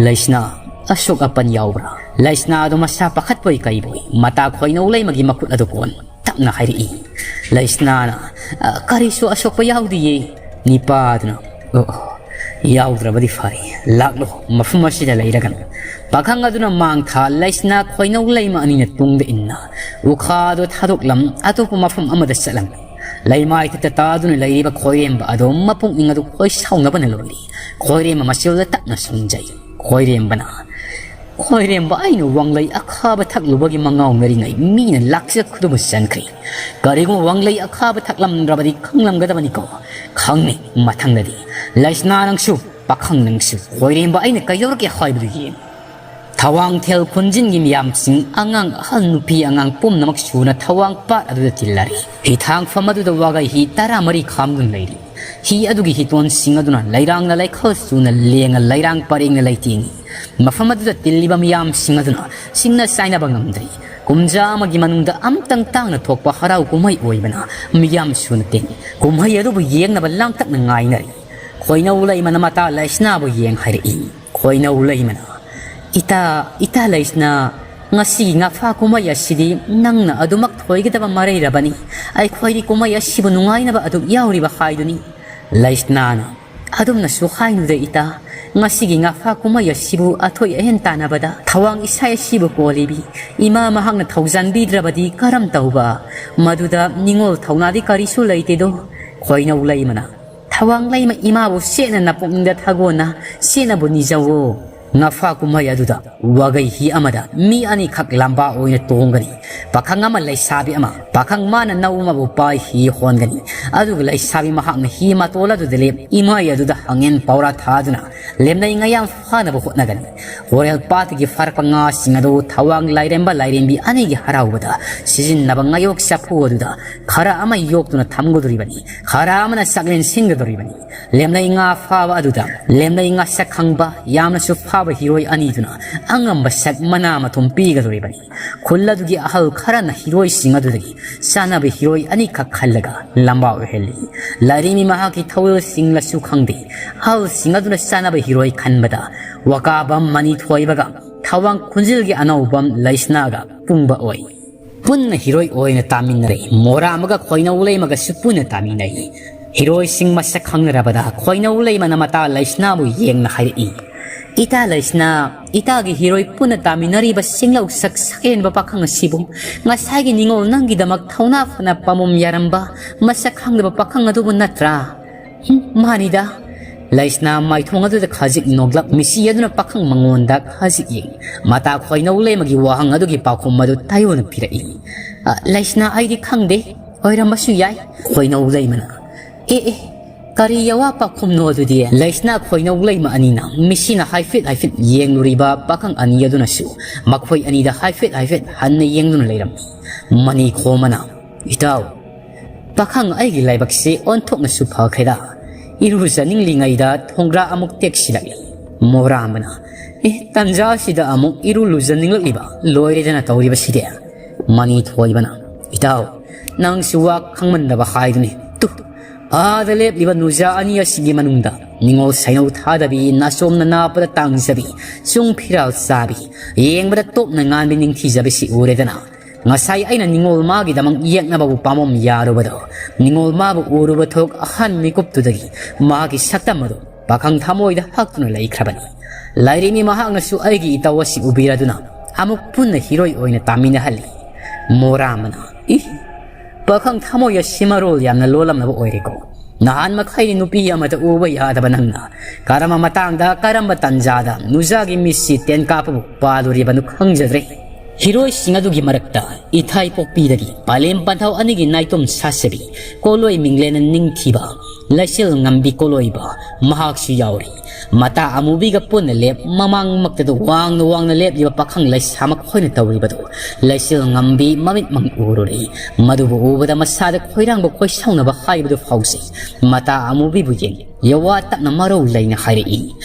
"ꯂꯩꯁꯅꯥ, ꯑꯁꯣꯛ ꯑꯄꯟ ꯌꯥꯎꯕ꯭ꯔꯥ?" ꯂꯩꯁꯅꯥ ꯑꯗꯨ ꯃꯁꯥ ꯄꯥꯈꯠꯄꯣꯏ ꯀꯩꯕꯣꯏ ꯃꯇꯥ ꯈꯣꯏꯅꯧ ꯂꯩꯃꯒꯤ ꯃꯈꯨꯠ ꯑꯗꯨ ꯀꯣꯟ ꯇꯞꯅ ꯍꯥꯏꯔꯛꯏ꯫ ꯂꯩꯁꯅꯥꯅ, "ꯑ, ꯀꯔꯤꯁꯨ ꯑꯁꯣꯛꯄ ꯌꯥꯎꯗꯤꯌꯦ꯫" ꯅꯤꯄꯥ ꯑꯗꯨꯅ, "ꯑꯣ, ꯑꯣ, ꯌꯥꯎꯗ꯭ꯔꯕꯗꯤ ꯐꯔꯦ꯫ ꯂꯥꯛꯂꯣ, ꯃꯐꯝ ꯑꯁꯤꯗ ꯂꯩꯔꯒꯅꯨ꯫" ꯄꯥꯈꯪ ꯑꯗꯨꯅ ꯃꯥꯡ ꯊꯥ ꯂꯩꯁꯅꯥ ꯈꯣꯏꯅꯧ ꯂꯩꯃ ꯑꯅꯤꯅ ꯇꯨꯡꯗ ꯏꯟꯅ ꯎꯈꯥꯗꯨ ꯊꯥꯗꯣꯛꯂꯝ ꯑꯇꯣꯞꯄ ꯃꯐꯝ ꯑꯃꯗ ꯆꯠꯂꯝꯃꯤ꯫ ꯂꯩꯃꯥꯏ ꯊꯛꯇ ꯇꯥꯗꯨꯅ ꯂꯩꯔꯤꯕ ꯈꯣꯏꯔꯦꯝꯕ ꯑꯗꯨ ꯃꯄꯨꯛꯅꯤꯡ ꯑꯗꯨ ꯈꯣꯏ ꯁꯥꯎꯅꯕꯅ ꯂꯣꯏꯔꯤ꯫ ꯈꯣꯏꯔꯦꯝꯕ ꯃꯆꯤꯜꯗ ꯇꯞꯅ ꯁꯨꯝꯖꯩ꯫ ꯈꯣꯏꯔꯦꯝꯕꯅ, "ꯈꯣꯏꯔꯦꯝꯕ, ꯑꯩꯅ ꯋꯥꯡꯂꯩ ꯑꯈꯥꯕ ꯊꯛꯂꯨꯕꯒꯤ ꯃꯉꯥꯎꯅꯔꯤꯉꯩ ꯃꯤꯅ ꯂꯥꯛꯆ ꯈꯨꯗꯨꯃ ꯆꯟꯈ꯭ꯔꯦ꯫ ꯀꯔꯤꯒꯨꯝꯕ ꯋꯥꯡꯂꯩ ꯑꯈꯥꯕ ꯊꯛꯂꯝꯗ꯭ꯔꯕꯗꯤ ꯈꯪꯂꯝꯒꯗꯕꯅꯤꯀꯣ꯫ ꯈꯪꯅꯤ, ꯃꯊꯪꯗꯗꯤ꯫ ꯂꯩꯁꯅꯥ ꯅꯪꯁꯨ, ꯄꯥꯈꯪ ꯅꯪꯁꯨ, ꯈꯣꯏꯔꯦꯝꯕ ꯑꯩꯅ ꯀꯩꯗꯧꯔꯛꯀꯦ ꯍꯥꯏꯕꯗꯨ ꯌꯦꯡ꯫" ꯊꯋꯥꯡꯊꯦꯜ ꯈꯨꯟꯖꯤꯟꯒꯤ ꯃꯤꯌꯥꯝꯁꯤꯡ, ꯑꯉꯥꯡ ꯑꯍꯜ ꯅꯨꯄꯤ ꯑꯉꯥꯡ ꯄꯨꯝꯅꯃꯛ ꯁꯨꯅ ꯊꯋꯥꯡ ꯄꯥꯠ ꯑꯗꯨꯗ ꯇꯤꯜꯂꯔꯤ꯫ ꯍꯤꯊꯥꯡꯐꯝ ꯑꯗꯨꯗ ꯋꯥꯒꯩ ꯍꯤ ꯇꯔꯥꯃꯔꯤ ꯈꯥꯝꯗꯨꯅ ꯂꯩꯔꯤ꯫ ꯍꯤ ꯑꯗꯨꯒꯤ ꯍꯤꯇꯣꯟꯁꯤꯡ ꯑꯗꯨꯅ ꯂꯩꯔꯥꯡꯅ ꯂꯩꯈꯜ ꯆꯨꯅ ꯂꯦꯡꯉ ꯂꯩꯔꯥꯡ ꯄꯔꯦꯡꯅ ꯂꯩꯇꯦꯡꯉꯤ꯫ ꯃꯐꯝ ꯑꯗꯨꯗ ꯇꯤꯜꯂꯤꯕ ꯃꯤꯌꯥꯝꯁꯤꯡ ꯑꯗꯨꯅ ꯁꯤꯡꯅ ꯆꯥꯏꯅꯕ ꯉꯝꯗ꯭ꯔꯤ꯫ ꯀꯨꯝꯖꯥ ꯑꯃꯒꯤ ꯃꯅꯨꯡꯗ ꯑꯝꯇꯪ ꯇꯥꯡꯅ ꯊꯣꯛꯄ ꯍꯔꯥꯎ ꯀꯨꯝꯍꯩ ꯑꯣꯏꯕꯅ ꯃꯤꯌꯥꯝ ꯁꯨꯅ ꯇꯤꯟ꯫ ꯀꯨꯝꯍꯩ ꯑꯗꯨꯕꯨ ꯌꯦꯡꯅꯕ ꯂꯥꯡꯇꯛꯅ ꯉꯥꯏꯅꯔꯤ꯫ ꯈꯣꯏꯅꯧ ꯂꯩꯃꯅ ꯃꯇꯥ ꯂꯩꯁꯅꯥꯕꯨ ꯌꯦꯡ ꯍꯥꯏꯔꯛꯏ꯫ ꯈꯣꯏꯅꯧ ꯂꯩꯃꯅ, "ꯏꯇꯥ, ꯏꯇꯥ ꯂꯩꯁꯅꯥ, "ꯉꯁꯤꯒꯤ ꯉꯥꯐꯥ ꯀꯨꯝꯍꯩ ꯑꯁꯤꯗꯤ ꯅꯪꯅ ꯑꯗꯨꯃꯛ ꯊꯣꯏꯒꯗꯕ ꯃꯔꯩꯔꯕꯅꯤ꯫ ꯑꯩꯈꯣꯏꯗꯤ ꯀꯨꯝꯍꯩ ꯑꯁꯤꯕꯨ ꯅꯨꯡꯉꯥꯏꯅꯕ ꯑꯗꯨꯝ ꯌꯥꯎꯔꯤꯕ ꯍꯥꯏꯗꯨꯅꯤ꯫" ꯂꯩꯁꯅꯥꯅ, "ꯑꯗꯨꯝꯅꯁꯨ ꯍꯥꯏꯅꯨꯗ ꯏꯇꯥ꯫ ꯉꯁꯤꯒꯤ ꯉꯥꯐꯥ ꯀꯨꯝꯍꯩ ꯑꯁꯤꯕꯨ ꯑꯊꯣꯏ ꯑꯍꯦꯟ ꯇꯥꯟꯅꯕꯗ ꯊꯋꯥꯡ ꯏꯁꯥ ꯑꯁꯤꯕꯨ ꯀꯣꯜꯂꯤꯕꯤ꯫ ꯏꯃꯥ ꯃꯍꯥꯛꯅ ꯊꯧꯖꯥꯟꯕꯤꯗ꯭ꯔꯕꯗꯤ ꯀꯔꯝ ꯇꯧꯕ? ꯃꯗꯨꯗ ꯅꯤꯡꯉꯣꯜ ꯊꯧꯅꯥꯗꯤ ꯀꯔꯤꯁꯨ ꯂꯩꯇꯦꯗꯣ꯫" ꯈꯣꯏꯅꯧ ꯂꯩꯃꯅ, "ꯊꯋꯥꯡ ꯂꯩꯃ ꯏꯃꯥꯕꯨ ꯁꯦꯠꯅ ꯅꯄꯨꯛꯅꯤꯡꯗ ꯊꯥꯒꯣꯟꯅ ꯁꯦꯠꯅꯕꯨ ꯅꯤꯖꯧꯋꯣ꯫ ꯉꯥꯐꯥ ꯀꯨꯝꯍꯩ ꯑꯗꯨꯗ ꯋꯥꯒꯩ ꯍꯤ ꯑꯃꯗ ꯃꯤ ꯑꯅꯤꯈꯛ ꯂꯝꯕꯥ ꯑꯣꯏꯅ ꯇꯣꯡꯒꯅꯤ꯫ ꯄꯥꯈꯪ ꯑꯃ ꯂꯩꯁꯥꯕꯤ ꯑꯃ, ꯄꯥꯈꯪ ꯃꯥꯅ ꯅꯧ ꯑꯃꯕꯨ ꯄꯥꯏ ꯍꯤ ꯍꯣꯟꯒꯅꯤ꯫ ꯑꯗꯨꯒ ꯂꯩꯁꯥꯕꯤ ꯃꯍꯥꯛꯅ ꯍꯤ ꯃꯇꯣꯜ ꯑꯗꯨꯗ ꯂꯦꯞ ꯏꯃꯥꯏ ꯑꯗꯨꯗ ꯍꯪꯉꯦꯟ ꯄꯧꯔꯥ ꯊꯥꯗꯨꯅ ꯂꯦꯝꯅꯩ ꯉꯥꯌꯥꯝ ꯐꯥꯅꯕ ꯍꯣꯠꯅꯒꯅꯤ꯫ ꯍꯣꯔꯦꯜ ꯄꯥꯠꯇꯒꯤ ꯐꯥꯔꯛꯄ ꯉꯥꯁꯤꯡ ꯑꯗꯨ ꯊꯋꯥꯡ ꯂꯥꯏꯔꯦꯝꯕ ꯂꯥꯏꯔꯦꯝꯕꯤ ꯑꯅꯤꯒꯤ ꯍꯔꯥꯎꯕꯗ ꯁꯤꯖꯤꯟꯅꯕ ꯉꯥꯌꯣꯛ ꯆꯐꯨ ꯑꯗꯨꯗ ꯈꯔ ꯑꯃ ꯌꯣꯛꯇꯨꯅ ꯊꯝꯒꯗꯧꯔꯤꯕꯅꯤ, ꯈꯔ ꯑꯃꯅ ꯆꯥꯛꯂꯦꯟ ꯁꯤꯟꯒꯗꯧꯔꯤꯕꯅꯤ꯫ ꯂꯦꯝꯂꯩ ꯉꯥ ꯐꯥꯕ ꯑꯗꯨꯗ ꯂꯦꯝꯂꯩ ꯉꯥ ꯁꯛ ꯈꯪꯕ ꯌꯥꯝꯅꯁꯨ ꯐꯥꯕ ꯍꯤꯔꯣꯏ ꯑꯅꯤꯗꯨꯅ ꯑꯉꯝꯕ ꯁꯛ ꯃꯅꯥ ꯃꯊꯨꯝ ꯄꯤꯒꯗꯧꯔꯤꯕꯅꯤ꯫" ꯈꯨꯜ ꯑꯗꯨꯒꯤ ꯑꯍꯜ ꯈꯔꯅ ꯍꯤꯔꯣꯏꯁꯤꯡ ꯑꯗꯨꯗꯒꯤ ꯆꯥꯅꯕ ꯍꯤꯔꯣꯏ ꯑꯅꯤꯈꯛ ꯈꯜꯂꯒ ꯂꯝꯕꯥ ꯑꯣꯏꯍꯜꯂꯤ꯫ ꯂꯥꯏꯔꯦꯝꯕꯤ ꯃꯍꯥꯛꯀꯤ ꯊꯧꯔꯤꯜꯁꯤꯡꯂꯁꯨ ꯈꯪꯗꯦ, ꯑꯍꯜꯁꯤꯡ ꯑꯗꯨꯅ ꯆꯥꯅꯕ ꯍꯤꯔꯣꯏ ꯈꯟꯕꯗ ꯋꯥꯀꯥꯕꯝ ꯃꯅꯤ ꯊꯣꯏꯕꯒ ꯊꯋꯥꯡ ꯈꯨꯟꯖꯤꯜꯒꯤ ꯑꯅꯧꯕꯝ ꯂꯩꯁꯅꯥꯒ ꯄꯨꯡꯕ ꯑꯣꯏ꯫ ꯄꯨꯟꯅ ꯍꯤꯔꯣꯏ ꯑꯣꯏꯅ ꯇꯥꯃꯤꯟꯅꯔꯦ꯫ ꯃꯣꯔꯥ ꯑꯃꯒ ꯈꯣꯏꯅꯧ ꯂꯩꯃꯒꯁꯨ ꯄꯨꯟꯅ ꯇꯥꯃꯤꯟꯅꯩ꯫ ꯍꯤꯔꯣꯏꯁꯤꯡ ꯃꯁꯛ ꯈꯪꯅꯔꯕꯗ ꯈꯣꯏꯅꯧ ꯂꯩꯃꯅ ꯃꯇꯥ ꯂꯩꯁꯅꯥꯕꯨ ꯌꯦꯡꯅ ꯍꯥꯏꯔꯛꯏ, "ꯏꯇꯥ ꯂꯩꯁꯅꯥ, ꯏꯇꯥꯒꯤ ꯍꯤꯔꯣꯏ ꯄꯨꯟꯅ ꯇꯥꯃꯤꯟꯅꯔꯤꯕ ꯁꯤꯡꯂꯧ ꯁꯛ ꯁꯛꯍꯦꯟꯕ ꯄꯥꯈꯪ ꯑꯁꯤꯕꯨ ꯉꯁꯥꯏꯒꯤ ꯅꯤꯡꯉꯣꯜ ꯅꯪꯒꯤꯗꯃꯛ ꯊꯧꯅꯥ ꯐꯅ ꯄꯥꯃꯨꯝ ꯌꯥꯔꯝꯕ ꯃꯁꯛ ꯈꯪꯗꯕ ꯄꯥꯈꯪ ꯑꯗꯨꯕꯨ ꯅꯠꯇ꯭ꯔꯥ?" "ꯎꯝ, ꯃꯥꯅꯤꯗ꯫" ꯂꯩꯁꯅꯥ ꯃꯥꯏꯊꯣꯡ ꯑꯗꯨꯗ ꯈꯖꯤꯛ ꯅꯣꯛꯂꯞ ꯃꯤꯁꯤ ꯑꯗꯨꯅ ꯄꯥꯈꯪ ꯃꯉꯣꯟꯗ ꯈꯖꯤꯛ ꯌꯦꯡ꯫ ꯃꯇꯥ ꯈꯣꯏꯅꯧ ꯂꯩꯃꯒꯤ ꯋꯥꯍꯪ ꯑꯗꯨꯒꯤ ꯄꯥꯎꯈꯨꯝ ꯑꯗꯨ ꯇꯥꯏꯌꯣꯟꯅ ꯄꯤꯔꯛꯏ꯫ "ꯑ, ꯂꯩꯁꯅꯥ, ꯑꯩꯗꯤ ꯈꯪꯗꯦ꯫ ꯑꯣꯏꯔꯝꯕꯁꯨ ꯌꯥꯏ꯫" ꯈꯣꯏꯅꯧ ꯂꯩꯃꯅ, "ꯑꯦ, ꯑꯦ, ꯀꯔꯤ ꯑꯋꯥ ꯄꯥꯎꯈꯨꯝꯅꯣ ꯑꯗꯨꯗꯤ?" ꯂꯩꯁꯅꯥ ꯈꯣꯏꯅꯧ ꯂꯩꯃ ꯑꯅꯤꯅ ꯃꯤꯁꯤꯅ ꯍꯥꯏꯐꯦꯠ ꯍꯥꯏꯐꯦꯠ ꯌꯦꯡꯂꯨꯔꯤꯕ ꯄꯥꯈꯪ ꯑꯅꯤ ꯑꯗꯨꯅꯁꯨ ꯃꯈꯣꯏ ꯑꯅꯤꯗ ꯍꯥꯏꯐꯦꯠ ꯍꯥꯏꯐꯦꯠ ꯍꯟꯅ ꯌꯦꯡꯗꯨꯅ ꯂꯩꯔꯝꯃꯤ꯫ ꯃꯅꯤ ꯈꯣꯝꯕꯅ, "ꯏꯇꯥꯎ, ꯄꯥꯈꯪ ꯑꯩꯒꯤ ꯂꯥꯏꯕꯛꯁꯤ ꯑꯣꯟꯊꯣꯛꯅꯁꯨ ꯐꯈ꯭ꯔꯦꯗ꯫ ꯏꯔꯨꯖꯅꯤꯡꯂꯤꯉꯩꯗ ꯊꯣꯡꯒ꯭ꯔꯥ ꯑꯃꯨꯛ ꯇꯦꯛꯁꯤꯜꯂꯛꯂꯤ꯫" ꯃꯣꯔꯥꯝꯕꯅ, "ꯑꯦ, ꯇꯟꯖꯥꯁꯤꯗ ꯑꯃꯨꯛ ꯏꯔꯨ ꯂꯨꯖꯅꯤꯡꯂꯛꯂꯤꯕ? ꯂꯣꯏꯔꯦꯗꯅ ꯇꯧꯔꯤꯕꯁꯤꯗꯤ꯫" ꯃꯅꯤ ꯊꯣꯏꯕꯅ, "ꯏꯇꯥꯎ, ꯅꯪꯁꯨ ꯋꯥ ꯈꯪꯃꯟꯗꯕ ꯍꯥꯏꯗꯨꯅꯤ꯫ ꯇꯨ, ꯑꯥꯗ ꯂꯦꯞꯂꯤꯕ ꯅꯨꯖꯥ ꯑꯅꯤ ꯑꯁꯤꯒꯤ ꯃꯅꯨꯡꯗ ꯅꯤꯉꯣꯜ ꯁꯩꯅꯧ ꯊꯥꯗꯕꯤ, ꯅꯥꯆꯣꯝꯅ ꯅꯥꯞꯄꯗ ꯇꯥꯡꯖꯕꯤ, ꯆꯨꯡ ꯐꯤꯔꯥꯜ ꯆꯥꯕꯤ, ꯌꯦꯡꯕꯗ ꯇꯣꯞꯅ ꯉꯥꯟꯕꯤ ꯅꯤꯡꯊꯤꯖꯕꯤꯁꯤ ꯎꯔꯦꯗꯅ, ꯉꯁꯥꯏ ꯑꯩꯅ ꯅꯤꯉꯣꯜ ꯃꯥꯒꯤꯗꯃꯛ ꯌꯦꯛꯅꯕꯕꯨ ꯄꯥꯝꯃꯝ ꯌꯥꯔꯨꯕꯗꯣ, ꯅꯤꯉꯣꯜ ꯃꯥꯕꯨ ꯎꯔꯨꯕ ꯊꯣꯛ ꯑꯍꯟ ꯃꯤꯀꯨꯞꯇꯨꯗꯒꯤ ꯃꯍꯥꯛꯀꯤ ꯁꯛꯇꯝ ꯑꯗꯨ ꯄꯥꯈꯪ ꯊꯃꯣꯏꯗ ꯍꯛꯇꯨꯅ ꯂꯩꯈ꯭ꯔꯕꯅꯤ꯫ ꯂꯥꯏꯔꯦꯝꯕꯤ ꯃꯍꯥꯛꯅꯁꯨ ꯑꯩꯒꯤ ꯏꯇꯧ ꯑꯁꯤ ꯎꯕꯤꯔꯗꯨꯅ ꯑꯃꯨꯛ ꯄꯨꯟꯅ ꯍꯤꯔꯣꯏ ꯑꯣꯏꯅ ꯇꯥꯃꯤꯟꯅꯍꯜꯂꯤ꯫ ꯃꯣꯔꯥꯃꯅ, ꯏ, ꯄꯥꯈꯪ ꯊꯃꯣꯏ ꯑꯁꯤ ꯃꯔꯣꯜ ꯌꯥꯝꯅ ꯂꯣꯜꯂꯝꯂꯕ ꯑꯣꯏꯔꯦꯀꯣ꯫ ꯅꯍꯥꯟ ꯃꯈꯩꯗꯤ ꯅꯨꯄꯤ ꯑꯃꯗ ꯎꯕ ꯌꯥꯗꯕ ꯅꯪꯅ ꯀꯔꯝꯕ ꯃꯇꯥꯡꯗ, ꯀꯔꯝꯕ ꯇꯥꯟꯖꯥꯗ ꯅꯨꯖꯥꯒꯤ ꯃꯤꯠꯁꯤ ꯇꯦꯟ ꯀꯥꯞꯄꯕꯨ ꯄꯥꯜꯂꯨꯔꯤꯕꯅꯣ ꯈꯪꯖꯗ꯭ꯔꯦ꯫ ꯍꯤꯔꯣꯏꯁꯤꯡ ꯑꯗꯨꯒꯤ ꯃꯔꯛꯇ ꯏꯊꯥꯏ ꯄꯣꯛꯄꯤꯗꯒꯤ ꯄꯥꯂꯦꯝ ꯄꯟꯊꯧ ꯑꯅꯤꯒꯤ ꯅꯥꯏꯇꯣꯝ ꯁꯥꯁꯕꯤ, ꯀꯣꯂꯣꯏ ꯃꯤꯡꯂꯦꯟꯅ ꯅꯤꯡꯊꯤꯕ ꯂꯩꯆꯤꯜ ꯉꯝꯕꯤ ꯀꯣꯂꯣꯏꯕ ꯃꯍꯥꯛꯁꯨ ꯌꯥꯎꯔꯤ꯫ ꯃꯇꯥ ꯑꯃꯨꯕꯤꯒ ꯄꯨꯟꯅ ꯂꯦꯞ ꯃꯃꯥꯡꯃꯛꯇꯗ ꯋꯥꯡꯅ ꯋꯥꯡꯅ ꯂꯦꯞꯂꯤꯕ ꯄꯥꯈꯪ ꯂꯩꯁꯥ ꯃꯈꯣꯏꯅ ꯇꯧꯔꯤꯕꯗꯨ ꯂꯩꯆꯤꯜ ꯉꯝꯕꯤ ꯃꯃꯤꯠꯃꯛ ꯎꯔꯨꯔꯦ꯫ ꯃꯗꯨꯕꯨ ꯎꯕꯗ ꯃꯁꯥꯗ ꯈꯣꯏꯔꯥꯡꯕ ꯈꯣꯏꯁꯥꯎꯅꯕ ꯍꯥꯏꯕꯗꯨ ꯐꯥꯎꯖꯩ꯫ ꯃꯇꯥ ꯑꯃꯨꯕꯤꯕꯨ ꯌꯦꯡ ꯌꯋꯥ ꯇꯞꯅ ꯃꯔꯧ ꯂꯩꯅ ꯍꯥꯏꯔꯛꯏ꯫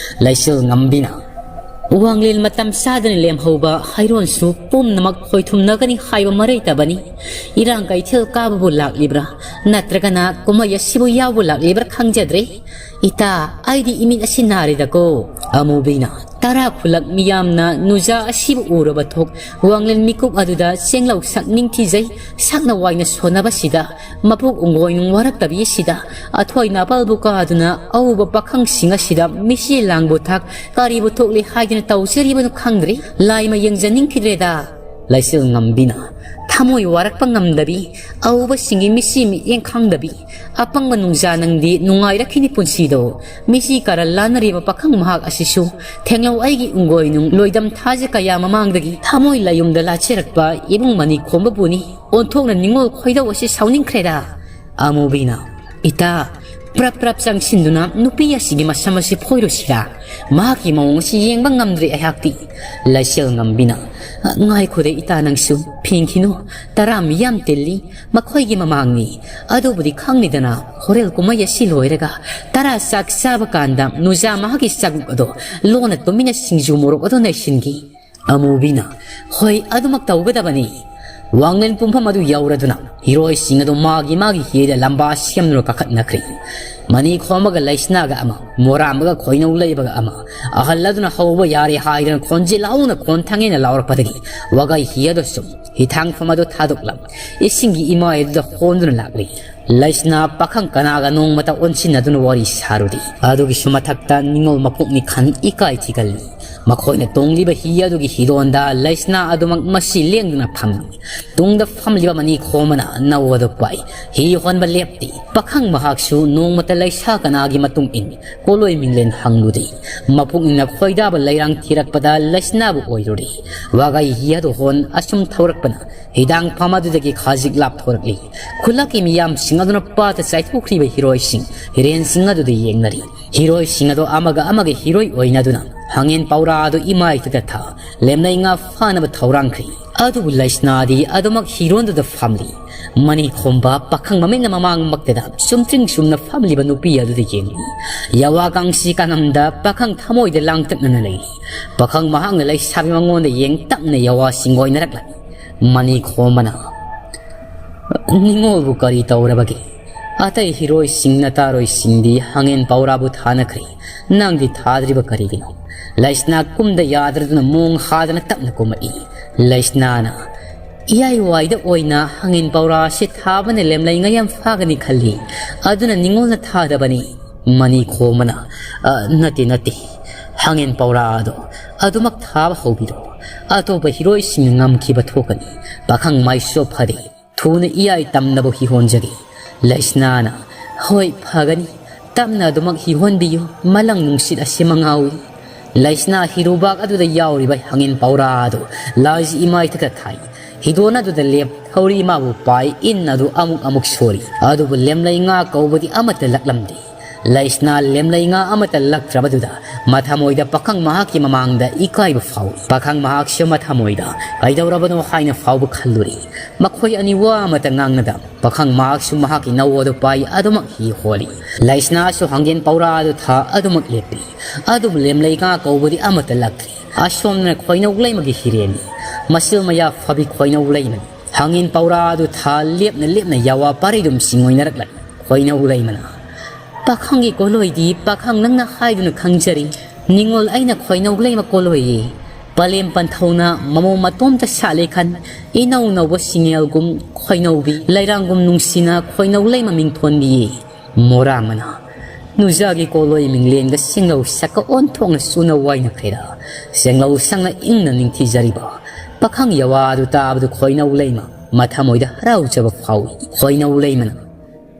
ꯂꯩꯆꯤꯜ ꯉꯝꯕꯤꯅ, ꯋꯥꯡꯂꯦꯟ ꯃꯇꯝ ꯆꯥꯗꯅ ꯂꯦꯝꯍꯧꯕ ꯍꯩꯔꯣꯟꯁꯨ ꯄꯨꯝꯅꯃꯛ ꯈꯣꯏꯊꯨꯝꯅꯒꯅꯤ ꯍꯥꯏꯕ ꯃꯔꯩꯇꯕꯅꯤ꯫ ꯏꯔꯥꯡ ꯀꯩꯊꯦꯜ ꯀꯥꯕꯕꯨ ꯂꯥꯛꯂꯤꯕ꯭ꯔꯥ, ꯅꯠꯇ꯭ꯔꯒꯅ ꯀꯨꯝꯍꯩ ꯑꯁꯤꯕꯨ ꯌꯥꯎꯕ ꯂꯥꯛꯂꯤꯕ꯭ꯔꯥ ꯈꯪꯖꯗ꯭ꯔꯦ꯫ ꯏꯇꯥ, ꯑꯩꯗꯤ ꯏꯃꯤꯠ ꯑꯁꯤ ꯅꯥꯔꯦꯗꯀꯣ꯫ ꯑꯃꯨꯕꯤꯅ, ꯇꯔꯥ ꯈꯨꯂꯛ ꯃꯤꯌꯥꯝꯅ ꯅꯨꯖꯥ ꯑꯁꯤꯕꯨ ꯎꯔꯕ ꯊꯣꯛ ꯋꯥꯡꯂꯦꯟ ꯃꯤꯀꯨꯞ ꯑꯗꯨꯗ ꯆꯦꯡꯂꯧ ꯁꯛ ꯅꯤꯡꯊꯤꯖꯩ꯫ ꯁꯛꯅ ꯋꯥꯏꯅ ꯁꯣꯟꯅꯕꯁꯤꯗ, ꯃꯄꯣꯛ ꯎꯪꯒꯣꯏ ꯅꯨꯡ ꯋꯥꯔꯛꯇꯕꯤ ꯑꯁꯤꯗ, ꯑꯊꯣꯏ ꯅꯥꯄꯜꯕꯨ ꯀꯥꯗꯨꯅ ꯑꯎꯕ ꯄꯥꯈꯪꯁꯤꯡ ꯑꯁꯤꯗ ꯃꯤꯆꯤ ꯂꯥꯡꯕꯨ ꯊꯥꯛ ꯀꯔꯤꯕꯨ ꯊꯣꯛꯂꯤ ꯍꯥꯏꯗꯨꯅ ꯇꯧꯖꯔꯤꯕꯅꯣ ꯈꯪꯗ꯭ꯔꯦ꯫ ꯂꯥꯏꯃ ꯌꯦꯡꯖꯅꯤꯡꯈꯤꯗ꯭ꯔꯦꯗ꯫ ꯂꯩꯆꯤꯜ ꯉꯝꯕꯤꯅ, ꯊꯃꯣꯏ ꯋꯥꯔꯛꯄ ꯉꯝꯗꯕꯤ, ꯑꯎꯕꯁꯤꯡꯒꯤ ꯃꯤꯆꯤ ꯃꯤꯠꯌꯦꯡ ꯈꯪꯗꯕꯤ, ꯑꯄꯪꯕ ꯅꯨꯡꯖꯥ ꯅꯪꯗꯤ ꯅꯨꯡꯉꯥꯏꯔꯛꯈꯤꯅꯤ ꯄꯨꯟꯁꯤꯗꯣ꯫ ꯃꯤꯆꯤ ꯀꯥꯔꯟ ꯂꯥꯟꯅꯔꯤꯕ ꯄꯥꯈꯪ ꯃꯍꯥꯛ ꯑꯁꯤꯁꯨ ꯊꯦꯡꯂꯧ ꯑꯩꯒꯤ ꯎꯪꯒꯣꯏ ꯅꯨꯡ ꯂꯣꯏꯗꯝ ꯊꯥꯖ ꯀꯌꯥ ꯃꯃꯥꯡꯗꯒꯤ ꯊꯃꯣꯏ ꯂꯥꯏꯌꯨꯝꯗ ꯂꯥꯠꯆꯔꯛꯄ ꯏꯕꯨꯡ ꯃꯅꯤ ꯈꯣꯝꯕꯕꯨꯅꯤ꯫ ꯑꯣꯟꯊꯣꯛꯅ ꯅꯤꯡꯉꯣꯜ ꯈꯣꯏꯗꯧ ꯑꯁꯤ ꯁꯥꯎꯅꯤꯡꯈ꯭ꯔꯦꯗ꯫ ꯑꯃꯨꯕꯤꯅ, ꯏꯇꯥ, ꯄ꯭ꯔꯞ ꯄ꯭ꯔꯞ ꯆꯪꯁꯤꯟꯗꯨꯅ ꯅꯨꯄꯤ ꯑꯁꯤꯒꯤ ꯃꯁꯝ ꯑꯁꯤ ꯐꯣꯏꯔꯨꯁꯤꯔꯥ? ꯃꯍꯥꯛꯀꯤ ꯃꯑꯣꯡ ꯑꯁꯤ ꯌꯦꯡꯕ ꯉꯝꯗ꯭ꯔꯦ ꯑꯩꯍꯥꯛꯇꯤ꯫ ꯂꯩꯆꯦꯜ ꯉꯝꯕꯤꯅ, ꯉꯥꯏꯈꯣꯗ ꯏꯇꯥ ꯅꯪꯁꯨ, ꯐꯤꯡꯈꯤꯅꯨ, ꯇꯔꯥ ꯃꯤ ꯌꯥꯝ ꯇꯤꯜꯂꯤ, ꯃꯈꯣꯏꯒꯤ ꯃꯃꯥꯡꯅꯤ꯫ ꯑꯗꯨꯕꯨꯗꯤ ꯈꯪꯅꯤꯗꯅ, ꯍꯣꯔꯦꯜ ꯀꯨꯝꯍꯩ ꯑꯁꯤ ꯂꯣꯏꯔꯒ ꯇꯔꯥ ꯆꯥꯛ ꯆꯥꯕ ꯀꯥꯟꯗ ꯅꯨꯖꯥ ꯃꯍꯥꯛꯀꯤ ꯆꯥꯛꯂꯨꯛ ꯑꯗꯣ ꯂꯣꯟꯅ ꯇꯨꯃꯤꯟꯅ ꯁꯤꯡꯖꯨ ꯃꯣꯔꯣꯛ ꯑꯗꯣ ꯅꯩꯁꯤꯟꯈꯤ꯫ ꯑꯃꯨꯕꯤꯅ, ꯍꯣꯏ, ꯑꯗꯨꯃꯛ ꯇꯧꯒꯗꯕꯅꯤ꯫ ꯋꯥꯡꯂꯦꯟ ꯄꯨꯡꯐꯝ ꯑꯗꯨ ꯌꯧꯔꯗꯨꯅ ꯍꯤꯔꯣꯏꯁꯤꯡ ꯑꯗꯨ ꯃꯥꯒꯤ ꯃꯥꯒꯤ ꯍꯤꯗ ꯂꯝꯕꯥ ꯁꯦꯝꯗꯨꯅ ꯀꯥꯈꯠꯅꯈ꯭ꯔꯤ꯫ ꯃꯅꯤ ꯈꯣꯝꯕꯒ ꯂꯩꯁꯅꯥꯒ ꯑꯃ, ꯃꯣꯔꯥꯝꯕꯒ ꯈꯣꯏꯅꯧ ꯂꯩꯕꯒ ꯑꯃ, ꯑꯍꯜ ꯑꯗꯨꯅ ꯍꯧꯕ ꯌꯥꯔꯦ ꯍꯥꯏꯗꯨꯅ ꯈꯣꯟꯖꯦꯜ ꯍꯧꯅ ꯈꯣꯟ ꯊꯥꯡꯉꯦꯅ ꯂꯥꯎꯔꯛꯄꯗꯒꯤ ꯋꯥꯒꯩ ꯍꯤ ꯑꯗꯨꯁꯨ ꯍꯤꯊꯥꯡꯐꯝ ꯑꯗꯨ ꯊꯥꯗꯣꯛꯂꯝ ꯏꯁꯤꯡꯒꯤ ꯏꯃꯥꯏ ꯑꯗꯨꯗ ꯍꯣꯟꯗꯨꯅ ꯂꯥꯛꯂꯤ꯫ ꯂꯩꯁꯅꯥ ꯄꯥꯈꯪ ꯀꯅꯥꯒ ꯅꯣꯡꯃꯇ ꯑꯣꯟꯁꯤꯟꯅꯗꯨꯅ ꯋꯥꯔꯤ ꯁꯥꯔꯨꯗꯦ꯫ ꯑꯗꯨꯒꯤꯁꯨ ꯃꯊꯛꯇ ꯅꯤꯉꯣꯜ ꯃꯄꯣꯛꯅꯤ ꯈꯟ ꯏꯀꯥꯏ ꯊꯤꯒꯜꯂꯤ꯫ ꯃꯈꯣꯏꯅ ꯇꯣꯡꯂꯤꯕ ꯍꯤ ꯑꯗꯨꯒꯤ ꯍꯤꯗꯣꯟꯗ ꯂꯩꯁꯅꯥ ꯑꯗꯨꯃꯛ ꯃꯁꯤ ꯂꯦꯡꯗꯨꯅ ꯐꯝꯃꯤ꯫ ꯇꯨꯡꯗ ꯐꯝꯂꯤꯕ ꯃꯅꯤ ꯈꯣꯝꯕꯅ ꯅꯧ ꯑꯗꯨ ꯄꯥꯏ꯫ ꯍꯤ ꯍꯣꯟꯕ ꯂꯦꯞꯇꯦ꯫ ꯄꯥꯈꯪ ꯃꯍꯥꯛꯁꯨ ꯅꯣꯡꯃꯇ ꯂꯩꯁꯥ ꯀꯅꯥꯒꯤ ꯃꯇꯨꯡ ꯏꯟ ꯀꯣꯂꯣꯏ ꯃꯤꯡꯂꯦꯟ ꯍꯪꯂꯨꯗꯦ꯫ ꯃꯄꯨꯛꯅꯤꯡꯅ ꯈꯣꯏꯗꯥꯕ ꯂꯩꯔꯥꯡ ꯊꯤꯔꯛꯄꯗ ꯂꯩꯁꯅꯥꯕꯨ ꯑꯣꯏꯔꯨꯔꯦ꯫ ꯋꯥꯒꯩ ꯍꯤ ꯑꯗꯨ ꯍꯣꯟ ꯑꯁꯨꯝ ꯊꯧꯔꯛꯄꯅ ꯍꯤꯗꯥꯡꯐꯝ ꯑꯗꯨꯗꯒꯤ ꯈꯖꯤꯛ ꯂꯥꯞꯊꯣꯔꯛꯂꯤ꯫ ꯈꯨꯜꯂꯛꯀꯤ ꯃꯤꯌꯥꯝꯁꯤꯡ ꯑꯗꯨꯅ ꯄꯥꯠꯇ ꯆꯥꯏꯊꯣꯛꯈ꯭ꯔꯤꯕ ꯍꯤꯔꯣꯏꯁꯤꯡ, ꯍꯤꯔꯦꯟꯁꯤꯡ ꯑꯗꯨꯗ ꯌꯦꯡꯅꯔꯤ꯫ ꯍꯤꯔꯣꯏꯁꯤꯡ ꯑꯗꯨ ꯑꯃꯒ ꯑꯃꯒ ꯍꯤꯔꯣꯏ ꯑꯣꯏꯅꯗꯨꯅ ꯍꯪꯉꯦꯟ ꯄꯧꯔꯥ ꯑꯗꯨ ꯏꯃꯥꯏꯊꯛꯇ ꯊꯥ, ꯂꯦꯝꯂꯩ ꯉꯥ ꯐꯥꯅꯕ ꯊꯧꯔꯥꯡꯈ꯭ꯔꯤ꯫ ꯑꯗꯨꯕꯨ ꯂꯩꯁꯅꯥꯗꯤ ꯑꯗꯨꯃꯛ ꯍꯤꯔꯣꯟꯗꯨꯗ ꯐꯝꯂꯤ꯫ ꯃꯅꯤ ꯈꯣꯝꯕ ꯄꯥꯈꯪ ꯃꯃꯤꯠꯅ ꯃꯃꯥꯡꯃꯛꯇꯗ ꯁꯨꯝꯇ꯭ꯔꯤꯡ ꯁꯨꯝꯅ ꯐꯝꯂꯤꯕ ꯅꯨꯄꯤ ꯑꯗꯨꯗ ꯌꯦꯡꯂꯤ꯫ ꯌꯥꯋꯥ ꯀꯥꯡꯁꯤ ꯀꯥꯅꯝꯗ ꯄꯥꯈꯪ ꯊꯃꯣꯏꯗ ꯂꯥꯡꯇꯛꯅꯅ ꯂꯩꯔꯤ꯫ ꯄꯥꯈꯪ ꯃꯍꯥꯛꯅ ꯂꯩꯁꯥꯕꯤ ꯃꯉꯣꯟꯗ ꯌꯦꯡꯇꯛꯅ ꯌꯥꯋꯥ ꯁꯤꯡꯒꯣꯏꯅꯔꯛꯂꯝꯃꯤ꯫ ꯃꯅꯤ ꯈꯣꯝꯕꯅ, "ꯅꯤꯉꯣꯜꯕꯨ ꯀꯔꯤ ꯇꯧꯔꯕꯒꯦ? ꯑꯇꯩ ꯍꯤꯔꯣꯏꯁꯤꯡ ꯅꯇꯥꯔꯣꯏꯁꯤꯡꯗꯤ ꯍꯪꯉꯦꯟ ꯄꯧꯔꯥꯕꯨ ꯊꯥꯅꯈ꯭ꯔꯦ꯫ ꯅꯪꯗꯤ ꯊꯥꯗ꯭ꯔꯤꯕ ꯀꯔꯤꯒꯤꯅꯣ?" ꯂꯩꯁꯅꯥ ꯀꯨꯝꯗ ꯌꯥꯗ꯭ꯔꯗꯨꯅ ꯃꯣꯡ ꯍꯥꯗꯅ ꯇꯞꯅ ꯀꯨꯝꯃꯛꯏ꯫ ꯂꯩꯁꯅꯥꯅ, "ꯏꯌꯥꯏ ꯋꯥꯏꯗ ꯑꯣꯏꯅ ꯍꯪꯉꯦꯟ ꯄꯧꯔꯥ ꯑꯁꯤ ꯊꯥꯕꯅ ꯂꯦꯝꯂꯩ ꯉꯥ ꯌꯥꯝ ꯐꯥꯒꯅꯤ ꯈꯜꯂꯤ, ꯑꯗꯨꯅ ꯅꯤꯉꯣꯜꯅ ꯊꯥꯗꯕꯅꯤ꯫" ꯃꯅꯤ ꯈꯣꯝꯕꯅ, "ꯑ, ꯅꯠꯇꯦ, ꯅꯠꯇꯦ꯫ ꯍꯪꯉꯦꯟ ꯄꯧꯔꯥ ꯑꯗꯣ ꯑꯗꯨꯃꯛ ꯊꯥꯕ ꯍꯧꯕꯤꯔꯣ꯫ ꯑꯇꯣꯞꯄ ꯍꯤꯔꯣꯏꯁꯤꯡꯅ ꯉꯝꯈꯤꯕ ꯊꯣꯛꯀꯅꯤ꯫ ꯄꯥꯈꯪ ꯃꯥꯏꯁꯨ ꯐꯔꯦ꯫ ꯊꯨꯅ ꯏꯌꯥꯏ ꯇꯝꯅꯕ ꯍꯤꯍꯣꯟꯖꯒꯦ꯫" ꯂꯩꯁꯅꯥꯅ, "ꯍꯣꯏ, ꯐꯒꯅꯤ꯫ ꯇꯞꯅ ꯑꯗꯨꯃꯛ ꯍꯤꯍꯣꯟꯕꯤꯌꯨ꯫ ꯃꯂꯪ ꯅꯨꯡꯁꯤꯠ ꯑꯁꯤ ꯃꯉꯥꯎꯏ꯫" ꯂꯩꯁꯅꯥ ꯍꯤꯔꯨꯕꯥꯛ ꯑꯗꯨꯗ ꯌꯥꯎꯔꯤꯕ ꯍꯪꯉꯦꯟ ꯄꯧꯔꯥ ꯑꯗꯨ ꯂꯥꯏꯖꯤ ꯏꯃꯥꯏꯊꯛꯇ ꯊꯥꯏ꯫ ꯍꯤꯗꯣꯟ ꯑꯗꯨꯗ ꯂꯦꯞ ꯊꯧꯔꯤ ꯃꯥꯕꯨ ꯄꯥꯏ ꯏꯟ ꯑꯗꯨ ꯑꯃꯨꯛ ꯑꯃꯨꯛ ꯁꯣꯔꯤ꯫ ꯑꯗꯨꯕꯨ ꯂꯦꯝꯂꯩ ꯉꯥ ꯀꯧꯕꯗꯤ ꯑꯃꯠꯇ ꯂꯛꯂꯝꯗꯦ꯫ ꯂꯩꯁꯅꯥ ꯂꯦꯝꯂꯩ ꯉꯥ ꯑꯃꯠꯇ ꯂꯛꯇ꯭ꯔꯕꯗꯨꯗ ꯃꯊꯃꯣꯏꯗ ꯄꯥꯈꯪ ꯃꯍꯥꯛꯀꯤ ꯃꯃꯥꯡꯗ ꯏꯀꯥꯏꯕ ꯐꯥꯎꯏ꯫ ꯄꯥꯈꯪ ꯃꯍꯥꯛꯁꯨ ꯃꯊꯃꯣꯏꯗ ꯀꯩꯗꯧꯔꯕꯅꯣ ꯍꯥꯏꯅ ꯐꯥꯎꯕ ꯈꯜꯂꯨꯔꯤ꯫ ꯃꯈꯣꯏ ꯑꯅꯤ ꯋꯥ ꯑꯃꯠꯇ ꯉꯥꯡꯅꯗ ꯄꯥꯈꯪ ꯃꯍꯥꯛꯁꯨ ꯃꯍꯥꯛꯀꯤ ꯅꯧ ꯑꯗꯨ ꯄꯥꯏ ꯑꯗꯨꯃꯛ ꯍꯤ ꯍꯣꯜꯂꯤ꯫ ꯂꯩꯁꯅꯥꯁꯨ ꯍꯪꯒꯦꯟ ꯄꯧꯔꯥ ꯑꯗꯨ ꯊꯥ ꯑꯗꯨꯃꯛ ꯂꯦꯞꯄꯤ꯫ ꯑꯗꯨꯕꯨ ꯂꯦꯝꯂꯩ ꯉꯥ ꯀꯧꯕꯗꯤ ꯑꯃꯠꯇ ꯂꯛꯇ꯭ꯔꯤ꯫ ꯑꯁꯣꯝꯗꯅ ꯈꯣꯏꯅꯧ ꯂꯩꯃꯒꯤ ꯍꯤꯔꯦꯟꯅꯤ꯫ ꯃꯁꯤꯜ ꯃꯌꯥ ꯐꯕꯤ ꯈꯣꯏꯅꯧ ꯂꯩꯃꯅꯤ꯫ ꯍꯪꯉꯤꯟ ꯄꯧꯔꯥ ꯑꯗꯨ ꯊꯥ ꯂꯦꯞꯅ ꯂꯦꯞꯅ ꯌꯥꯋꯥ ꯄꯥꯔꯩꯗꯨꯝ ꯁꯤꯡꯑꯣꯏꯅꯔꯛꯂꯦ꯫ ꯈꯣꯏꯅꯧ ꯂꯩꯃꯅ, "ꯄꯥꯈꯪꯒꯤ ꯀꯣꯂꯣꯏꯗꯤ ꯄꯥꯈꯪ ꯅꯪꯅ ꯍꯥꯏꯗꯨꯅ ꯈꯪꯖꯔꯤ꯫ ꯅꯤꯡꯉꯣꯜ ꯑꯩꯅ ꯈꯣꯏꯅꯧ ꯂꯩꯃ ꯀꯣꯂꯣꯏꯌꯦ꯫ ꯄꯂꯦꯝ ꯄꯟꯊꯧꯅ ꯃꯃꯧ ꯃꯇꯣꯝꯇ ꯁꯥꯠꯂꯦ ꯈꯟ, ꯏꯅꯧ ꯅꯧꯕ ꯁꯤꯡꯉꯦꯜꯒꯨꯝ ꯈꯣꯏꯅꯧꯕꯤ, ꯂꯩꯔꯥꯡꯒꯨꯝ ꯅꯨꯡꯁꯤꯅ ꯈꯣꯏꯅꯧ ꯂꯩꯃ ꯃꯤꯡ ꯊꯣꯟꯕꯤꯌꯦ꯫" ꯃꯣꯔꯥꯃꯅ, "ꯅꯨꯖꯥꯒꯤ ꯀꯣꯂꯣꯏ ꯃꯤꯡꯂꯦꯟꯒ ꯁꯦꯡꯂꯧ ꯁꯛꯀ ꯑꯣꯟꯊꯣꯛꯅ ꯆꯨꯅ ꯋꯥꯏꯅꯈ꯭ꯔꯦꯗ꯫ ꯁꯦꯡꯂꯧ ꯁꯪꯅ ꯏꯪꯅ ꯅꯤꯡꯊꯤꯖꯔꯤꯕ ꯄꯥꯈꯪ ꯌꯥꯋꯥ ꯑꯗꯨ ꯇꯥꯕꯗꯨ ꯈꯣꯏꯅꯧ ꯂꯩꯃ ꯃꯊꯃꯣꯏꯗ ꯍꯔꯥꯎꯖꯕ ꯐꯥꯎꯏ꯫" ꯈꯣꯏꯅꯧ ꯂꯩꯃꯅ,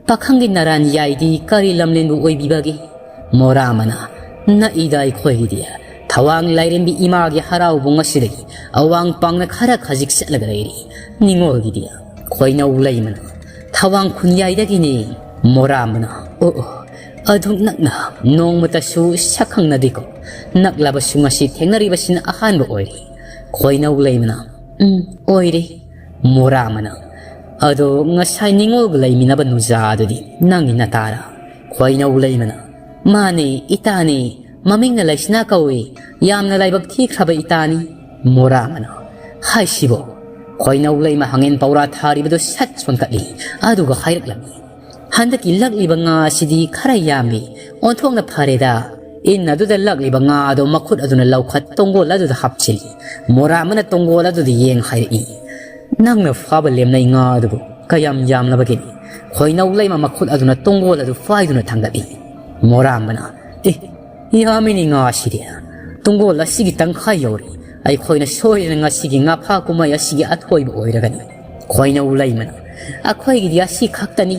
"ꯄꯥꯈꯪꯒꯤ ꯅꯔꯥꯟ ꯌꯥꯏꯗꯤ ꯀꯔꯤ ꯂꯝꯂꯦꯟꯕꯨ ꯑꯣꯏꯕꯤꯕꯒꯦ?" ꯃꯣꯔꯥꯃꯅ, "ꯅꯛꯏꯗ ꯑꯩꯈꯣꯏꯒꯤꯗꯤ꯫ ꯊꯋꯥꯡ ꯂꯥꯏꯔꯦꯝꯕꯤ ꯏꯃꯥꯒꯤ ꯍꯔꯥꯎꯕꯨꯡ ꯑꯁꯤꯗꯒꯤ ꯑꯋꯥꯡ ꯄꯥꯡꯅ ꯈꯔ ꯈꯖꯤꯛ ꯆꯠꯂꯒ ꯂꯩꯔꯤ ꯅꯤꯡꯉꯣꯜꯒꯤꯗꯤ꯫" ꯈꯣꯏꯅꯧ ꯂꯩꯃꯅ, "ꯊꯋꯥꯡ ꯈꯨꯟꯌꯥꯏꯗꯒꯤꯅꯤ꯫" ꯃꯣꯔꯥꯃꯅ, "ꯑꯣ ꯑꯣ, ꯑꯗꯨꯛ ꯅꯛꯅ ꯅꯣꯡꯃꯇꯁꯨ ꯁꯛꯈꯪꯅꯗꯦꯀꯣ꯫ ꯅꯛꯂꯕꯁꯨ ꯉꯁꯤ ꯊꯦꯡꯅꯔꯤꯕꯁꯤꯅ ꯑꯍꯥꯟꯕ ꯑꯣꯏꯔꯦ꯫" ꯈꯣꯏꯅꯧ ꯂꯩꯃꯅ, "ꯎꯝ, ꯑꯣꯏꯔꯦ꯫" ꯃꯣꯔꯥꯃꯅ, "ꯑꯗꯣ ꯉꯁꯥꯏ ꯅꯤꯡꯉꯣꯜꯒ ꯂꯩꯃꯤꯟꯅꯕ ꯅꯨꯖꯥꯗꯨꯗꯤ ꯅꯪꯒꯤ ꯅꯇꯥꯔꯥ?" ꯈꯣꯏꯅꯧ ꯂꯩꯃꯅ, "ꯃꯥꯅꯦ, ꯏꯇꯥꯅꯦ꯫ ꯃꯃꯤꯡꯅ ꯂꯩꯁꯅꯥ ꯀꯧꯏ꯫ ꯌꯥꯝꯅ ꯂꯥꯏꯕꯛ ꯊꯤꯈ꯭ꯔꯕ ꯏꯇꯥꯅꯤ꯫" ꯃꯣꯔꯥꯃꯅ, "ꯍꯥꯏꯁꯤꯕꯣ?" ꯈꯣꯏꯅꯧ ꯂꯩꯃ ꯍꯪꯉꯦꯟ ꯄꯧꯔꯥ ꯊꯥꯔꯤꯕꯗꯨ ꯁꯠ ꯁꯣꯟꯀꯠꯂꯤ꯫ ꯑꯗꯨꯒ ꯍꯥꯏꯔꯛꯂꯝꯃꯤ, "ꯍꯟꯗꯛꯀꯤ ꯂꯛꯂꯤꯕ ꯉꯥ ꯑꯁꯤꯗꯤ ꯈꯔ ꯌꯥꯝꯃꯤ꯫ ꯑꯣꯟꯊꯣꯛꯅ ꯐꯔꯦꯗ꯫ ꯏꯟ ꯑꯗꯨꯗ ꯂꯛꯂꯤꯕ ꯉꯥ ꯑꯗꯨ ꯃꯈꯨꯠ ꯑꯗꯨꯅ ꯂꯧꯈꯠ ꯇꯣꯡꯒꯣꯜ ꯑꯗꯨꯗ ꯍꯥꯞꯆꯤꯜꯂꯤ꯫" ꯃꯣꯔꯥꯃꯅ ꯇꯣꯡꯒꯣꯜ ꯑꯗꯨꯗ ꯌꯦꯡ ꯍꯥꯏꯔꯛꯏ, "ꯅꯪꯅ ꯐꯥꯕ ꯂꯦꯝꯅꯩ ꯉꯥ ꯑꯗꯨꯕꯨ ꯀꯌꯥꯝ ꯌꯥꯝꯂꯕꯒꯦꯅꯦ?" ꯈꯣꯏꯅꯧ ꯂꯩꯃ ꯃꯈꯨꯠ ꯑꯗꯨꯅ ꯇꯣꯡꯒꯣꯜ ꯑꯗꯨ ꯐꯥꯏꯗꯨꯅ ꯊꯥꯡꯒꯠꯂꯤ꯫ ꯃꯣꯔꯥꯃꯅ, "ꯑꯦ, ꯌꯥꯝꯃꯤꯅꯤ ꯉꯥꯁꯤꯗꯤ꯫ ꯇꯣꯡꯒꯣꯜ ꯑꯁꯤꯒꯤ ꯇꯪꯈꯥꯏ ꯌꯧꯔꯦ꯫ ꯑꯩꯈꯣꯏꯅ ꯁꯣꯏꯗꯅ ꯉꯁꯤꯒꯤ ꯉꯥꯐꯥ ꯀꯨꯝꯍꯩ ꯑꯁꯤꯒꯤ ꯑꯊꯣꯏꯕ ꯑꯣꯏꯔꯒꯅꯤ꯫" ꯈꯣꯏꯅꯧ ꯂꯩꯃꯅ, "ꯑꯩꯈꯣꯏꯒꯤꯗꯤ ꯑꯁꯤ ꯈꯛꯇꯅꯤ꯫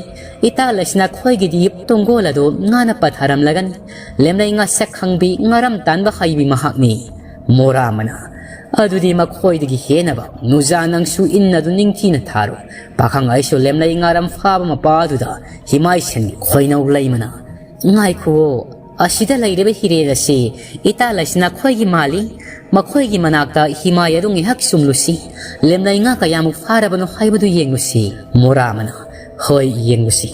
ꯏꯇꯥ ꯂꯩꯁꯅꯥ ꯈꯣꯏꯒꯤꯗꯤ ꯇꯣꯡꯒꯣꯜ ꯑꯗꯨ ꯉꯥꯅ ꯄꯊꯔꯝꯂꯒꯅꯤ꯫ ꯂꯦꯝꯂꯩ ꯉꯥ ꯁꯛ ꯈꯪꯕꯤ, ꯉꯥꯔꯝ ꯇꯥꯟꯕ ꯍꯩꯕꯤ ꯃꯍꯥꯛꯅꯤ꯫" ꯃꯣꯔꯥꯃꯅ, "ꯑꯗꯨꯗꯤ ꯃꯈꯣꯏꯗꯒꯤ ꯍꯦꯟꯅꯕ ꯅꯨꯖꯥ ꯅꯪꯁꯨ ꯏꯟ ꯑꯗꯨ ꯅꯤꯡꯊꯤꯅ ꯊꯥꯔꯨ꯫ ꯄꯥꯈꯪ ꯑꯩꯁꯨ ꯂꯦꯝꯂꯩ ꯉꯥꯔꯝ ꯐꯥꯕ ꯃꯄꯥ ꯑꯗꯨꯗ ꯍꯤꯃꯥꯏ ꯁꯟꯒꯤ꯫" ꯈꯣꯏꯅꯧ ꯂꯩꯃꯅ, "ꯉꯥꯏꯈꯨꯑꯣ, ꯑꯁꯤꯗ ꯂꯩꯔꯤꯕ ꯍꯤꯔꯦꯟ ꯑꯁꯤ ꯏꯇꯥ ꯂꯩꯁꯅꯥ ꯈꯣꯏꯒꯤ ꯃꯥꯜꯂꯤ꯫ ꯃꯈꯣꯏꯒꯤ ꯃꯅꯥꯛꯇ ꯍꯤꯃꯥꯏ ꯑꯗꯨ ꯉꯥꯏꯍꯥꯛ ꯆꯨꯝꯂꯨꯁꯤ꯫ ꯂꯦꯝꯂꯩ ꯉꯥ ꯀꯌꯥꯃꯨꯛ ꯐꯥꯔꯕꯅꯣ ꯍꯥꯏꯕꯗꯨ ꯌꯦꯡꯂꯨꯁꯤ꯫" ꯃꯣꯔꯥꯃꯅ, "ꯍꯣꯏ, ꯌꯦꯡꯂꯨꯁꯤ꯫"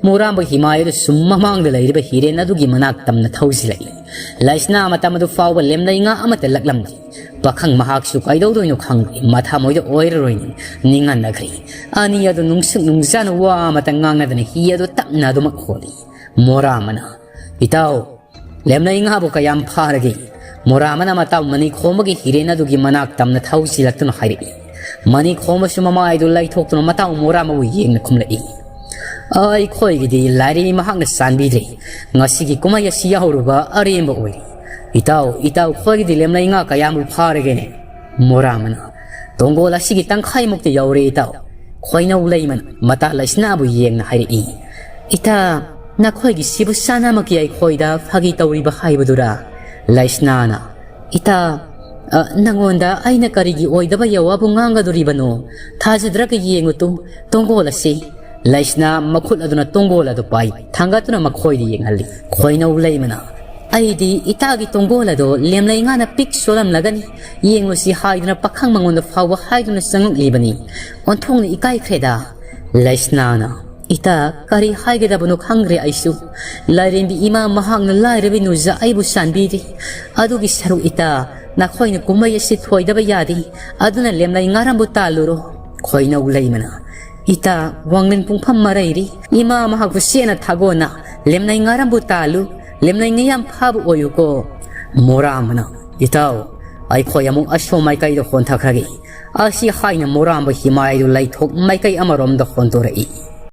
ꯃꯣꯔꯥꯝꯕ ꯍꯤꯃꯥꯏ ꯑꯗꯨ ꯁꯨꯝ ꯃꯃꯥꯡꯗ ꯂꯩꯔꯤꯕ ꯍꯤꯔꯦꯟ ꯑꯗꯨꯒꯤ ꯃꯅꯥꯛ ꯇꯝꯅ ꯊꯧꯖꯤꯜꯂꯛꯏ꯫ ꯂꯩꯁꯅꯥ ꯃꯇꯝ ꯑꯗꯨ ꯐꯥꯎꯕ ꯂꯦꯝꯂꯩ ꯉꯥ ꯑꯃꯠꯇ ꯂꯛꯂꯝꯗꯦ꯫ ꯄꯥꯈꯪ ꯃꯍꯥꯛꯁꯨ ꯀꯩꯗꯧꯗꯣꯏꯅꯣ ꯈꯪꯗꯦ, ꯃꯊꯥ ꯃꯣꯏꯗ ꯑꯣꯏꯔꯔꯣꯏꯅ ꯅꯤꯡꯍꯟꯅꯈ꯭ꯔꯦ꯫ ꯑꯅꯤ ꯑꯗꯨ ꯅꯨꯡꯁꯤꯛ ꯅꯨꯡꯖꯥꯅ ꯋꯥ ꯑꯃꯇ ꯉꯥꯡꯅꯗꯅ ꯍꯤ ꯑꯗꯨ ꯇꯞꯅ ꯑꯗꯨꯃꯛ ꯍꯣꯜꯂꯤ꯫ ꯃꯣꯔꯥꯃꯅ, "ꯏꯇꯥꯎ, ꯂꯦꯝꯂꯩ ꯉꯥꯕꯨ ꯀꯌꯥꯝ ꯐꯥꯔꯒꯦ?" ꯃꯣꯔꯥꯃꯅ ꯃꯇꯥꯎ ꯃꯅꯤꯈꯣꯝꯕꯒꯤ ꯍꯤꯔꯦꯟ ꯑꯗꯨꯒꯤ ꯃꯅꯥꯛ ꯇꯝꯅ ꯊꯧꯖꯤꯜꯂꯛꯇꯨꯅ ꯍꯥꯏꯔꯛꯏ꯫ ꯃꯅꯤꯈꯣꯝꯕꯁꯨ ꯃꯃꯥꯏꯗꯨ ꯂꯩꯊꯣꯛꯇꯨꯅ ꯃꯇꯥꯎ ꯃꯣꯔꯥꯃꯕꯨ ꯌꯦꯡꯅ ꯈꯨꯝꯂꯛꯏ꯫ "ꯑꯩꯈꯣꯏꯒꯤꯗꯤ ꯂꯥꯏꯔꯦꯝꯕꯤ ꯃꯍꯥꯛꯅ ꯆꯥꯟꯕꯤꯗ꯭ꯔꯦ꯫ ꯉꯁꯤꯒꯤ ꯀꯨꯝꯍꯩ ꯑꯁꯤ ꯌꯥꯎꯔꯨꯕ ꯑꯔꯦꯝꯕ ꯑꯣꯏꯔꯦ꯫ ꯏꯇꯥꯎ, ꯏꯇꯥꯎ, ꯑꯩꯈꯣꯏꯒꯤꯗꯤ ꯂꯦꯝꯂꯩ ꯉꯥ ꯀꯌꯥꯃꯨꯛ ꯐꯥꯔꯒꯦꯅꯦ?" ꯃꯣꯔꯥꯃꯅ, "ꯇꯣꯡꯒꯣꯜ ꯑꯁꯤꯒꯤ ꯇꯪꯈꯥꯏꯃꯨꯛꯇꯤ ꯌꯧꯔꯦ, ꯏꯇꯥꯎ꯫" ꯈꯣꯏꯅꯧ ꯂꯩꯃꯅ ꯃꯇꯥ ꯂꯩꯁꯅꯥꯕꯨ ꯌꯦꯡꯅ ꯍꯥꯏꯔꯛꯏ꯫ "ꯏꯇꯥ, ꯅꯈꯣꯏꯒꯤꯁꯤꯕꯨ ꯆꯥꯅꯃꯛꯀꯤ ꯑꯩꯈꯣꯏꯗ ꯐꯥꯒꯤ ꯇꯧꯔꯤꯕ ꯍꯥꯏꯕꯗꯨꯔꯥ?" ꯂꯩꯁꯅꯥꯅ, "ꯏꯇꯥ, ꯑ, ꯅꯪꯉꯣꯟꯗ ꯑꯩꯅ ꯀꯔꯤꯒꯤ ꯑꯣꯏꯗꯕ ꯌꯥꯋꯥꯕꯨ ꯉꯥꯡꯒꯗꯣꯔꯤꯕꯅꯣ? ꯊꯥꯖꯗ꯭ꯔꯒ ꯌꯦꯡꯉꯨ ꯇꯨ, ꯇꯣꯡꯒꯣꯜ ꯑꯁꯤ꯫" ꯂꯩꯁꯅꯥ ꯃꯈꯨꯠ ꯑꯗꯨꯅ ꯇꯣꯡꯒꯣꯜ ꯑꯗꯨ ꯄꯥꯏ, ꯊꯥꯡꯒꯠꯇꯨꯅ ꯃꯈꯣꯏꯗ ꯌꯦꯡꯍꯜꯂꯤ꯫ ꯈꯣꯏꯅꯧ ꯂꯩꯃꯅ, "ꯑꯩꯗꯤ ꯏꯇꯥꯒꯤ ꯇꯣꯡꯒꯣꯜ ꯑꯗꯣ ꯂꯦꯝꯂꯩ ꯉꯥꯅ ꯄꯤꯛ ꯁꯣꯜꯂꯝꯂꯒꯅꯤ, ꯌꯦꯡꯂꯨꯁꯤ ꯍꯥꯏꯗꯨꯅ ꯄꯥꯈꯪ ꯃꯉꯣꯟꯗ ꯐꯥꯎꯕ ꯍꯥꯏꯗꯨꯅ ꯆꯪꯂꯛꯂꯤꯕꯅꯤ꯫ ꯑꯣꯟꯊꯣꯛꯅ ꯏꯀꯥꯏꯈ꯭ꯔꯦꯗ꯫" ꯂꯩꯁꯅꯥꯅ, "ꯏꯇꯥ, ꯀꯔꯤ ꯍꯥꯏꯒꯗꯕꯅꯣ ꯈꯪꯗ꯭ꯔꯦ ꯑꯩꯁꯨ꯫ ꯂꯥꯏꯔꯦꯝꯕꯤ ꯏꯃꯥ ꯃꯍꯥꯛꯅ ꯂꯥꯏꯔꯕꯤ ꯅꯨꯖ ꯑꯩꯕꯨ ꯆꯥꯟꯕꯤꯔꯤ꯫ ꯑꯗꯨꯒꯤ ꯁꯔꯨꯛ ꯏꯇꯥ, ꯅꯈꯣꯏꯅ ꯀꯨꯝꯍꯩ ꯑꯁꯤ ꯊꯣꯏꯗꯕ ꯌꯥꯗꯦ꯫ ꯑꯗꯨꯅ ꯂꯦꯝꯂꯩ ꯉꯥꯔꯝꯕꯨ ꯇꯥꯜꯂꯨꯔꯣ꯫" ꯈꯣꯏꯅꯧ ꯂꯩꯃꯅ, "ꯏꯇꯥ, ꯋꯥꯡꯂꯦꯟ ꯄꯨꯡꯐꯝ ꯃꯔꯩꯔꯤ꯫ ꯏꯃꯥ ꯃꯍꯥꯛꯄꯨ ꯆꯦꯠꯅ ꯊꯥꯒꯣꯟꯅ ꯂꯦꯝꯂꯩ ꯉꯥꯔꯝꯕꯨ ꯇꯥꯜꯂꯨ, ꯂꯦꯝꯂꯩ ꯉꯥ ꯌꯥꯝ ꯐꯥꯕ ꯑꯣꯏꯌꯨꯀꯣ꯫" ꯃꯣꯔꯥꯃꯅ, "ꯏꯇꯥꯎ, ꯑꯩꯈꯣꯏ ꯑꯃꯨꯛ ꯑꯁꯣꯝ ꯃꯥꯏꯀꯩꯗ ꯍꯣꯟꯊꯈ꯭ꯔꯒꯦ꯫" ꯑꯁꯤ ꯍꯥꯏꯅ ꯃꯣꯔꯥꯝꯕ ꯍꯤꯃꯥꯏꯗꯨ ꯂꯩꯊꯣꯛ ꯃꯥꯏꯀꯩ ꯑꯃꯔꯣꯝꯗ ꯍꯣꯟꯗꯣꯔꯛꯏ꯫